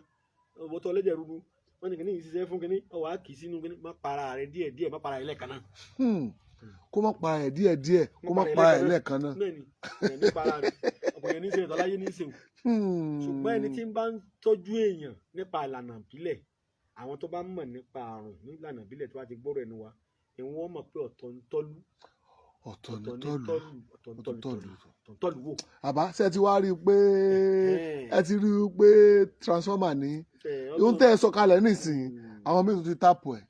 ọ̀wọ́ tó ọlẹ́jẹ̀ rúru wọ́n ní kíní yìí ṣiṣẹ́ fún kíní ọwọ́ á kì í sínú kíní, má para rẹ̀ díẹ̀ díẹ̀, má para rẹ̀ lẹ́ẹ̀kan náà. Kó má para ẹ̀ díẹ̀ díẹ̀, kó má para ẹ̀ lẹ́ẹ̀kan náà. Bẹ́ẹ̀ ni, èèyàn ní para rẹ̀, ọ̀pọ̀ èèyàn ní í ṣe ìtọ́láyé ní í ṣe o. Ṣùgbọ́n ẹni tí ń bá ń tọ́jú èèyàn nípa ìlànà ìbílẹ̀, àwọn tó bá mọ̀ nípa àrùn nílànà ìbílẹ̀, tó bá ti gbọ́rọ̀ ẹnu wa, ìwọ́n mọ̀ pé ọ̀tọ̀ ń tọ́lú. Ọ̀tọ̀ ní Ọ̀tọ̀ ní tọ́lù. tọ́lù, ọ̀tọ̀ ń Ọ̀tọ̀ tọ́lù, tọ́lù. ọ̀tọ̀ ń tọ́lù wò. Àbá ṣe ti wá rí i pé ẹ ti rí i pé transformer ní ohun tẹ́ ẹ sọ kalẹ̀ nísìnyí, àwọn míì tún ti tap ẹ̀.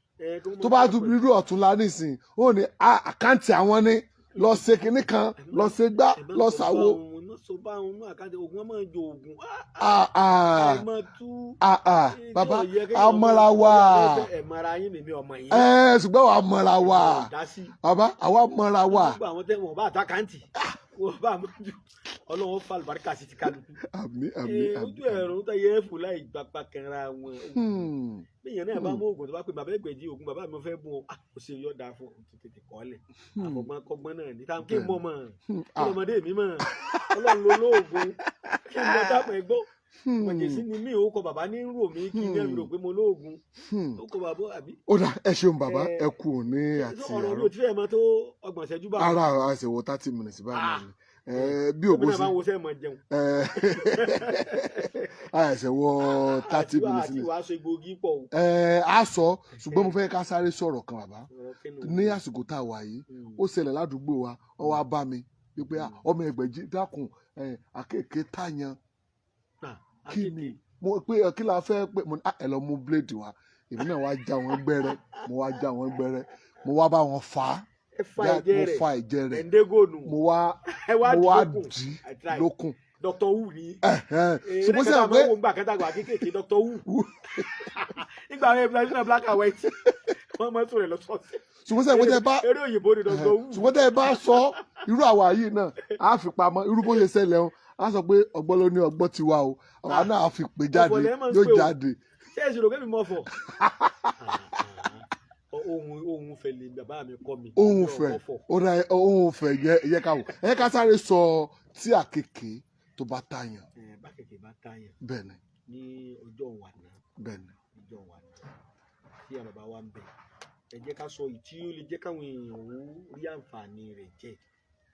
Tó bá tún rírú ọ̀túnla nísìnyí, ó ní account àwọn ní lọ ṣe kinní kan, lọ ṣe gbá, lọ ṣàwo. Má sọ bá òun ní account oògùn, wọn máa ń jo oògùn. Ah, ah, Ẹ máa tú. Ah, ah, Tí bàbá ò yẹ kéèyàn amọ̀ra wa. Ẹ mọ̀ra yín, lèmi ọmọ yín. Ẹ ṣùgbọ́n wàá mọ̀ra wa. Ẹ dá sí. Bàbá, àwa mọ̀ra wa. Gbogbo àwọn tẹ wọn bá àtàkàǹtì wọn bá àmójú, Ọlọ́run fa àlùbáríkà sí ti kálukú. Àmín, àmín. Ee, Àmín. ojú ẹ̀rọ tó yẹ fò láì gbapá kanra wọn. Bẹ́ẹ̀ náà bá mú oògùn tó bá pè bàbá Ẹgbẹ̀jì, oògùn bàbá mi fẹ́ bùn ọ, kò sí yọ̀ dáa fún ọ, tètè kọ́ lẹ̀. Àfọ̀gbọ́n kọ́gbọ́n náà ní táwọn kí n mọ̀ mọ̀ kí lọ́mọdé mi mọ̀, Ọlọ́run ló lóògùn kí n mọ táwọn ẹgbọ́. Mọ̀jẹ̀sí ni mí, ò kọ bàbá ní rò mí kí n rò pé mo lóògùn. Ó kọ bàbá àbí. Ó dà, ẹ ṣeun bàbá, ẹ kú òní àti Ọ̀rọ̀ mi àárọ̀. ò tí fẹ́ mọ tó 30 ìṣẹ́jú bá. Ara àṣewọ 30 minutes báyìí náà ni. Bí Èmi ògo náà sí bá ń wo sẹ́ mọ̀ jẹun. Àṣewọ 30 minutes Àti ni. wàá sọ egbòogi pọ̀ o. A sọ, ṣùgbọ́n mo fẹ́ ká sáré sọ̀rọ̀ kan, bàbá. Ọ̀rọ̀ kínú. Ní àsìkò tá a wà yìí, ó ṣẹlẹ̀ ládùúgbò wa, ó wá bá mi wípé, "Ah, ọmọ Ẹgbẹ̀jì, dákun, àkekèé tàyàn." Ah, Kí àkekèé. ni mo pé kí la fẹ́ pé mo ní, "Ah, ẹ lọ mú bíléèdì wa." Èmi náà wá já wọn gbẹ́rẹ́, mo wá já wọn gbẹ́rẹ́, mo wá bá wọn fà á. Ẹ fa ẹ̀jẹ̀ Mo rẹ̀. fa ẹ̀jẹ̀ rẹ̀. Ẹ̀ńdégònù. Mo wá Ẹ wá mo wá dì lókun. dì I try. lókun. Dr. Who ni. Ṣùgbọ́n Eré sẹ́yìn kẹta pé máa ń wo ńgbà kẹta gbà kéékèèké, Dr. Who. Nígbà àwọn ẹbí náà black and white. Wọ́n máa ń sọ̀rọ̀ lọ́sọ̀ọ̀sẹ̀. Ṣùgbọ́n sẹ́yìn pé tẹ́ bá Eré òyìnbó ni Dr. Who. Ṣùgbọ́n tẹ́ ẹ bá sọ irú àwa yìí náà, á fi pamọ́ irú bó ṣe ṣẹlẹ̀ o, á sọ pé ọgbọ́n ló ní ọgbọ́n tiwa o, àwa náà á fi pè jáde. Ọ̀fọ̀ lẹ́ máa ń Yóò pè o. jáde. Ṣé èsì rò pé mi mọ̀ fọ̀? Ohun fẹ̀ lè bàbá mi kọ́ mi. Ohun Mi ò fẹ̀ mọ̀ fọ̀. Ó dá, ohun fẹ̀ yẹ yẹ ká wò, ẹ ká sáré sọ tí àkekèé tó bá tàyàn. Ẹ, bá kẹ̀kẹ́ bá tàyàn. Bẹ́ẹ̀ ni. Ní ọjọ́ wàná. Bẹ́ẹ̀ ni. Ọjọ́ wàná tí àwọn bàbá wa ń bẹ, ẹ jẹ́ ká sọ ìtí ó lè jẹ́ káwọn èèyàn ó rí àǹfààní rẹ̀ jẹ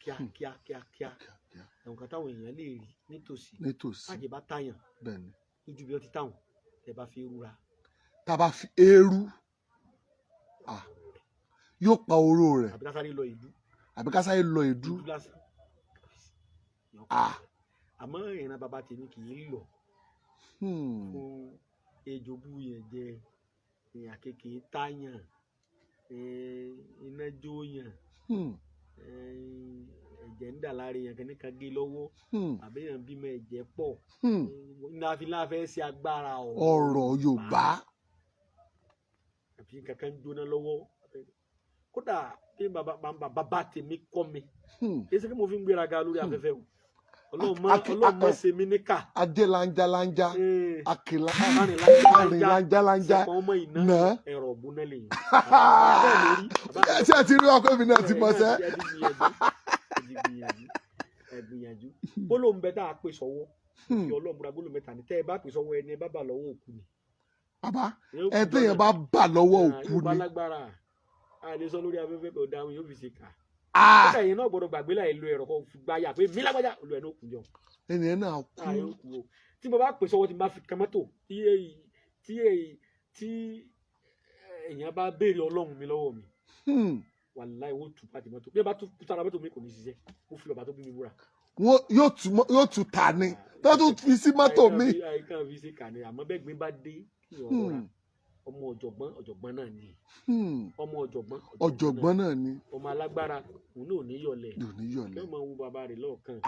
kíákíá kíákíá, Kíákíá. àwọn kan táwọn èèyàn lè rí nítòsí. Nítòsí. Bájẹ́ bá tàyàn, Bẹ́ẹ̀ ni. Lójú bí wọ́n ti táwọn ẹ bá fi rúra. Tá a bá fi eérú, yóò pa oró rẹ̀. Àbí ká sáré lọ ìlú. Àbí ká sáré lọ ìdú. Ìlú lásán. Àmọ́ ìran bàbá tèmi kì í lọ fún ejò bú yẹn jẹ, èèyàn kékeré táyàn, iná jó yàn, ẹ̀jẹ̀ ń dà lára èèyàn kìíní kan gé lọ́wọ́, àbí èèyàn bímọ ẹ̀jẹ̀ pọ̀. Ní láfẹ́ ṣe agbára ọ̀rọ̀ Yorùbá. Àbí kankan jóná lọ́wọ́. Kódà bí bàbá tèmi kọ́ mi, kì í ṣe kí mo fi ń gbéraga lórí afẹ́fẹ́ o. Ọlọ́run mọ̀ ṣe mí níkà. Adé lanjalanja, akìlá arìn lanjalanja, ọmọ iná ẹ̀rọ ọ̀gbọ́n lè yìn. Ṣé ẹ ti rí ọkọ mi náà ti mọ̀ sẹ́? Ẹ gbìyànjú. Gbólóhùn bẹ tá a pè sọ́wọ́, fi Ọlọ́run búra, gbólóhùn mẹ́ta ni tẹ́ ẹ bá pè sọ́wọ́, ẹni ẹ bá bà lọ́wọ́ òkú ni. Bàbá, ẹ téèyàn bá bà lọ́wọ́ òkú ni. Ni. Lágbára a lè sọ lórí afẹ́fẹ́, kò dáhùn, yóò fi ṣe kà. Kódà yẹn náà gbọ́dọ̀ gbàgbé láì lo ẹ̀rọ kan gbáyà pé mí lágbájá olú ẹ̀ náà kú jọ. Ẹni ẹ náà kú. Tí mo bá pè sọ́wọ́, tí mo bá fi kan mọ́tò, tí èèyàn bá béèrè Ọlọ́run mi lọ́wọ́ mi, wàláhì wọ́n tù pàtì mọ́tò. Bí ẹ bá tún sára mọ́tò mi, kò ní ṣiṣẹ́. Mo fi ọba tó bí mi búra. Yóò tún ta ni tó tún fi sí mọ́tò mi. Àìkàn fi ṣe kà ní, àmọ́ bẹ́ẹ̀ gbin bá dé kí ọ̀rọ̀ rà, ọmọ ọ̀jọ̀gbọ́n ọ̀jọ̀gbọ́n náà ni, ọmọ ọ̀jọ̀gbọ́n ọ̀jọ̀gbọ́n náà ni, ọmọ alágbára òun náà ò ní yọlẹ̀, yóò ní yọlẹ̀, yóò máa wo bàbá rẹ̀ lọ́ọ̀kan.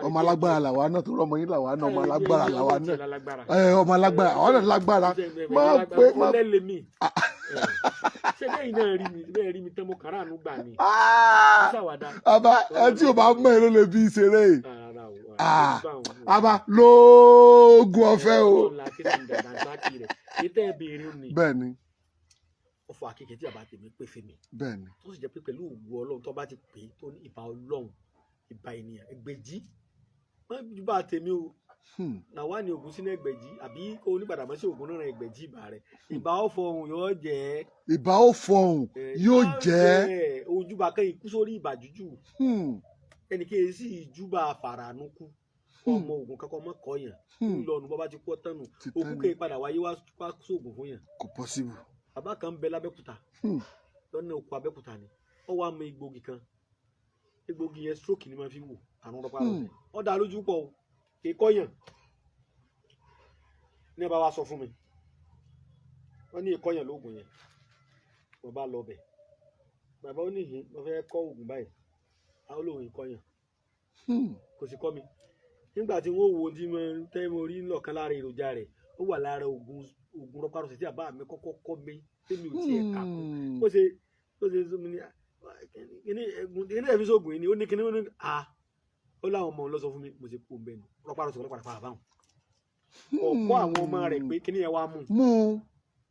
Ọmọ alágbára làwa náà, tó rọmọ yín làwa náà, ọmọ alágbára làwa náà, ọmọ alágbára àwọn náà lágbára máa pé máa lẹ́lẹ̀ mi. Ṣé bẹ́ẹ̀ náà rí mi, bẹ́ẹ̀ rí mi tán, mo kàrà àánú gbà ni. Bàbá, ẹ tí o bá mọ ẹ ló lè fi ṣeré. Bàbá lóògùn ọ̀fẹ́ o. Bẹ́ẹ̀ni. Ọ̀fọ̀ àkekèé tí bàbá tèmi pè fún mi. Bẹ́ẹ̀ni. Tó sì jẹ́ pé pẹ̀lú ògùn Ọlọ́run, tó bá ti pè é, tó ní ìbà Ọlọ́run, ìbà ènìyàn, ẹgbẹ̀jì wọ́n bá tèmi o làwa ni ògùn sínú ẹgbẹ̀jì, àbí kó onígbàdàmọ́sí ògùn náà ẹgbẹ̀jì ìbà rẹ̀, ìbà ọ̀fọ̀ ọ̀hún yóò jẹ́. Ìbà ọ̀fọ̀ ọ̀hún yóò jẹ́. Ojúbà kẹ́yìn kú sórí ìbà jújù, ẹnì kejì sì ìjúbà fàrànù kú, ọmọ ògùn kankan mọ́ kọ́yàn ńlọrun, bọ́ bá ti kú ọtán nù, òkú kẹ́yìn padà wáyé wá sóògùn fún yàn. Kò possible. Bàbá kan ń bẹ lábẹ́kúta, lọ́nà òkú Abẹ́kúta ni ó wá mọ egbògi kan. Egbògi yẹn, stroke ni máa fi wò àrùn rọpa rọsẹ̀, ó dá lójú pọ̀ o, kì í kọ́yàn. Ní ẹ bá wa sọ fún mi, wọ́n ní ìkọ́yàn lóògùn yẹn. Mo bá lọ bẹ̀, bàbá ó níhìn mo fẹ́ kọ́ oògùn báyìí, àwọn olóhùn ìkọ́yàn kò sì kọ́ mi. Nígbà tí wọ́n wo tí mo tẹ́ mo rí lọ́ọ̀kan lára èròjà rẹ̀, ó wà lára oògùn rọpárọsẹ̀ tí bàbá mi kọ́kọ́ kọ́ mi, tèmi ò tiẹ̀ kà kún. Bó ṣe sọ mi ní kíní kíní ẹ̀fí sóògùn yìí ni ó ní kíní, ó ní a ó láwọn ọmọ lọ sọ fún mi. Mo ṣe kú bẹ́ẹ̀ ni rọpárọsẹ̀ lọ́pàá padà báwọn kọ̀ọ̀kọ́ àwọn ọmọ rẹ̀ pé kíní yẹn wá mú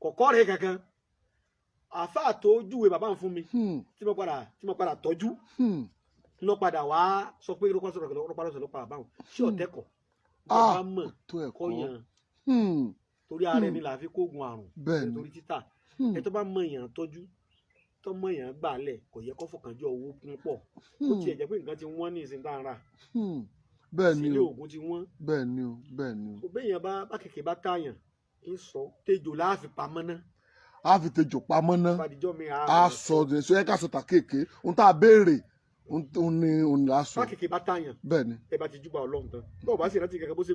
kọ̀ọ̀kọ́ rẹ̀ kankan. Àáfàá tó júwe bàbá mi fún mi, tí mo padà tọ́jú lọ padà wá sọ pé rọpárọsẹ̀ lọ́pàá báwọn ṣé ọ̀tẹ́kọ̀ bá mọ̀ kọ́yàn, torí ara ẹni là á fi kógun àrùn, torí títà ẹ tó bá mọ èèyàn tọ́jú, tó mọ èèyàn gbà lẹ̀, kò yẹ kó fọkànjọ owó kún pọ̀. Ó tiẹ̀ jẹ́ pé nǹkan ti wọ́n ní ìsìn tá à ń rà. Bẹ́ẹ̀ni o. Sílé oògùn ti wọ́n. Bẹ́ẹ̀ni o, bẹ́ẹ̀ni o. Béèyàn bá kèké bá táyàn ń sọ tejò láàfin pamọ́ ná. A fi tejò pamọ́ ná. Fàdíjọ́ mi. A sọ èso yẹ ká sọ tà kéèké, ohun tá a béèrè òun ni òun là á sọ. Bá kèké bá táyàn. Bẹ́ẹ̀ni. Ẹ bá ti júbà Ọlọ́run tán, bọ́ọ̀ bá sì rántí kankan, bó ṣe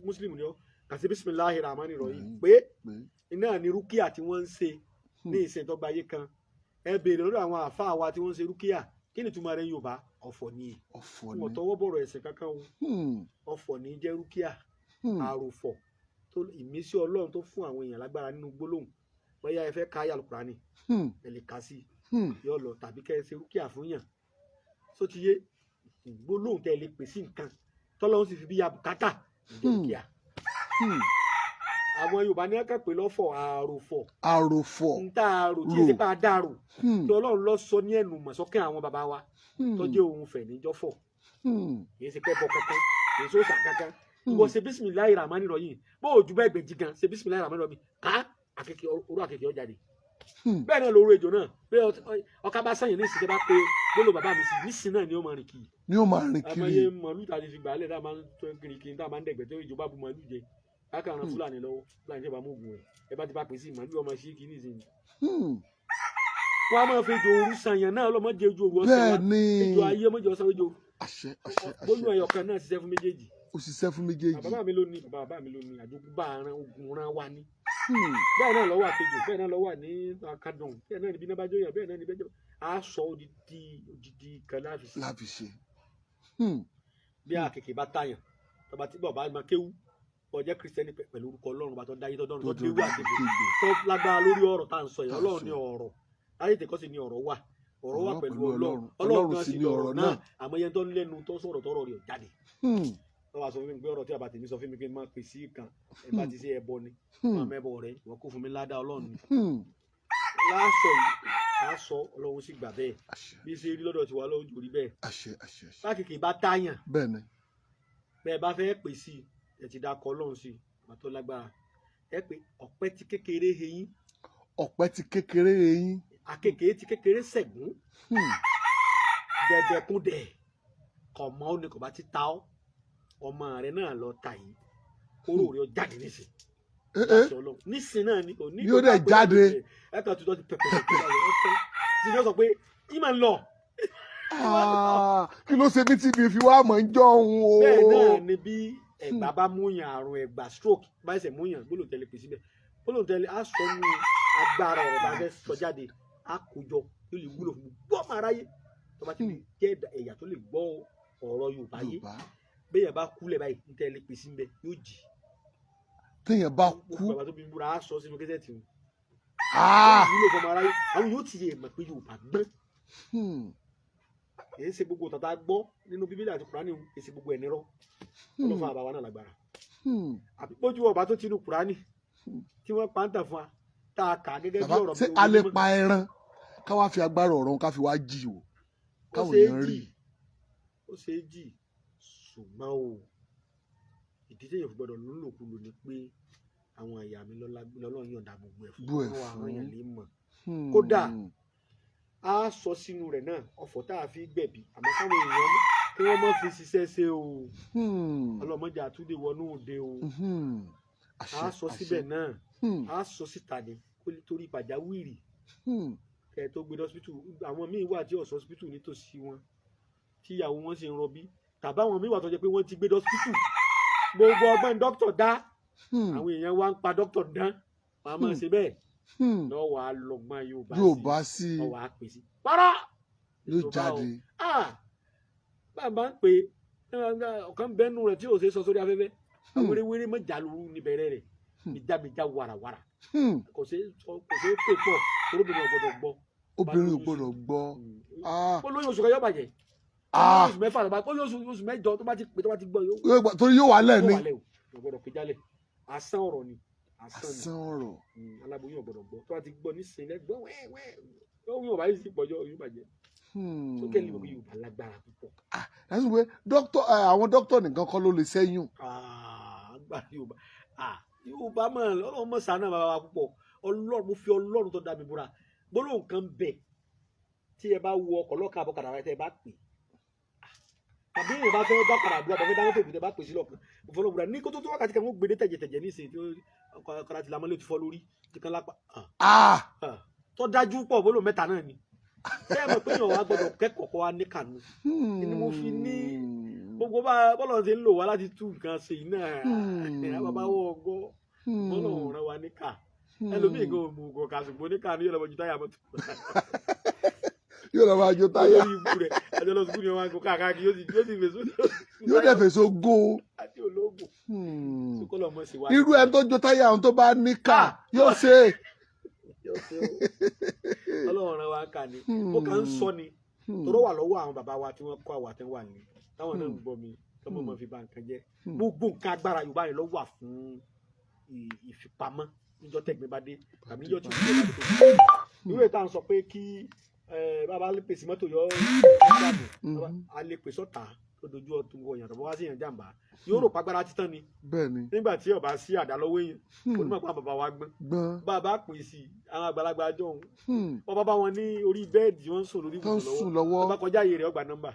mùsùlùmí ni ọ́, kà sí bisimilahi rahmani rahim, pé iná ní rúkìá tí wọ́n ń ṣe ní ìsìn tó gbayé kan. Ẹ béèrè lọ́dọ̀ àwọn àáfàá wa tí wọ́n ń ṣe rúkìá, kí ni ìtumọ̀ rẹ̀ Yorùbá? Ọ̀fọ̀ ni. Ọ̀fọ̀ ni. Wọ́n tọwọ́ bọ̀rọ̀ ẹ̀sìn kankan o. Ọ̀fọ̀ ní jẹ́ rúkìá, àròfọ̀ tó ìmísí Ọlọ́run tó fún àwọn èèyàn lágbára nínú gbólóhùn. Bóyá ẹ fẹ́ ka ayé Àlùkùránì, ẹ lè kà sí yọ lọ, tàbí kẹ́ ẹ ṣe rúkìá fún yàn só ti yé, gbólóhùn tẹ́ ẹ lè pè sí nǹkan tọ́lọ́run sì fi bí ya bùkátà ìjọ rúkìá. Àwọn Yorùbá ní ká pè lọ́fọ̀, àròfọ̀. Àròfọ̀. Ń tá àrò tí èsì bá dàrò tí Ọlọ́run lọ sọ ní ẹnu mọ̀sọ́kẹ́ àwọn bàbá wa tó jẹ́ òun fẹ̀ níjọ́fọ̀. Kì í ṣe pẹ́ bọ kankan, kì í ṣe òòṣà kankan. Ìwọ ṣe bisimilayi ramani rọyìn, bó o jù bẹ́ẹ̀ gbẹ̀jì gan, ṣe bisimilayi ramani rọyìn ká àkekèé orú àkekèé ọjà de. Bẹ́ẹ̀ náà lóru ejò náà, bí ọkà bá sẹ́yìn ní ìsìn, tẹ́ bá pé gbólóhùn bàbá mi sí nísìn náà ni ó máa rìn kiri. Ni ó máa rìn kiri. Àmọ́ màálù tàbí fi gbàálẹ̀ tá a máa ń tó kiri kiri, tá a máa ń dẹ̀gbẹ́ tó ìjọba bu màálù jẹ. Bákan ran Fúlàní lọ́wọ́, Fúlàní tí ó bá mú oògùn rẹ̀, ẹ bá ti bá pè sí ìmọ̀lú ọmọ sí kìíní ìsìn. Wọ́n á máa fi ejò òru sànyàn náà, ọlọ́mọdé ojú òru ọ̀sẹ̀ wa. Ejò ayé ọmọdé ọ̀sán ejò. Àṣẹ àṣẹ àṣẹ. Gbólóhùn ẹyọ kan náà ṣiṣẹ́ fún méjèèjì. Ó ṣiṣẹ́ fún méjèèjì. Bàbá mi ló ní, bàbá mi ló ní, àjogúnbá aran ogun ran wa ní. Bẹ́ẹ̀ náà ló wà kejì, bẹ́ẹ̀ náà ló wà ní akadùn, bẹ́ẹ̀ náà níbi iná bá jóyàn, bẹ́ẹ̀ náà níbi ẹjọ́. A sọ odidi odidi kan láfi ṣe. Láfi ṣe. Bí àkèké bá tàyàn, tọba tí bàbá máa kéwú, ó jẹ́ Kristẹni pẹ̀lú orúkọ Ọlọ́run bá tó dáyé tó dọ́run tó déwú àtẹ̀gbè tó lágbára lórí ọ̀rọ̀ tá à ń sọ yìí. Ọlọ́run ní ọ̀rọ̀ láyé tẹ̀kọ́ sì ní ọ̀rọ̀ wà, ọ̀rọ̀ wà pẹ̀lú Ọlọ́run, Ọlọ́run gan sì ní ọ̀rọ̀ náà. Àmọ́ yẹn tó lẹ́nu tó sọ̀rọ̀ tọ́rọ̀ rẹ̀ jáde. Wọ́n wá sọ fún mi pé ọ̀rọ̀ tí àbàtì mi sọ fún mi pé má pè sí kan, ẹ bá ti ṣe ẹbọ ni, má mẹ́bọ rẹ̀, wọ́n kó fún mi ládàá Ọlọ́run ni. Láàsọ yìí, láàsọ Ọlọ́run sì gbà bẹ́ẹ̀. Bí ṣe rí lọ́dọ̀ tiwa Ọlọ́run jò rí bẹ́ẹ̀. Lákìkì bá táyàn. Bẹ́ẹ̀ bá fẹ́ pè sí, ẹ ti dákọ̀ Ọlọ́run sí, ìgbà tó lágbára. Ẹ pé ọ̀pẹ ti kékeré eyín. Ọ̀pẹ ti kékeré eyín. Àkekèé ti kékeré sẹ̀gún. Dẹ̀dẹ̀kúndẹ̀ kọ̀ mọ́ ó ní kò bá ti ta ọ́. Ọmọ rẹ náà lọ ta yìí, kóró rẹ jáde nísìn. Nísìn náà ni òní yóò dẹ̀ jáde. Ẹ kàn tuntun ti pẹpẹ pẹpẹ tí yóò sọ pé í máa ń lọ. Kí ló ṣe bí tí mi fi wá mọ̀ ń jọ òun o. Bẹ́ẹ̀ náà ni bí ẹ̀gbà bá múyàn, àrùn ẹ̀gbà stroke bá ṣẹ̀ múyàn, gbólóhùn tẹ́lẹ̀ pè síbẹ̀. Gbólóhùn tẹ́lẹ̀ á sọ ní agbára ọ̀rọ̀ bá fẹ́ sọ jáde, á kójọ yóò lè wúlò fún gbogbo ọmọ aráyé tó bá ti lè jẹ́ ẹ̀yà tó lè gbọ́ ọ̀rọ̀ Yorùbá yé. Béèyàn bá kú lẹ̀ báyìí ní tẹ́lẹ̀ pèsè ń bẹ yóò jì. Téèyàn bá kú. Bàbá tó bí búra á sọ sínú kẹsẹ̀ tì. Wúlò fọmọ aráyé, àwọn yóò ti yẹ mọ̀ pé Yorùbá gbọ́n. Èyí ṣe gbogbo tàtà gbọ́ nínú Bíbélì àti Kùránì, èyí ṣe gbogbo ẹ̀ nírọ́. Ọlọ́fà àbáwá náà lágbára. Àbí bójú ọba tó tinú Kùránì tí wọ́n pa ń tàn fún wa tá a kà gẹ́gẹ́ bí ọ̀rọ̀ mi. Ṣé a lè pa ẹran ká wá fi agbára ọ̀rọ̀ ká fi wá jì wò káwọn èèyàn rí? Ó ṣe é jì, ṣùgbọ́n o ìdí téèyàn fi gbọ́dọ̀ lólòkulò ni pé àwọn àyà mi lọ́lọ́run yọ̀ǹda gbogbo ẹ̀ fún wọn, àwọn èèyàn lè mọ̀. Kódà a sọ sínú rẹ̀ náà ọ̀fọ̀ tá a fi gbẹ̀bí, àmọ́ káwọn èèyàn kí wọ́n má fi ṣiṣẹ́ ṣe o, ọlọ́mọdé àtúndé wọnú òde o. A sọ síbẹ̀ náà, a sọ síta ni torí pàjáwìrì kẹ́ tó gbé lọ́sibítù. Àwọn míì wà tí ọ̀sọ́ síbítù nítòsí wọn tí ìyàwó wọn sì ń rọbí, tàbá àwọn míì wà tó jẹ́ pé wọ́n ti gbé dọ́sítù, gbogbo ọgbọ́n dókítà dá, àwọn èèyàn wá ń pa dókítà dán, wọ́n á máa ṣe bẹ́ẹ̀ lọ́wọ́ á lọ́gbọ́n Yorùbá sí, lọ́wọ́ á pè sí para yóò jáde. Bàbá ń pè ọ̀kan bẹ́nu rẹ̀ tí yóò ṣe sọ sórí afẹ́fẹ́, wéréwéré mọ̀jà lóru níbẹ̀rẹ̀ rẹ̀, mìjàmìjà wàràwàrà, kò ṣe é pè pọ̀, obìnrin ò gbọ́dọ̀ gbọ́. Obìnrin ò gbọ́dọ̀ gbọ́. Ó lóyún oṣù kan yóò bàjẹ́. Oṣù mẹ́fà tó bá ó oṣù mẹ́jọ tó bá ti pè tó bá ti gbọ́ yóò torí yóò wà lẹ̀ ni. Yóò gbọ́dọ̀ pé jálẹ̀, asán ọ̀rọ̀ ni. Asán ọ̀rọ̀. Aláboyún ò gbọ́dọ̀ gbọ́, tó bá ti gbọ́ nísìnyí lẹ́gbọ́ wẹ́wẹ́ yóò bá yìí sì pọ̀jọ́ yóò bàjẹ́. Sókè ní Yorùbá lágbára púpọ̀. Lásìkò pé dókítà, àwọn dókítà nìkan kọ́ ló lè ṣẹ́yún. Agbára Yorùbá, Yorùbá mọ̀ Ọlọ́run mọ̀ ṣàánú bàbá wa púpọ̀. Ọlọ́run, mo fi Ọlọ́run tó dá mi búra, gbólóhùn kan bẹ̀ tí ẹ bá wo ọkọ̀ lọ́kà àbọ̀kadà rẹ tẹ́ ẹ bá pè tàbí èèyàn bá fẹ́ dákàrà àdúrà bá fẹ́ dáná tó ìbùdó bá pèsè lọ́kàn òfòlóbùrà ní kótó tó wákàtí kan wọ́n gbèdé tẹ̀jẹ̀tẹ̀jẹ̀ ní ìsìn tí ọkọ̀ àti làmọ́lé ti fọ́ lórí ti kan lápá. Tó dájú pọ̀ bólú mẹ́ta náà ni. Ṣé ẹ mọ̀ pé èèyàn wa gbọ́dọ̀ kẹ́kọ̀ọ́ kọ́ wa ní kànú ni mo fi ní gbogbo bá bọ́lọ̀ ṣe ń lò wá láti tú nǹkan ṣe iná ẹ̀ bàbá wọ ọgọ́ bọ́lọ̀ ràn wá ní kà ẹlòmíì gan òmùgọ̀ kà ṣùgbọ́n ní kà ní yóò lọ́mọ ju táyà mọ́tò yóò lọ máa jó táyà. Yóò dẹ̀ fèsò gún. Irú ẹni tó jó táyà àwọn tó bá ní ká yóò ṣe. Ọlọ́run ràn wá kà ní. Ó kàn ń sọ ni tọrọ wà lọ́wọ́ àwọn bàbá wa tí wọ́n kọ́ àwa tí wọ́n wà ní táwọn náà ń gbọ́ mi tọmọ mọ fi ba nǹkan jẹ́. Gbogbo nǹkan agbára Yorùbá rẹ̀ ló wà fún ìfipamọ́ níjọ́ tẹ̀gbẹ́ bá dé tàbí níjọ́ tí ìjọba bá dé tó. Ìwé ìta ń sọ pé kí bàbá lè pèsè mọ́tò yọ ọ́ a lè pèsè ọ̀tá tó dojú ọtún wọ yàtọ̀ bọ́ wá sí yàn jàǹbá yóò rò pàgbára títán ni. Nígbà tí ọba sí àdá lọ́wọ́ èèyàn onímọ̀ pa bàbá wa gbọ́n bàbá pè sí àwọn àgbàlagbà àjọ òun wọ́n bá bá wọn ní orí bẹ́ẹ̀dì wọ́n ń sùn lórí ibùsùn lọ́wọ́ bá kọjá iye rẹ̀ ó gba nọ́mbà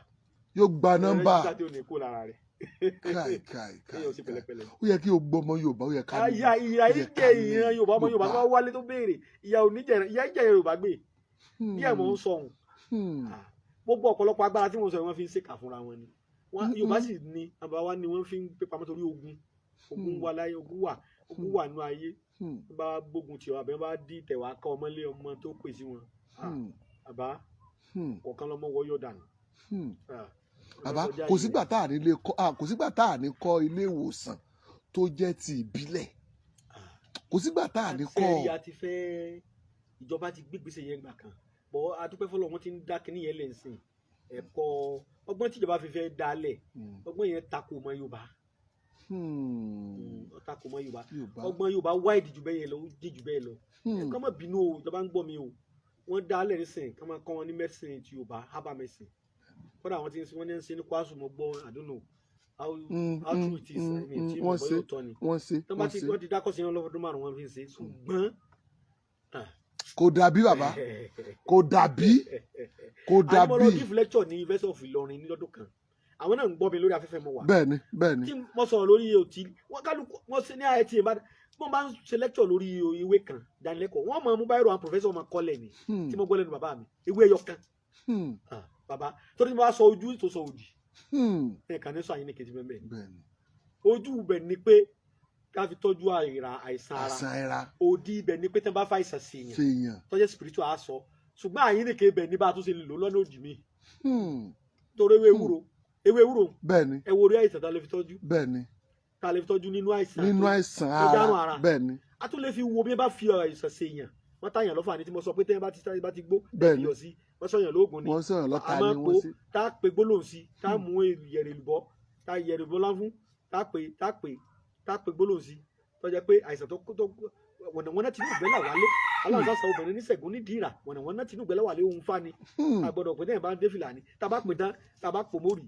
yóò gba nọ́mbà rẹ́jísítà tí ò ní kó lára rẹ̀. Káì káì káì Kéèyàn ṣe káì. pẹ̀lẹ́pẹ̀lẹ́. Ó yẹ kí o gbọ́ ọmọ Yorùbá, ó yẹ ká ní. Ìyà ìyà ó yẹ yìí ká jẹ ní ìran Yorùbá, ọmọ Yorùbá tó wá wálé tó béèrè ìyà ò ní jẹ, ìyà jẹ Yorùbá gbé díẹ̀ mò ń sọ òun. Gbogbo ọ̀pọ̀lọpọ̀ agbára tí mo sọ yìí, wọ́n fi ń ṣèkà fúnra wọn ni. Yorùbá sì ni àbá wa ni wọ́n fi ń pé pamọ́ torí ogun. Ogun wà láyé, ogun wà, ogun wà nínú ayé. Wọ́n bá gbógun tì ọ́ àbí wọ́n bá dí tẹ̀wá ká ọmọlé ọmọ tó pè sí wọn. Àbá kọ̀ọ̀kan lọ́mọ wọ́ yọ̀ dànù. Bàbá, ọlọ́kọjá kò yìí. sígbà tá à ní lè kọ́, kò sígbà tá à ní kọ́ ilé ìwòsàn tó jẹ́ ti ìbílẹ̀. Kò sígbà tá à ní kọ́. Àti a ti fẹ́ ìjọba ti gbé gbèsè yẹn gbà kan bọ́, adúpẹ́ fọlọ́ wọn ti ń dá kínní yẹn lẹ̀ ń sìn. Ẹ̀kọ́ ọgbọ́n tíjọba fi fẹ́ dálẹ̀, ọgbọ́n yẹn takò mọ́ Yorùbá. Ó takò mọ́ Yorùbá. Yorùbá. Ọgbọ́n Yorùbá wáìdì jù bẹ́ẹ̀ yẹn lọ, ó jì jù bẹ́ẹ̀ lọ. Ẹ kọ́ mọ̀ bínú o, ìjọba ń gbọ́ mi o. Wọ́n dálẹ̀ nísìn kọ́ máa kọ́ wọn ní medicine ti Yorùbá, herbal medicine. Kódà wọ́n ti ń wọ́n ní ń ṣe ní kwasu, mo gbọ́, I don't know how true it is. I mean, tí mo Wọ́n gbọ́ ṣe yóò tọ́ ni. Wọ́n ṣe Tọ́ bá wọ́n ti ṣe. Wọ́n ti dákọ̀ sí wọn lọ́dún 5 wọ́n fi ń ṣe, ṣùgbọ́n Kò dàbí, bàbá, kò dàbí, kò àní mo lọ dàbí. Give lecture ní University of Ìlọrin ní lọ́dún kan. Àwọn náà ń gbọ́ mi lórí afẹ́fẹ́ mo wà. Bẹ́ẹ̀ni, bẹ́ẹ̀ni. Tí mo sọ̀rọ̀ lórí òtí wọ́n kálukú wọ́n ṣe ní IIT Ìbàdàn, wọ́n bá ń ṣe lecture lórí ìwé kan ìdánilẹ́kọ̀ọ́, wọ́n mọ̀ mú báyìí àwọn professor máa kọ́lẹ̀ ni. Tí mo gbọ́ lẹ́nu bàbá mi, ìwé ẹyọ kan. Bàbá torí tí mo bá sọ ojú tó sọ òdì, ẹ̀ kàn ní sọ àyín ní kejì bẹ́ẹ̀. Ojú ibẹ̀ ni pé ká fi tọ́jú àìsàn ara. Àìsàn ara. Òdì ibẹ̀ ni pé tí wọ́n bá fa àìsàn sí yàn ṣe yàn tó jẹ́ spiritual á sọ, ṣùgbọ́n àyín ní kejì bẹ́ẹ̀ ní bá a tún ṣe lè lò lọ́nà òdì mi. Torí ewé ewúro, ewé ewúro, ẹ wo orí àìsàn tá a lè fi tọ́jú, tá a lè fi tọ́jú nínú àìsàn nínú àìsàn tó dárùn ara. Ara. A tún lè fi wo bí wọ́n bá fi àìsàn ṣe yàn, wọ́n táyàn lọ́fà ní tí mo sọ pé tẹ́yìn bá ti gbó yọ sí wọ́n sọ̀yàn lóògùn ni. Wọ́n sọ̀rọ̀ lọ́ta A máa ni po wọ́n sí. Tá a pe gbólóhùn sí, tá a mú yẹ̀rẹ̀ èlùbọ́, tá a yẹ̀rẹ̀ èlùbọ́ láfún, tá a pe gbólóhùn sí, tó jẹ́ pé àìsàn tó wọ̀nàwọ́nà tinú ìgbẹ́là wálé aláǹsàsà obìnrin níṣègùn nídìí ìrà wọ̀nàwọ́nà tinú ìgbẹ́là wálé òun fa ni. A gbọ́dọ̀ pé tẹ́yìn bá ń dé fìlà ni, tá a bá pè tán, tá a bá pò mórí,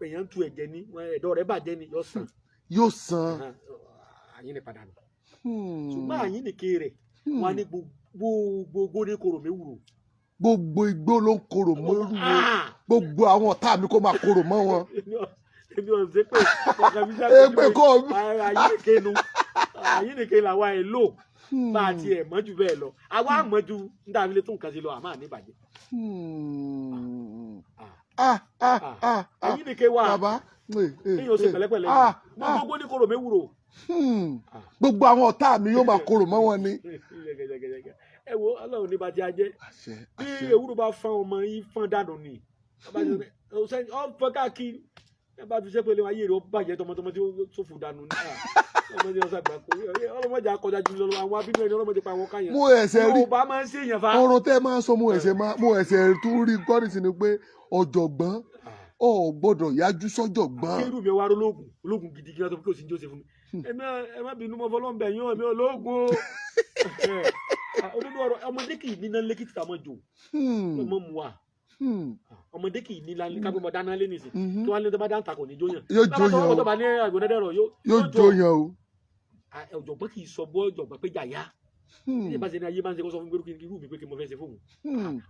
èèyàn ń tu ẹ̀jẹ̀ ni, ẹ̀dọ̀ rẹ̀ bàjẹ́ ni, yọ sàn. Yóò san. Àyín ni padà nù. Ṣùgbọ́n àyín nìke rẹ̀ wọn á ní gbogbo ní korò méwùrò. Gbogbo igbó ló ń korò mọ́rú wo, gbogbo àwọn ọ̀tá mi kó máa korò mọ́ wọn. Èmi ò ṣe pé ọkàn mi ṣàpèjúwe. Èpè kọ́ mi. Àyín nìke nu, àyín nìke làwa ẹ̀ lò bá a tiẹ̀ mọ́ ju bẹ́ẹ̀ lọ, àwa mọ́ ju níta fi lè tún nǹkan sí lọ, àmọ́ àní ìbàjẹ́. Ah ah ah ah. Àyín nìke wà. Bàbá, kéèyàn ṣe pẹ̀lẹ́pẹ̀lẹ́ ni gbogbo ní korò méwùrò. Gbogbo àwọn ọ̀tá mi yóò máa korò mọ́ wọn ni. Ẹ wo, Ọlọ́run ní bá ti ajẹ́ Àṣẹ. bí Àṣẹ. ewúro bá fọ́n ọmọ yín fọ́n dànù ni, ọ fọ́n káàkiri, ẹ bá fi sẹ́pẹ̀lẹ́ ayé rẹ̀ ó bàjẹ́ tọmọtọmọ tí ó ṣòfò dànù ní ọmọdé ọ̀sán àgbà kó ọlọ́mọdé akọjá jù lọ, àwọn abínú ẹni ọlọ́mọdé pa àwọn káyàn. Mo ẹsẹ̀ rí Yorùbá máa ń ṣèyàn fa. Ọ̀rọ̀ tẹ́ ẹ máa ń sọ, mo ẹsẹ̀ tún rí gọ́rìsì ni pé ọ̀jọ̀gbọ́n ò gbọ́dọ̀ yájú sọ́jọ̀gbọ́n. Kérú mi wá ológun, ológun gidi kí wọ́n tó kí o sì ń jóse fún mi. Ẹ má bínú, mọ́ fọlọ́ǹbẹ̀ yín, ẹ̀mí ológun o. Òdodo ọ̀rọ̀, ọmọdé kì í níná lékìtì tá a mọ̀ jò ọmọ mu wa. Ọmọdé kì í níná kápẹ́ mọ́ dáná lé nìsín tí wọ́n á lé tó bá dáńtà kò ní jóyàn. Yóò jóyàn o. Tó bá ní àgbọ̀nẹ́dẹ̀rọ̀ yóò jóyàn o. Ọ̀jọ̀gbọ́n kì í sọ bọ́ ọ̀jọ̀gbọ́n pé jàyà ní bá ṣe ní ayé máa ń ṣe kó sọ fún gbérú irú mi pé kí mo fẹ́ ṣe fóun.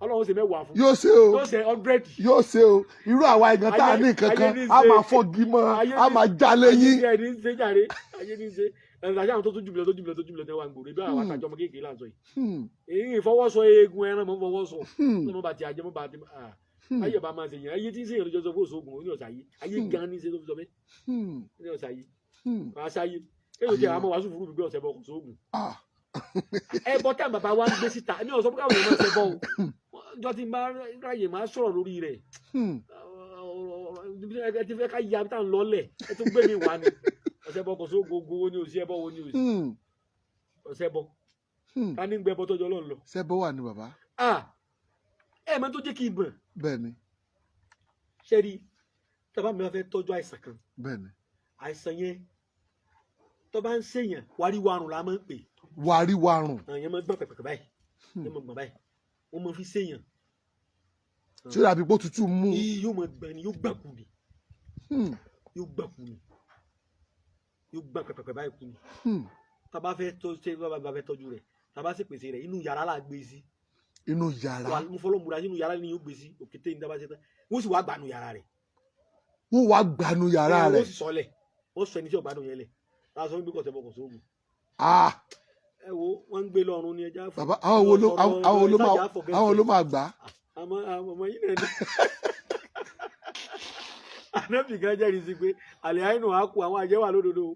Ọlọ́run ṣe 10 fún. Yóò ṣe o. Yóò ṣe 100. Yóò ṣe o. Irú àwa ìgan tá a ní nǹkan kan, a máa fọ́gi mọ́, a máa jalè yín. Ayé ní ṣe jàre, ayé ní ṣe ẹ̀rọ àti àwọn tó tún jùlọ tó jùlọ tó jùlọ tẹ́wà ń gbòòrò ibi àwọn àtàjọ ọmọ kéèké là ń sọ yìí. Èyí ìfọwọ́sọ eegun ẹran mọ́ fọwọ́sọ mọ́ bàtí ajẹ́ mọ́ bàtí ayé bá máa ṣe yẹn, ayé tí ń ṣe yẹn lójó sọ fún òṣogun ní ọ̀sà yìí, ayé gan ní ṣe tó fi sọ bẹ́ẹ̀ ní ọ̀sà yìí wàá ṣáyé kéèyàn tí àwọn ọmọ wàásù fúru gbé ọ̀sẹ̀ bọ̀ kò sóògùn. Ẹbọ tí àwọn bàbá wa ń gbé síta ní ọ̀sọ́ pé káwọn èèyàn máa ṣẹbọ o, ọjọ́ tí n bá ráyè máa sọ̀rọ̀ lórí rẹ̀. Ẹ ti fẹ́ ká ya tá à ń lọ́lẹ̀, ẹ tún gbé mi wá ni ọ̀sẹ̀ bọ̀ kò sóògùn, ogun wo ni òsì, ẹbọ wo ni òsì, ọ̀sẹ̀ bọ̀ ká ní gbẹ bọ́ tọ́jú Ọlọ́run lọ. Ṣẹbọ wà ní bàbá. Ẹ mọ̀ tó jẹ́ kí n mọ̀. Bẹ́ẹ̀ni. Ṣé rí tọ́ba mi bá fẹ́ tọ́jú àìsàn kan, àìsàn yẹn tó bá ń ṣèyàn, wàríwárùn la máa ń pè. Wàríwárùn. Àwọn yẹn máa ń gbọ̀n pẹ̀pẹ̀ báyìí, yẹn máa gbọ̀n báyìí, wọ́n máa fi ṣèyàn. Tí ó dàbí pé òtútù mú. Yóò máa gbọ̀n ni, yóò gbọ̀n kú ni. Yóò gbọ̀n kú ni, yóò gbọ̀n pẹ̀pẹ̀ báyìí kú ni. Tá a bá fẹ́ tọ́ ṣe bá fẹ́ tọ́jú rẹ̀, tá a bá sì pèsè rẹ̀, inú yàrá la gbé sí. Inú yàrá. Mo fọlọ́ múra, inú yàrá ni yóò gbé sí òkété ní tá a bá ṣe tán, wọ́n sì wá gbà nù yàrá rẹ̀. Wọ́n wá gbanú yàrá Ẹ, rẹ̀. wọ́n sì sọlẹ̀, wọ́n sọ ẹni tí ò gbádùn yẹn lẹ̀ láti sọ wípé kọ̀ọ̀tẹ̀ bọ̀ kò sóògùn. Ah, Ẹ wo, wọ́n ń gbé lọ́rùn ní ẹja fún. bàbá, àwọn wo ló àwọn wo ló máa àwọn wo ló máa gbà á? Àmọ́ àwọn ọmọ yìí náà ni ànábì kan jẹ́rìí sí pé àlẹ́ àìnù á kú àwọn àjẹ́ wà lódodo.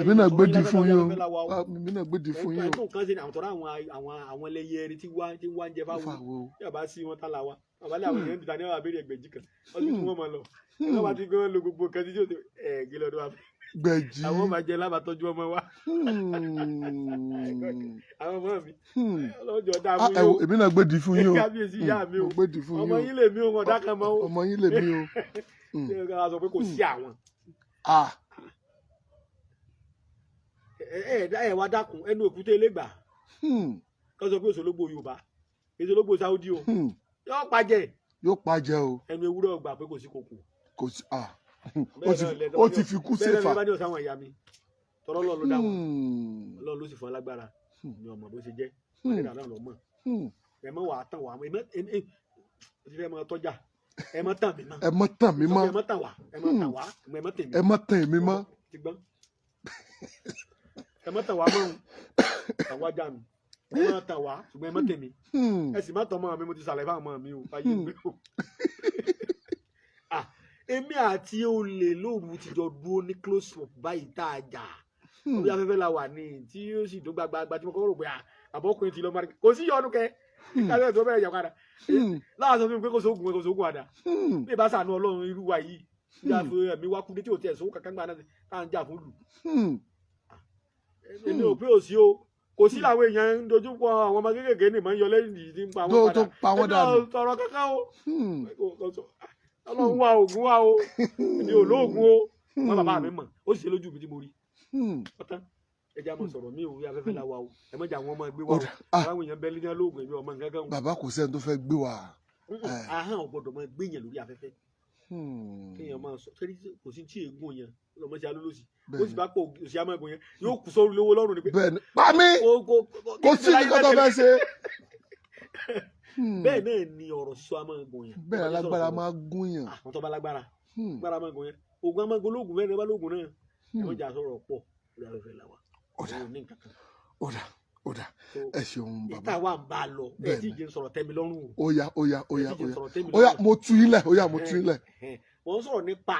Èmi náà gbédi fún yín o. Ah, èmi náà gbédi fún yín o. Ẹ̀tún kan sí ni àwọn tọ́ra àwọn ẹlẹ́yẹ ẹni tí wá ń jẹ fáwọn Fáwo. bí àbá sí wọn tá la wa bàbá lé àwọn èèyàn bìtà ní àwọn abẹ́rẹ́ ẹgbẹ̀jì kan wọ́n ti tún wọn mọ̀ lọ wọ́n bá ti gbé wọn lo gbogbo nǹkan tí yóò tó ẹ̀ gé lọ́dọ̀ wa Gbẹ̀jì. àwọn máa jẹ lábàtọ́jú ọmọ wa, àwọn ọmọ mi ọlọ́jọ́ dáa Ah, fún ẹ wo, yín èmi náà gbédi fún yín o o. kábíyèsí ìyá mi o Mo gbédi fún ọmọ yín yín lè mí o wọn dákan mọ́ o. o Ọmọ yín lè mí o. ṣé ẹ ká sọ pé kò sí àwọn Ah, ẹ ẹ ẹ wá dákun ẹnu èkúté lẹ́gbàá kọ́ sọ pé òṣòlógbò Yorùbá òṣòlógbò Saudi o yóò pàjẹ́. Yóò pàjẹ́ o. Ẹnu ewúrẹ́ ọgbà pé kò sí kòkò. Kò sí, ah, Bẹ́ẹ̀ náà lẹ- ó ti fi kú bẹ́ẹ̀ náà séfà. lẹ bá ní ọ̀sán àwọn ìyá mi tọrọ Ọlọ́run ló dá wọn. Ọlọ́run ló sì fún alágbára mi ò mọ̀ bó ṣe jẹ́ wọ́n dẹ̀ lọ́ mọ̀. Ẹ mọ̀ wàá tàn wá, ẹ mọ̀ ẹ ti fẹ́ mọ tọ́jà, ẹ mọ̀ tàn mí mọ́. Ẹ mọ́ tàn mí Sọ mọ́. pé ẹ mọ̀ tàn wá, ẹ mọ̀ tàn wá, ẹ mọ̀ tèmi. Ẹ mọ́ tàn èmi mọ́. Ti gbọ́n, ẹ mọ̀ tàn wá mọ́ àwọn ajá mi, ẹ mọ̀ tàn wá ṣùgbọ́n ẹ mọ̀ tèmi. Ẹ sì má tọ́ ọmọ mi, mo ti ṣàlàyé fáwọn ọmọ mi o ayé mi o. Ah, èmi àti olè lóru ti jọ dúró ní close up báyìí tá a jà orí afẹ́fẹ́ la wà ní tí ó sì dún gbagbagba tí mo kọ́ rò pé àbọ̀kùnrin ti lọ mari kò sí yọnu kẹ káṣẹ́ tó bẹ̀rẹ̀ yàpadà láwọn sọ fún mi pé kò sóògùn, kò sóògùn àdá. Bí ìbá sànú Ọlọ́run irú wa yìí bí a fi ẹ̀mí wá kú dé tí ò tiẹ̀ sówó kankan gbà náà tá à ń jà fún lù. Èmi ò pé òsì o, kò sí làwọn èèyàn ń dojú kọ àwọn ọmọ kéékèèké ní ìmọ̀ ń yọ lẹ́yìn yìí tí ń pa wọ́n Tó padà. pa wọ́n Èmi náà dànù. tọrọ kankan o. Ọlọ́run wá oògùn wá o, èmi ò lóògùn o, wọn bàbá mi mọ̀ ó sì ṣe lójú mi tí mo rí ọtán. Ẹ jẹ́ àmọ́ sọ̀rọ̀ mi ò rí afẹ́fẹ́ la wa o, ẹ mọ̀jà àwọn ọmọ ẹgbẹ́ wa o. Ó dà, ah. Àwọn èèyàn bẹ́ẹ̀ ní lóògùn, èmi ọmọ nǹkan kan o. Bàbá, kò sẹ́ni tó fẹ́ gbé wa. Ahọ́n ò gbọ́dọ̀ máa gbé yẹn lórí afẹ́fẹ́ kéèyàn máa sọ sẹ́rí kò sí tí ègún yẹn lọ́mọ sí alólòsì ó sì bá pọ̀ òsì amágun yẹn yóò kù sórí lówó lọ́rùn ni pé Bẹ́ẹ̀ni, pa mí. Kò sí nǹkan tó fẹ́ ṣe. Bẹ́ẹ̀ náà ni ọ̀rọ̀ sísọ amágun yẹn. Bẹ́ẹ̀ alágbára máa gún yàn. Àwọn tó bá lágbára agbára amágun yẹn, oògùn amágun lóògùn mẹ́rin bá lóògùn náà ẹ mọ̀jà sọ̀rọ̀ pọ̀ lórí afẹ́fẹ́ la wa. Ó dà. Òun ò ní nǹkan kan. Ó dà, ó dà. So, Ẹ ṣeun bàbá. ìta wa ń bá a lọ ẹ Bẹ́ẹ̀ni. tí ì jẹ́ ń sọ̀rọ̀ tẹ́mi lọ́rùn o. Ó yá, ó yá, ó yá, Ẹ tí ó ì jẹ́ ń yá. sọ̀rọ̀ tẹ́mi Ó yá, lọ́rùn. mo tú ilẹ̀, ó yá, mo tú ilẹ̀. Ẹ̀hẹ́n. Wọ́n ń sọ̀rọ̀ nípa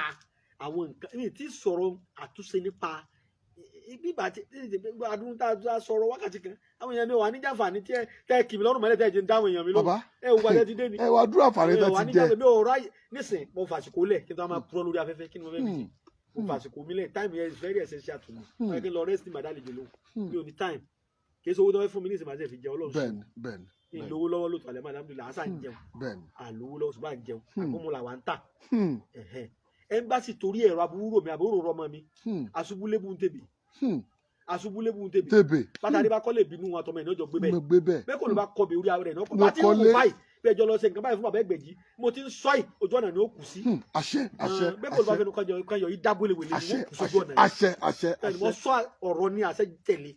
àwọn nǹkan ní tí sọ̀rọ̀ àtúnṣe nípa bíbà tí adúlù tá a sọ̀rọ̀ wákàtí kan àwọn èèyàn mi wà níjàǹfààní tí ẹ tẹ́ kì mí lọ́rùn mọ́lẹ̀ tẹ́ ẹ jẹ́ ń dáhùn èèyàn mi lóhùn. Bàbá, Ẹ wò wájú ti dé ni ẹ wá dúró àǹfààní ẹ tó wà ti jẹ. níjàǹfààní mi ò ráyè nísìn, mo fàṣìkò lẹ̀ kí n tó máa purọ́ lórí afẹ́fẹ́ kí ni mo fẹ́ fi ṣe. Mo fàṣìkò mi lẹ̀, time yẹn is very essential to me. Wọ́n yẹ kí n lọ rest ní màdàlejò lóhùn, mi ò ní time, kì í ṣe owó tó fẹ́ fún mi ní ìsìn màá ṣe fi jẹun Ọlọ́run. Bẹ́ẹ̀ni, bẹ́ẹ̀ni. Ní lówó lọ́wọ́ lóòótọ́ alẹ́ máa alhamdulillah àṣà ń jẹun Bẹ́ẹ̀ni. àlówó lọ́wọ́ ṣùgbọ́n à ń jẹun àkómọ làwa ń tà. Ẹ̀hẹ́n. Ẹ̀ńbàṣì torí ẹ̀rọ aburú mi àbúrò rọmọ mi asubúlébù ń tèbè asubúlébù ń tèbè Tèbè. bàtàrí bá kọ́lé bínú wọn àtọmọ ẹ̀ ní ọjọ́ gbé bẹ́ẹ̀ Mo gbé bẹ́ẹ̀. bẹ́ẹ̀ kò ló bá kọ́ bí orí ara rẹ̀ náà kọ́ Mo bá ti ń wò kọ́lé. báyìí bẹ́ẹ̀ jọ lọ ṣe nǹkan báyìí fún bàbá Ẹgbẹ̀jì mo ti ń sọ yìí ojú ọ̀nà ni ó kù sí. Àṣẹ, àṣẹ, Bẹ́ẹ̀ kò ló bá àṣẹ, fẹnu kọjọ yìí dábòlè wèlé ni àṣẹ, wọ́n kù sójú ọ̀nà yìí. àṣẹ, àṣẹ, Bẹ́ẹ̀ ni mo àṣẹ. sọ ọ̀rọ̀ ní àṣẹ tẹ̀lé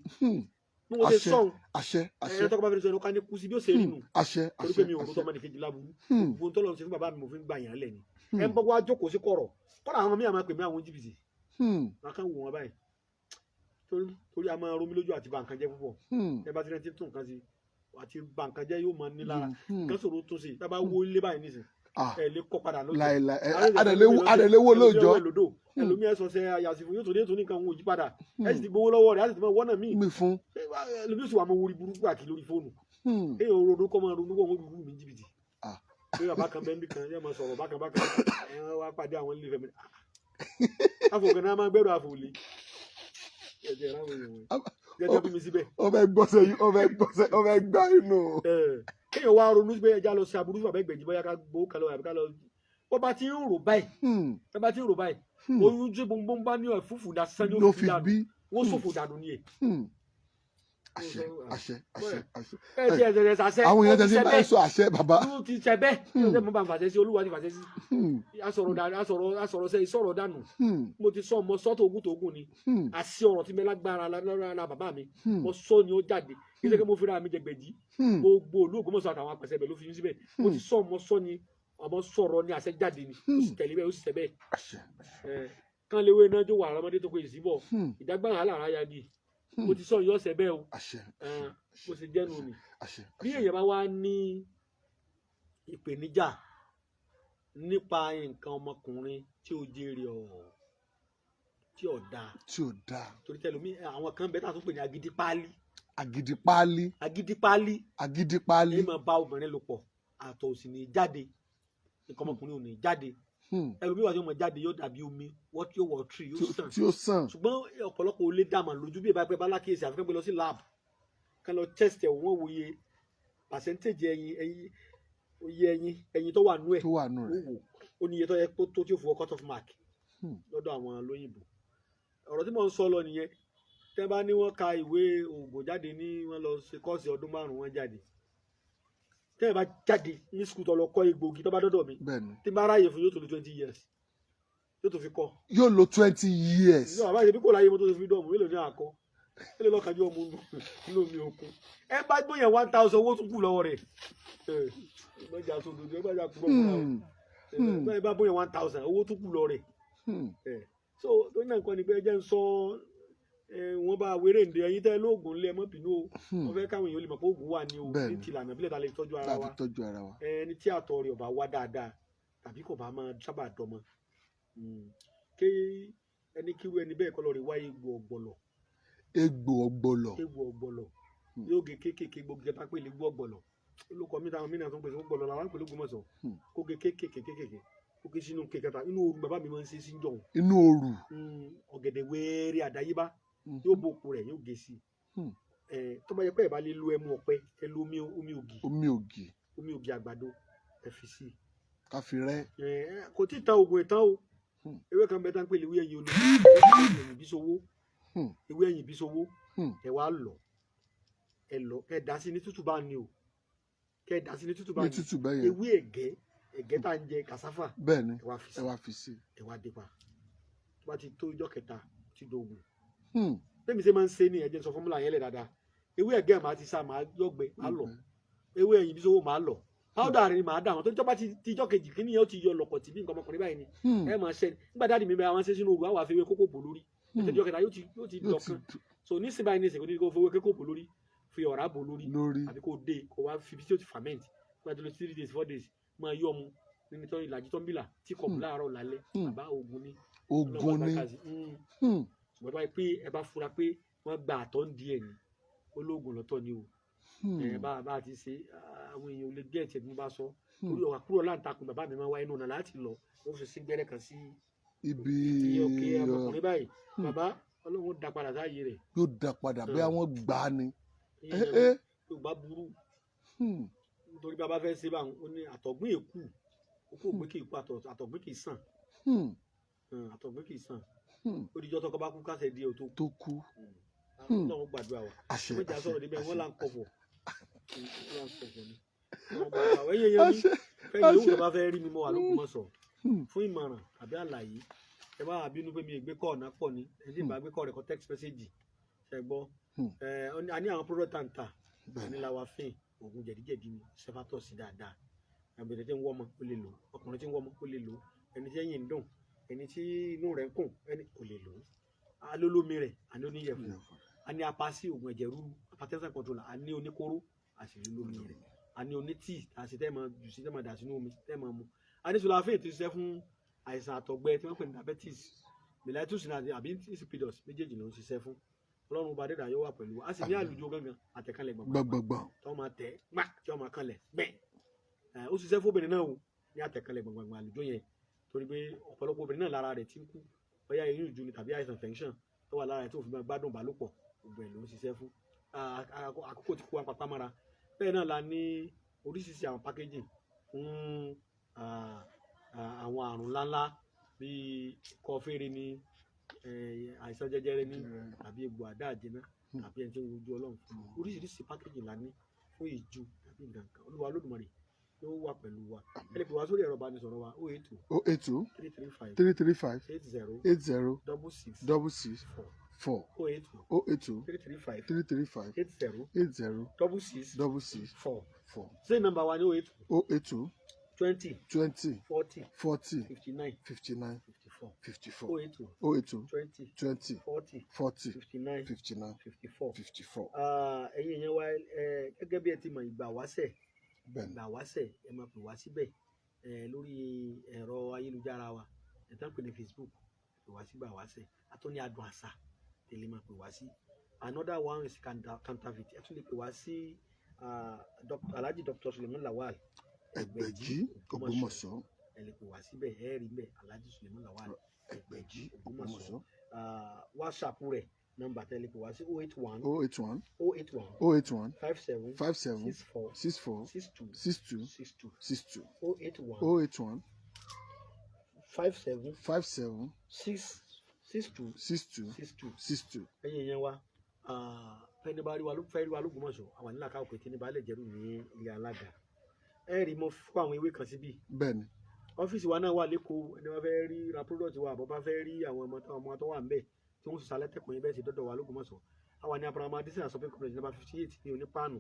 bí mo ṣe Àṣẹ, sọ̀hún àṣẹ, àṣẹ. ẹ̀rọ tọkọ bá fẹnu sọ ẹnu ká ní kú sí bí ó ṣe rí nù Àṣẹ, torí àṣẹ, pé mi ò rò àṣẹ. tọmọ nìkejì láburú gbogbo tó lọ́n ṣe fún bàbá mi mo fi ń gbà yàn lẹ̀ ni ẹ ń bọ́ wá jókòó sí kọ̀rọ̀ kọ́ra àwọn míì àmọ́ pè mí àwọn jìbìtì wọn kàn wò wọn báyìí torí a máa romi lójú àti bà nǹkan jẹ́ púpọ̀. Ẹ bá ti rẹ ti tún nǹkan sí àti bà nǹkan jẹ́ yóò máa ní lára nǹkan ṣòro tún sí tá a bá wó ilé báyìí nísìn ẹ lè kọ́ padà lójó. Láìláì adẹ̀léwó lóòjọ́. Ẹlòmíì ẹ sọ sẹ àyàsí fún yóò tó dé tó ní nǹkan òun ò yí padà ẹ sì ti gbowó lọ́wọ́ rẹ̀ á sì ti mọ wọ́nà míì Mi fún. Ẹlòmíì sì wà mọ orí burúkú àti lórí fóònù kéèyàn ronú kọ́ máa ronú wọ́n rúrú mi jìbìtì pé bàbá kan bẹ́ẹ̀ bí kan yóò máa sọ̀rọ̀ bákan bákan ẹ wá pàdé àwọn ilé ìfẹ́ mi àfọ̀gàn náà máa gbẹ́rù àfọ̀lẹ́ ẹ̀jẹ̀ ráwọn èèyàn wọ̀nyí jẹ́jọ́ bí mi síbẹ̀. Ọbẹ̀ gbọ́sẹ̀ yìí, ọbẹ̀ gbọ́sẹ̀, ọbẹ̀ gbá inú. Kéèyàn wá ronú pé ẹja lọ sí aburú fún bàbá Ẹgbẹ̀jì bóyá ká gbowó kan lọ àbí ká lọ bó bá ti ń rò báyìí bó bá ti ń rò báyìí oyún tí gbogbo bá ní ẹ̀fúfù dasán Ló yóò fi fi dànù bí. wọ́n ṣòfò dànù ni ẹ̀. Àṣẹ, àṣẹ, àṣẹ, àṣẹ. Ẹ ti ẹsẹ̀ rẹ̀ sàṣẹ. Àwọn èèyàn ó ti tẹ̀sí ṣẹ báyìí bẹ́ẹ̀. sọ àṣẹ bàbá. Ó ti ṣẹ bẹ́ẹ̀ ó ṣe mo bá ń fàṣẹ sí Olúwa ti fàṣẹ sí asọ̀rọ̀ dànù asọ̀rọ̀ asọ̀rọ̀ sẹ́ ìsọ̀rọ̀ dànù mo ti sọ mo sọ tògùn tògùn ni àṣì ọ̀rọ̀ tí mi lágbára lára bàbá mi mo sọ ni ó jáde kí ṣe kí mo fi ra mi jẹgbẹ̀jì gbogbo olú Ògbómọ̀ṣọ́ àtàwọn apẹ̀sẹ̀ bẹ̀ ló fi yín síbẹ̀ mo ti sọ mo sọ ni Ọmọ sọ̀rọ̀ ní àṣẹ jáde ni, ó sì tẹ̀lé bẹ́ẹ̀, ó sì tẹ̀ bẹ́ẹ̀. Àṣẹ. Kán léwé náà jó wà ọmọdé tó kó èsì bọ̀ ìdágbára lára yagi. Mo ti sọ yọ ọ̀sẹ̀ bẹ́ẹ̀ o. Àṣẹ. Bó ṣe jẹ́nu ni. Àṣẹ. Bí èèyàn bá wá ní ìpèníjà nípa nǹkan ọmọkùnrin tí ó jèrè ọ̀ tí ò dáa, tí ò dáa, torí tẹlomi àwọn kan bẹ́ẹ̀ tá a tún pè ní agídí páálí. Agídí páálí. Agídí páálí. Agídí páálí. Èyí máa bá obìnrin lò pọ̀, àtọ̀ ò sì ní jáde, nǹkan ọmọkùnrin ò ní jáde. Ẹlòmíì wà tí wọ́n máa jáde yóò dàbí omi, wọ́n tí yóò wọ̀ tírì yóò sàn, tí ó sàn. Ṣùgbọ́n ọ̀pọ̀lọpọ̀ ò lè dààmú lójú bí ìbá pẹ́ bá lákèésí, àfikún gbé lọ sí lab kan lọ test ẹ̀, wọ́n wòye percentage ẹyin ẹyin oye ẹyin ẹyin tó wà nú ẹ̀ tó wà nù ó rẹ̀. Wò ó ní iye tó yẹ kó tó tí ó fowó cut off mark Hmm. lọ́dọ̀ àwọn lóyìnbó. Ọ̀rọ̀ tí mò ń sọ lọ nìyẹn. Tẹ́ bá ní wọ́n ka ìwé oògùn jáde ní wọ́n lọ ṣe kọ́ọ̀sì ọdún 5 wọ́n jáde. Tẹ́ ẹ bá jáde ní skul tó lọ kọ́ egbòogi, tó bá dọ́dọ̀ mi, Bẹ́ẹ̀ni. tí n bá ráàyè fún, yóò tó lo 20 years yóò tó fi kọ́. Yóò lo 20 years. Ní àbá ìṣe bí kò láyé mọ́tò tó fi dọ̀mù mélòó ní àkọ́ mélòó lọ́kànjú ọmọ inú omi òkun. Ẹ bá gbóyè 1,000 owó tún kù lọ́wọ́ rẹ̀. Ẹ mọ̀jà sódodo, ẹ bá jà kúrò fúnra ẹ bá gbóyè 1,000 owó tún kù lọ́wọ́ rẹ̀. So tó ní nǹkan ni pé ẹ jẹ́ ń sọ wọ́n bá wéré ǹdẹ ẹyin tẹ́ lóògùn ńlẹ̀ mọ́ bínú o. Wọ́n fẹ́ káwọn èèyàn lè mọ̀ pé oògùn wà ní o ní tìlànà bílẹ̀ ta lè tọ́jú ara wa. Tọ́jú ara wa. Ẹni tí àtọ̀ rẹ̀ ò bá wá dáadáa tàbí kò bá máa sábà dọmọ, kí ẹni kíru ẹni bẹ́ẹ̀ kọ́ lọ rí wá egbò ọ̀gbọ̀lọ̀. Egbò ọ̀gbọ̀lọ̀. Egbò ọ̀gbọ̀lọ̀ yóò gé kéékèèké, gbogbo kẹta pé egbò ọ̀gbọ̀lọ̀ olùkọ́ mi táwọn mìíràn tó ń pèsè ọ̀gbọ̀lọ̀ làwọn ń pè l'Ógbómọ̀ṣọ́. Kó gé kéékèèké kéékèèké, kó gé sínú kékẹta inú ooru. Bàbá mi máa ń ṣe sí jọ̀hún. Inú ooru. Ọ̀gẹ̀dẹ̀ wẹ́ẹ́rẹ́ àdáyébá yóò bo òkú rẹ̀, yóò gé sí i. Tó bá yẹ pé ẹ bá lè lo ẹmu ọ̀pẹ, ẹ lo omi ògì. Omi ògì. Omi ògì àgbàdo ẹ fi sí i. Ká fi rẹ́. Kò tí ì tán oògùn ìtàn o. Ewé kan bẹ tá ń pè léwé ẹ̀yìn olómi, ewé ẹ̀yìn bísowó, ewé ẹ̀yìn bísowó. Ẹ wá lọ, ẹ lọ kẹ dá sí ní tútù bá ní o, kẹ dá sí ní tútù bá ní. Ewé ẹ̀gẹ́, ẹ̀gẹ́ tá ń jẹ kàsáfà. Bẹ́ẹ̀ni. Ẹ wá fi sí. Ẹ wá fi sí. Ẹ wá dé pa, tó bá ti tó ijọ́ kẹta ti dògùn. Bẹ́ẹ̀ mi ṣe máa ń ṣe ní ẹ̀jẹ̀ sọ fọ́múlà yẹn lẹ̀ dáadáa. Ewé ẹ̀gẹ́ màá ti sá, màá yọ̀gbẹ́, màá lọ. Ewé ẹ̀yìn bísowó màá lọ, powder rẹ ni màá dà wọn tó bá ti ijọ́ kejì kí nìyẹn ó ti yọ lọ̀kọ̀ tì bí nǹkan ọmọkùnrin báyìí ni. Ẹ máa ṣe nígbà dáàdì mi bẹ àwọn ṣe sínú oògùn àwọn àfiwé kókó bò lórí ètò ìjọ kẹta yóò ti dọ̀kan. So nísìnyí báyìí nísìnyí kò ní kó fowó kókó bò lórí, fi ọ̀rá bò lórí àbí kó dé kó wá fi tí ó ti ferment kó wá tó lọ 3 days 4 days máa yọ ọmu nínú tó ìlàjì tó ń bìlà tí kò láàárọ̀ lálẹ́. Bàbá oògùn ni. Oògùn ni. Ṣùgbọ́n tó bá yẹ pé ẹ bá fura pé wọ́n gba àtọ̀ ń di ẹ̀ ní olóògùn lọ́tọ̀ ni o. Ẹ bá a ti ṣe àwọn èèyàn ò lè gé ẹ̀tẹ̀ bí mo bá sọ orí ọ̀wà kúrò láǹtakùn. Bàbá mi máa wá inú ọ̀nà láti lọ, wọ́n fi sí gbẹ́rẹ́ kan sí ibi òkè ọmọkùnrin báyìí. Bàbá Ọlọ́run dá padà sáàyè rẹ̀. Yóò dá padà bí àwọn gbà á ni. Yorùbá burú nítorí bàbá fẹ́ ṣe báwọn ó ní àtọ̀gbìn èkú òkú ògbé kì í kú, àtọ̀gbìn kì í sàn, àtọ̀gbìn kì í sàn. Ó dijọ́ tọkọ bá kú kásẹ̀ di òtó tó kú. Ọlọ́run gbàdúrà wa. Àṣẹ. Wọ́n jà sọ̀rọ̀ níbẹ̀, wọ́n là ń kọ̀fọ̀ fẹ́yìn yòówù tó bá fẹ́ rí mi mọ́ wà l'Ógbómọ̀ṣọ́ fún ìmọ̀ràn àbí àlàyé. Ẹ bá bínú pé mi ì gbé kọ́ ọ̀nà pọ̀ ni, ẹ sì bá gbé kọ́ rẹ̀ kọ́ text message ṣe gbọ́. A ní àwọn product tàǹtà ní lawafin, oògùn jẹ̀díjẹ̀dí ni, sẹ́fàtọ̀sì dáadáa. Àbẹ̀rẹ̀ tí ń wọ́ ọmọ ó lè lò, ọkùnrin tí ń wọ́ ọmọ ó lè lò, ẹni tí ẹ̀yìn ń dùn, ẹni tí inú rẹ̀ ń kùn, ẹni kò lè lò. Alólómi rẹ̀, àní oníyẹ̀fun, a ní apasi oògùn ẹ̀jẹ̀ ríru, hypertension controller, a ní oníkóró, a sì ní lómi rẹ̀, a ní onítì àti tẹ́ máa jù sí, tẹ́ máa dà sínú omi tẹ́ máa mu. A ní sulafin tó ṣiṣẹ́ fún àìsàn àtọ̀gbẹ tí wọ́n pè ní diabetes mellitus àbí insipidus, méjèèjì ló ń ṣiṣẹ́ fún. Ọlọ́run bá dẹ́dà yóò wà pẹ̀lú wa. A sì ní àlùjọ gángan àtẹ̀kánlẹ̀ gbọ̀ngbọ̀ngbọ̀n tí wọ́n máa tẹ̀ gbà tí wọ́n máa kanlẹ̀ gbẹ̀. Ó ṣiṣẹ́ fún obìnrin náà o ní àtẹ̀kánlẹ̀ gbọ̀ngbọ̀ngbọ̀n àlùjọ yẹn, torí pé ọ̀pọ̀lọpọ̀ obìnrin náà lára rẹ̀ ti ń kú, bóyá eyín ìju ni tàbí àìsàn infection tó wà lára rẹ̀ tó fi máa gbádùn ìbálòpọ̀, gbogbo ẹ̀ ló ń ṣiṣẹ́ fún. Àkókò ti kó wa papá mọ́ra. Bẹ́ẹ̀ náà la ní oríṣiríṣi àwọn packaging fún àwọn àrùn ńláńlá bíi kọfíìrì ni, àìsàn jẹjẹrẹ ni, tàbí egbò àdá àjẹná, tàbí ẹni tí ń wojú Ọlọ́run. Oríṣiríṣi packaging la ní fún ìju tàbí nǹkan kan. Olúwa Olódùmarè yóò wà pẹ̀lú wa. Ẹ lè pè wá sórí ẹ̀rọ ìbánisọ̀rọ̀ wa 082 082 335 335 80 80 66 66 4 4 082 082 335 335 80 80 66 66 4 4. Ṣé nọ́mbà wa ní 082 082 20 20 40 40 59 59 54. 54. 080 080 20 20 40 40 59 59 54. 54. Ẹ̀yin èèyàn wa, gẹ́gẹ́ bí ẹ ti mọ̀, ìgbà wáṣẹ̀, Bẹ́ẹ̀ni. ìgbà wáṣẹ̀, ẹ máa pè wá síbẹ̀ lórí ẹ̀rọ ayélujára wa, ẹ̀ tán pè ní Facebook, ẹ pè wá sí ìgbà wáṣẹ̀. A tún ní Adùn Àṣà tẹ̀lé, máa pè wá sí. Another one is counterfeit. Ẹ tún lè pè wá sí Alhaji Dr. Suleiman Lawal Ẹgbẹ̀jì Ògbómọ̀ṣọ́. Ẹ lè pè wá síbẹ̀, ẹ rí bẹ́ẹ̀, Alhaji Suleiman Lawal Ẹgbẹ̀jì Ògbómọ̀ṣọ́. WhatsApp rẹ̀, nọ́mbà tẹ́ lè pè wá sí 081 081 081 081 57 57 64 64 62 62 62 62. 081 081 57 57 6 62 62 62. 62. Ẹ̀yin èèyàn wa, fẹ́ni bá rí wa ló fẹ́ rí wa lÓgbómọ̀ṣọ́, àwọn nílà káwọ́ pé tí ní baálẹ̀ jẹ́rù ní ilé alága. Ẹ rí mo fún àwọn ewé kan síbí. Bẹ́ẹ̀ni. Ọ́fíìsì wa náà wà lẹ́kọ̀ọ́. Ẹni bá fẹ́ rí ra product wa, àbọ̀ bá fẹ́ rí àwọn ọmọ tó ọmọ tó wà ńbẹ̀ tí wọ́n sọ sálẹ̀ tẹ̀kùn yẹn, bẹ́ẹ̀ sì dọ́dọ̀ wa lÓgbómọ̀ṣọ́. Àwa ní Abraham Adesina Shopping Complex, number 58 ní Onípáànù.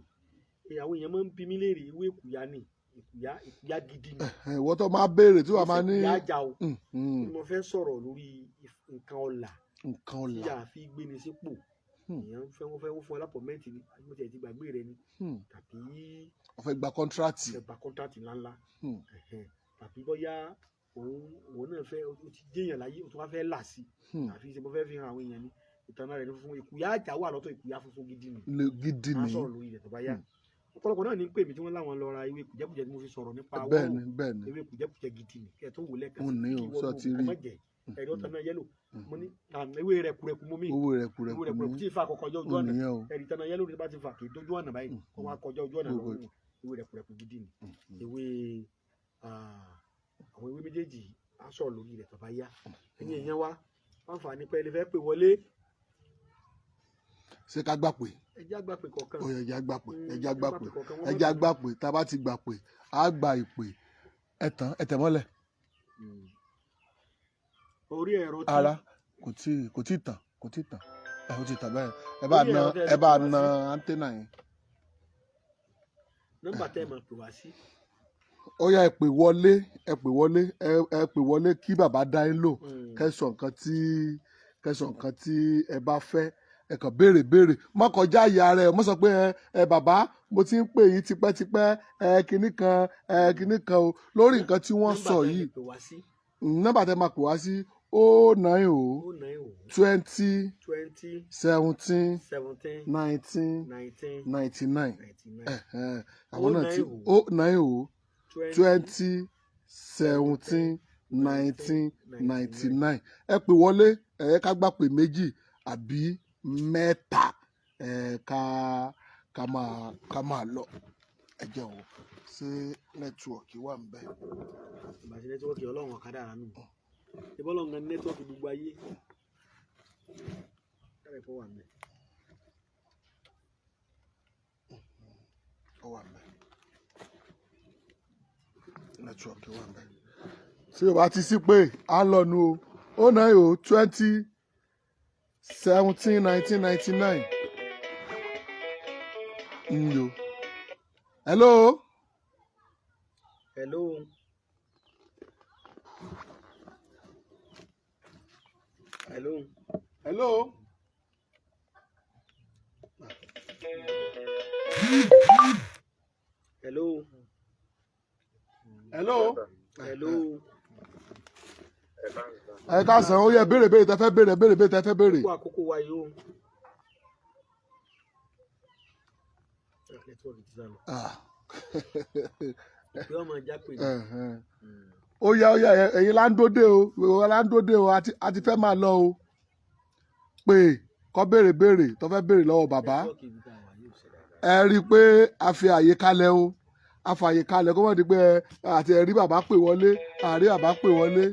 Àwọn èèyàn máa ń bi mí léèrè ìwé ìkùyà ni ìkùyà, ìkùyà gidi ni. Ìwọ tó máa béèrè tí wàá máa ní. Ìkùyà àjà o. Mo fẹ́ sọ̀rọ̀ lórí nǹkan ọ̀la Nǹkan tí ọ̀la. a fi gbéni sípò. Èèyàn fẹ́ wọ́n fẹ́ wọ́n fún alápọ̀mẹ́ǹtì ni, mo tiẹ̀ ti gbàgbé rẹ ni, tàbí Ó fẹ́ gba contract. Fẹ́ gba contract ńláńlá. Ẹ̀hẹ̀n. Tàbí bóyá òun náà fẹ́, ó ti jéèyàn láyé, ó tún wá fẹ́ là sí, àfi ṣe mo fẹ́ fi hàn àwọn èèyàn ni. Ìtàn rẹ̀ ní funfun, ìkùyà àjà wà lọ́tọ̀, ìkùyà funfun gidi ni. Le gidi A ni. sọ̀rọ̀ lórí rẹ̀ tó bá yá. Ọ̀pọ̀lọpọ̀ náà ní ń pè mí tí wọ́n láwọn lọ ra ewé kùjẹ́kùjẹ́ tí mo fi sọ̀rọ̀ nípa Bẹ́ẹ̀ni, wọ́rọ̀. bẹ́ẹ̀ni. Ewé kùjẹ́kùjẹ́ gidi ni kẹ́ ẹ̀ tó wò lẹ́ẹ̀kan Ó sí ní kí o, wọ́n sọ lò ti kọ́ rí. má jẹ́ ẹ̀rí ọ̀tọ̀ náà yellow. Mo ní ewé rẹ̀ kúrẹ́kù mú mi. Owó rẹ̀ Ewé kúrẹ́kù rẹ̀ kúrẹ́kù ní. tí ì fa kọkọjá ojú Ó ọ̀nà. nìyẹn o. Ẹ̀rí tán náà yellow ní bá ti fà kì í dójú ọ̀nà báyìí, kó wá kọjá ojú ọ̀nà Gbogbo- lọ́wọ́. Ewé rẹ̀ kúrẹ́kù gidi ni. Ewé àwọn ewé méjèèjì yìí, á sọ̀rọ̀ lórí rẹ̀ tó bá yá. Ẹ̀yin èèyàn wa, àǹfààní pé ẹ lè fẹ́ pè wọlé. Ṣé ká gbà pé? Ẹ jẹ́ àgbà pè kọ̀ọ̀kan. Ó yẹ ẹja gbà pé, ẹja gbà pé, kọ̀ọ̀kan, wọ́n ẹja má gbà pé. Tá a bá ti gbà pé, á gba ìpè. Ẹ tán, ẹ tẹ̀ mọ́lẹ̀. Orí ẹ̀rọ tí Ara kò tí tàn, kò tí tàn. Ẹ ó ti tàn bẹ́ẹ̀. Ẹ bá Orí na ẹ̀rọ tẹ́ ẹ ẹ lè bá pè wá na sí. antenna yẹn. Nọ́mbà tẹ́ ẹ máa pè wá sí. Ó yá, ẹ pè wọlé, ẹ pè wọlé, ẹ pè wọlé kí bàbá dá yín lò. Kẹsàn nǹkan tí ẹ bá fẹ́, ẹ kàn béèrè béèrè, má kọjá ìyá rẹ. Má sọ pé ẹ bàbá, mo ti ń pè yín tipẹ́tipẹ́, ẹ kinní kan, ẹ kinní kan o, lórí nǹkan tí wọ́n Nọ́mbà sọ tẹ́ ẹ lè yìí. pè wá sí. Nọ́mbà tẹ́ máa pè wá sí: 090 090 20 20 17 17 19 19 99. 99. Àwọn náà ti 090 20 20 17 19 99. Ẹ pè wọlé, ẹ ká gbà pé méjì àbí mẹ́ta, ẹ ká máa lọ. Ẹ jẹ́ o, ṣé network wà ń bẹ? Ìbàṣẹ network, ọlọ́run ọ̀kadà rà nù ìbọ́lọ̀ nǹkan network gbogbo ayé kárẹ̀ fọ́ wà mẹ́. Ó wà ń bẹ, network wà ń bẹ. Tí o bá ti sí pé à ń lọ nu o, 090 20 17 19 99 ń yo. Hello. Hello, hello. Hello. Hello. Hello. Hello. Ẹ káàsán. Ó yẹ béèrè béèrè tẹ fẹ́ béèrè, béèrè béèrè tẹ fẹ́ béèrè. Kó àkókò wa yìí o. Network ti sá lọ. Ah. Ìpè ọmọ jápè ní. Ẹ̀hẹ̀n. Ó yá, ó yá, ẹ̀yin là ń dóde o, ìwọ là ń dóde o, a ti fẹ́ máa lọ o. Pé kọ́ béèrè béèrè tó fẹ́ béèrè lọ́wọ́ bàbá. Network ibi tá a wà yóò ṣe dáadáa. Ẹ rí i pé a fi àyè kalẹ̀ o, a fàyè kalẹ̀ kó mọ̀ di pé ẹ àti ẹ̀rí bàbá pè wọlé, àrí bàbá pè wọlé.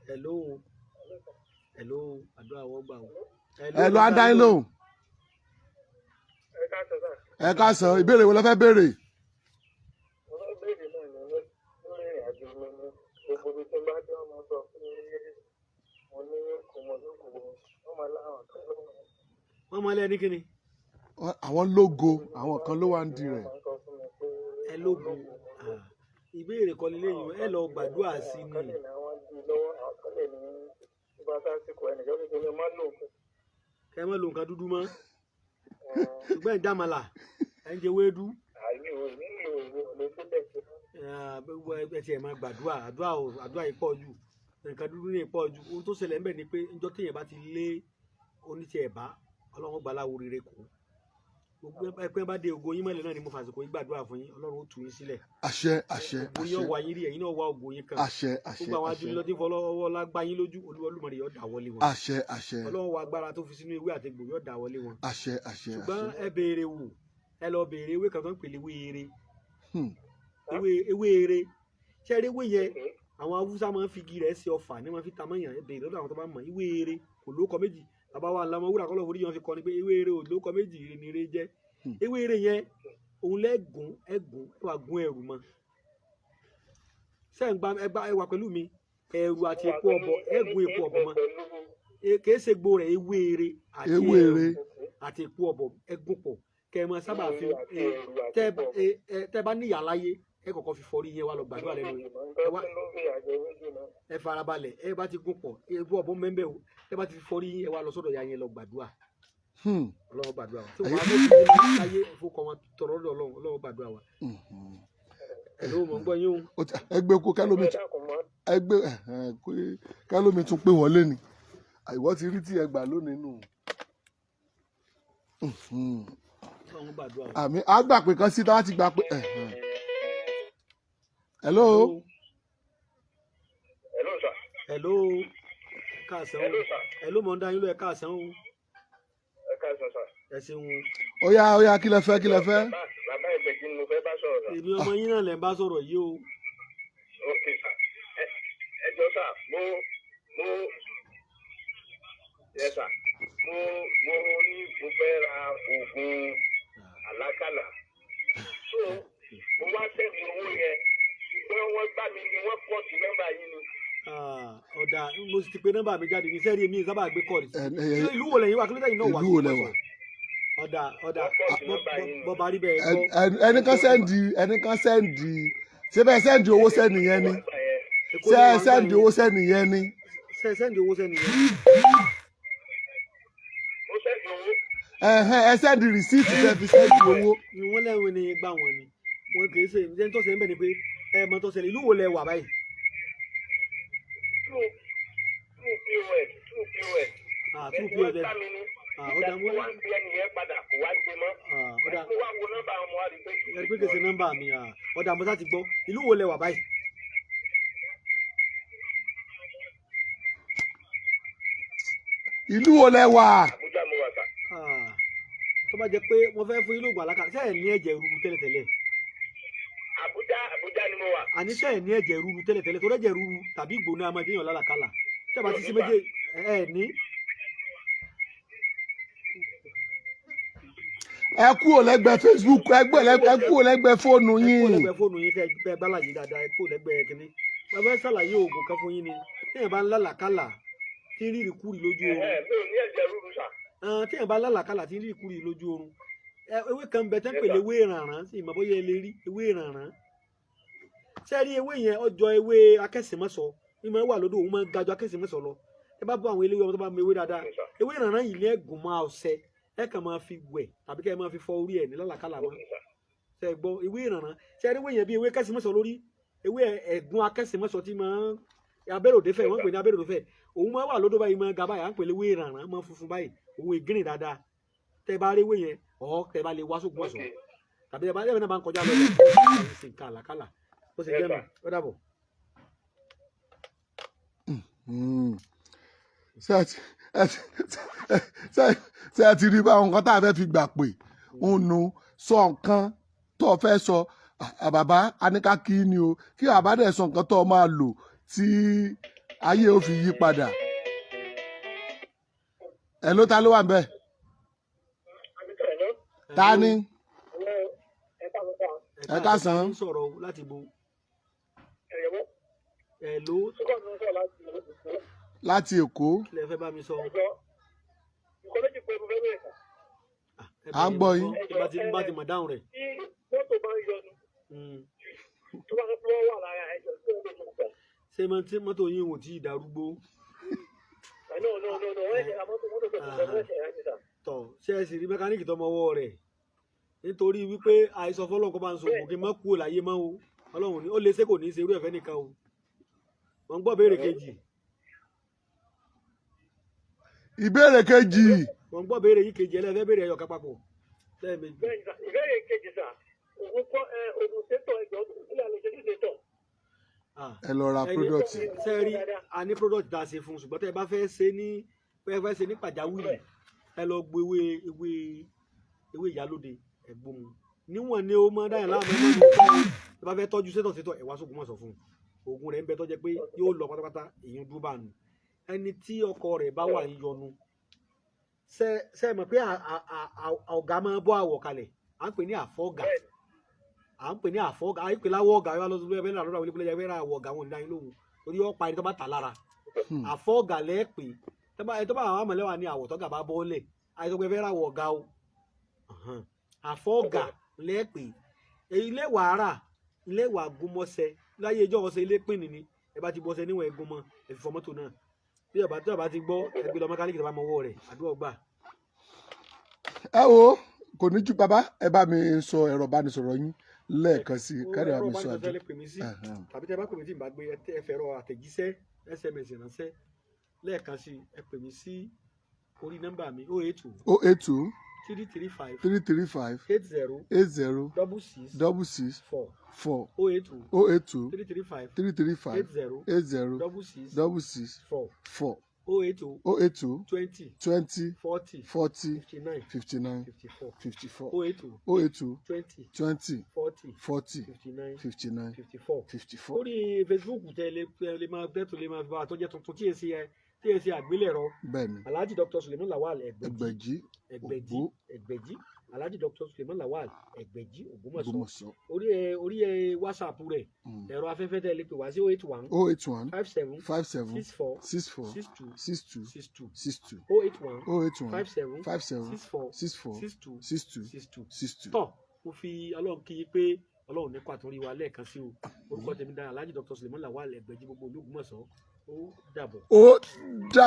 Hello, hello, àdúrà wọ́n gbà o. Ẹ lọ á dá yín lóhùn. Ẹ káàsán sà. Ẹ káàsán. Ìbéèrè wo lẹ fẹ́ béèrè? Mo fẹ́ béèrè náà ní lórí ìrìn àjò mi ní gbogbo ibi tí n bá dé, wọ́n máa sọ pé mo ní kò mọ̀ lóko, wọ́n máa láwọn kan ló wà. Wọ́n mọ ilé ní kíni. Àwọn lógo, àwọn kan ló wà ń di rẹ̀. Wọ́n máa ń sọ fún mi pé Ẹ mo lógo. lógo, mo lógo. Ìbéèrè kan lélẹ́yìn o, ẹ lọ gbàdúrà sí Àwọn kan ni. lè ní àwọn di lọ́wọ́, àwọn kan lè ní tó bá sásìkò ẹnìkan tó ti ní má lò ó. Ẹ má lo nǹkan dúdú mọ́, ṣùgbọ́n ẹ̀ ń dàmàlà, ẹ̀ ń jẹ wéédú. Àyè ò nílò ìwé ò lè débẹ̀ sí. Ẹ tiẹ̀ máa gbàdúrà, àdúrà ò àdúrà yìí pọ̀ jù, nǹkan dúdú ní pọ̀ jù. Ohun tó ṣẹlẹ̀ ńbẹ̀ ni pé njọ́ téèyàn bá ti lé oníṣẹ́ ẹ̀bá, Ọlọ́run gbà láwo rere kù. Gbogbo ẹpẹ́ bá dé ògo yín mọ́lẹ̀ náà ni mo fàsìkò yín gbàdúrà fún yín, Ọlọ́run ó tú yín sílẹ̀. Àṣẹ, àṣẹ, Ògo yín àṣẹ. ọwọ́ yín rí, ẹ̀yin náà wá ògo yín kan. Àṣẹ, àṣẹ. Gbogbo àwọn Àṣẹ. ajínigbé tí ń fọlọ́wọ́ lágbá yín lójú, Olúwa Olódùmarè yóò dá wọlé wọn. Àṣẹ, àṣẹ. Ọlọ́run wa agbára tó fi sínú ewé àti egbò yóò dá wọlé wọn. Àṣẹ, àṣẹ. Ṣùgbọ́n Àṣẹ. ẹ béèrè wò, ẹ lọ béèrè ewé kan tó ń pè léwé eré. Ewé eré, ṣé ẹ rí ewé yẹn? Àwọn Haúsá máa ń fi igi rẹ̀ ṣe ọfà ní wọ́n fi ta mọ́yàn. Ẹ béèrè lọ́dọ̀ àwọn tó bá mọ̀ ewé eré. Kò lóko méjì. Bàbá wa ńlá ọmọ wúrà kọ́lọ́ forí yẹn fi kọ́ ni pé ewé eré ò lóko méjì, ire ni eré jẹ́. Ewé eré yẹn òun lẹ́gùn ẹ̀gùn, ẹ wà gún ẹrù mọ́. Ṣé ẹ ń gba ẹ gba ẹ wà pẹ̀lú mi? Ẹrù àti epo ọ̀bọ, ẹ̀gún epo ọ̀bọ mọ́. Kìí ṣe gbo rẹ̀, ewé eré àti Ewé ẹrù eré. àti epo ọ̀bọ ẹgún pọ̀ kẹ́ ẹ máa sábà fi tẹ́ bá níyà láyé, ẹ kọ́kọ́ fi fọrí yẹn wá lọ gbàdúrà lẹ́nu yẹn. Ẹ wá ẹ farabalẹ̀, ẹ bá ti gún pọ̀ epo ọ̀bọ mẹ́mbẹ́ o, ẹ bá ti fi fọrí yín, ẹ wá lọ sọ́dọ̀ ya yẹn lọ gbàdúrà. Ọlọ́run gbàdúrà wa tí wọ́n á mọ̀ sí láyé fọkàn wọn tọrọ lọ́dọ̀ Ọlọ́run, Ọlọ́run gbàdúrà wa. Ẹ ló mọ̀ ń gbọ́ yín o. Ẹ gbé kó kẹlómi, ẹ gbé kẹlómi tún pé wọlé ni ìwọ ti rí tí ẹ gbà lónìí nù. Ọlọ́run gbàdúrà wa. Àmì á gbà pé kan sí tá a ti gbà pé. Hello. Hello sir. Hello, káàsán o. Hello sir. Hello, mọ̀ ń dá yín lọ, ẹ káàsán o. Ẹ káàsán sir. Ẹ ṣeun o. Ó yá, ó yá, kí lẹ fẹ́, kí lẹ fẹ́? Bàbá Ìgbẹ̀jì ni mo fẹ́ bá sọ̀rọ̀ sir. Èmi ọmọ yín náà lẹ̀ ń bá sọ̀rọ̀ yìí o. Ok sir. Ẹ jọ sir, mo yes sir, mo ní mo fẹ́ ra oògùn àlákàlà, so mo wá sẹ́ni owó yẹn, ṣùgbọ́n wọ́n gbà mí ni wọ́n pọ̀ sí nọ́mbà yín ni. Ọ̀dà, mo sì ti pe nọ́mbà mi jáde ní sẹ́ẹ̀rì mi sábà gbé kọ́ọ̀lì. Ìlú wo lẹ́yìn wà? Kí ló dé yìí náà wà? Ìlú wo lẹ wà? Ọ̀dà, ọ̀dà, bọ́ba rí bẹ́ẹ̀ gbọ́. Ẹnì kan send, ẹnì kan send, ṣé bẹ́ẹ̀ send owó sẹ́ni yẹn ni? Ṣé ẹ send owó sẹ́ni yẹn ni? Ṣé send owó sẹ́ni yẹn? Mo send owó. Ẹ send receipt tẹ́ fi send owó. Ni wọ́n lẹ́wọ̀n ni gbà wọ́n ni wọ́n kì í ṣe ẹni tó ṣe ń bẹ̀ ni pé ẹ mọ tó ṣẹlẹ̀. Ìlú wo lẹ wà báyìí? Two POS, two POS. Ah, two POS. Ah, ọ̀dà, mo wá ń bí ẹni yẹn padà, kò wá gbé mọ́. Ọ̀dà. Mo wá wo nọ́mbà àwọn ọmọ wa rí pé. Ẹ rí pé kèsì nọ́mbà mi. Ọ̀dà, mo sá ti gbọ́. Ìlú wo lẹ wà báyìí? Ìlú wo lẹ wà? Àbújá mo wà sà. Tó bá jẹ́ pé wọ́n fẹ́ fún yín lóògùn àlákà, ṣé ẹ̀ ní ẹ̀jẹ̀ ríru tẹ́lẹ̀tẹ́lẹ̀? Àbújá, Àbújá ni mo wà. Àní ṣé ẹ̀ ní ẹ̀jẹ̀ ríru tẹ́lẹ̀tẹ́lẹ̀? Tó rẹ́jẹ̀ ríru tàbí ìgbóná amadéyàn lálàkàlà tí a bá ti sí méjì ẹ̀ ní. Ẹ kúrò lẹ́gbẹ̀ẹ́ Facebook, ẹ kúrò lẹ́gbẹ̀ẹ́ fóònù Ẹ kúrò yín. lẹ́gbẹ̀ẹ́ fóònù yín, kẹ́ ẹ gbálàyé dáadáa. Ẹ kúrò lẹ́gbẹ̀ẹ́ kínní. Wọ́n fẹ́ ṣàlàyé oògùn kan fún yín ni. Téèyàn bá ń lálàkàlà tí ń rírì kúrì lójú oorun. Mi ò ní ẹ̀jẹ̀ ríru sà. Téèyàn bá lálàkàlà tí ń rírì kúrì lójú oorun, ewé kan bẹ tẹ́ ń pè léwé ìrànràn sí ìmọ̀ bóyá ẹ lè rí ewé ìrànràn. Ṣé rí ewé yẹn? Ọjọ́ ewé akẹ́sìmọ́sọ ìmọ̀ wà lódò, òun máa ń gajọ akẹ́sìmọ́sọ lọ. Ẹ bá bọ́ àwọn eléwé ọmọ tó bá mọ ewé dáadáa, ewé ìrànràn yìí ní ẹ̀gùn máa ọṣẹ, ẹ kàn máa fi wẹ̀ tàbí kẹ́ ẹ máa fi fọ orí ẹ̀ ní lálàkàlà mọ́. Ṣe gbọ́ ewé ìrànràn? Ṣe rí ewé yẹn bí ewé kẹ́sìmọ́sọ lórí ewé ẹ̀gún akẹ́sìmọ́sọ tí máa ń abẹ́ròdéfẹ̀, wọ́n pè ní abẹ́ròdéfẹ̀. Òun máa wà lódò báyìí, máa ga báyìí, à ń pè léwé ìrànràn, máa funfun báyìí, òun ègírìn dáadáa. Tẹ́ bá rí ewé yẹn ọ̀ tẹ́ bá lè wá sógun ọ̀sán tàbí ẹ bá ẹ náà bá ń kọjá lọ ẹ̀ ṣe nǹkan àlàkálà ó sì jẹ́ nù. Ó dàbọ̀. Ṣé ẹ ti rí báwọn nǹkan tá a fẹ́ fi gbà pé ń nu sọ nǹkan tó o fẹ́ sọ? Bàbá aníká kí ni o, kí bàbá dẹ̀ sọ nǹkan tó o máa lò tí ayé ò fi yí padà. Ẹ ló ta ló wà ń bẹ̀? Ta ni? Ẹ káàsán. Sọ̀rọ̀ láti bo ẹ ló. Láti Èkó. Kí lẹ fẹ́ bá mi sọ? À ń gbọ́ yín. Bá ti mọ̀ dáhùn rẹ̀. Tí mọ́tò bá ń yọnu, tó bá fẹ́ wà Ṣé mọ́tò yín ò tí ì darúgbó? No, no, no, no, wọ́n ṣe ra mọ́tò, mọ́tò tó tuntun wọ́n ṣe rà ní sà. Tọ̀, ṣé ẹ sì rí mẹkáníìkì tó mọwọ́ rẹ̀? Nítorí wípé àìsàn fọlọ́n kó bá ń sọ ògùn kí n má kúrò láyé mọ́ o. Ọlọ́run ní ó lè ṣe, kò ní í ṣe irú ẹ̀fẹ́ nìkan o. Mo ń gbọ́ béèrè kejì. Ìbéèrè kejì. Mo ń gbọ́ béèrè yìí kejì, ẹlẹ́fẹ́ béèrè ẹyọ kan papọ̀ lẹ́ẹ̀mejì. Bẹ́ẹ̀ni sà, ìbéèrè kejì sà, ògùn kọ́ ẹ ògùn sétọ̀, ẹ̀jọ̀ ìpínlẹ̀ àlejò ní sétọ̀. Ah. Ẹ lọ ra product. Ṣe rí, a ní product tá a ṣe fún un, ṣùgbọ́n tẹ́ ẹ bá fẹ́ ṣe ní fẹ́ fẹ́ ṣe ní pàjáwìrì, ẹ lọ gbé ewé ìyálóde, ẹ gbóhun níwọ̀n ni ó mọ dáhùn láàmú. Ẹ má ní pẹ́ ẹ bá fẹ́ tọ́jú sétọ̀ sétọ̀, ẹ wá sóògùn mọ̀sán fún un. Oògùn rẹ̀ ń bẹ tó jẹ́ pé yóò lọ pátápátá. Èyí ń dúró bá nù. Ẹni tí ọkọ rẹ̀ bá wà ń yọnu, ṣe mọ̀ pé ọ̀gá máa bọ́ àwọ̀ kalẹ̀, à ń pè ní àfọ́gà, à ń pè ní àfọ́gà, à ń pè láwọ̀ ọ̀gá. Yóò lọ sí ẹgbẹ́ náà lọ́dọ̀ àwọn ilé ẹgbẹ́ náà, àwọ̀ ọ̀gá wọn ò ní dá yín lóhùn torí ó pa ẹni tó bá tà lára. Àfọ́gà lẹ́ẹ̀pẹ́ ẹni tó bá àwọn àmọ̀lẹ́wà ní àwọ̀ tọ́gà bá bọ́ọ̀lẹ̀, àìsàn pé fẹ́ ra àwọ̀ ọ̀gá o. Àfọ́gà lẹ́ẹ̀pẹ́ ilé wàhálà, ilé wà gúnmọ́sẹ̀ láyé ìjọ ọ̀sẹ̀, ilé pín ní ẹ bá ti bọ́sẹ̀ níwọ̀n ẹ̀gún mọ́, ẹ fi fọ mọ́tò náà. Bí ọba tí ọba ti gbọ́, ẹ gbé lọ mẹkáníìkì tó bá mọ ọwọ́ rẹ̀, àdúrà gbà. Ẹ wo, kò ní ju bàbá, ẹ bá mi sọ ẹ̀rọ ìbánisọ̀rọ̀ yín lẹ́ẹ̀kan sí i, kárí Ẹ̀rọ àmì sọ ìbánisọ̀rọ̀ àdúrà. lè pè mí sí, tàbí tẹ bá pè mí tí n bá gbé, ẹ fẹ̀rọ àtẹ̀jíṣẹ́ SMS ránṣẹ́. Lẹ́ẹ̀kan sí, ẹ pè mí sí orí nọ́mbà mi, 082 082 335 335 80 80 66 66 4 4 082 082 335 335 80 80 66 66 4 4 080 080 20 20 40 40 59 59 54 54 080 080 20 20 40 40 59 59 54. 54. Orí Facebook tẹ lè máa tẹ tó lè máa bá àtọ́jẹ́ tuntun tí èsì ẹ tí èsì àgbélẹ̀rọ. Bẹ́ẹ̀ni. Alhaji Dr. Suleiman Lawal Ẹgbẹ̀jì. Ẹgbẹ̀jì. Ẹgbẹ̀jì. Ògbó. Ẹgbẹ̀jì, Alhaji Dr. Suleiman Lawal Ẹgbẹ̀jì Ògbómọ̀ṣọ́. Ògbómọ̀ṣọ́. Orí ẹ WhatsApp rẹ̀, ẹ̀rọ afẹ́fẹ́ tẹ lè pè wá sí 081 081 57 57 64 64 62 62 62 62 081 081 57 57 64 64 62 62 62. 62. Tọ́, mo fi Ọlọ́run kí i pé Ọlọ́run ní kó àtúnrí wa lẹ́ẹ̀kan sí o. Orúkọ tèmi dára, Alhaji Dr. Suleiman Lawal Ẹgbẹ̀jì gbogbo Ológbòmọ̀ṣọ́. Ó dàbọ̀. Ó dàbọ̀.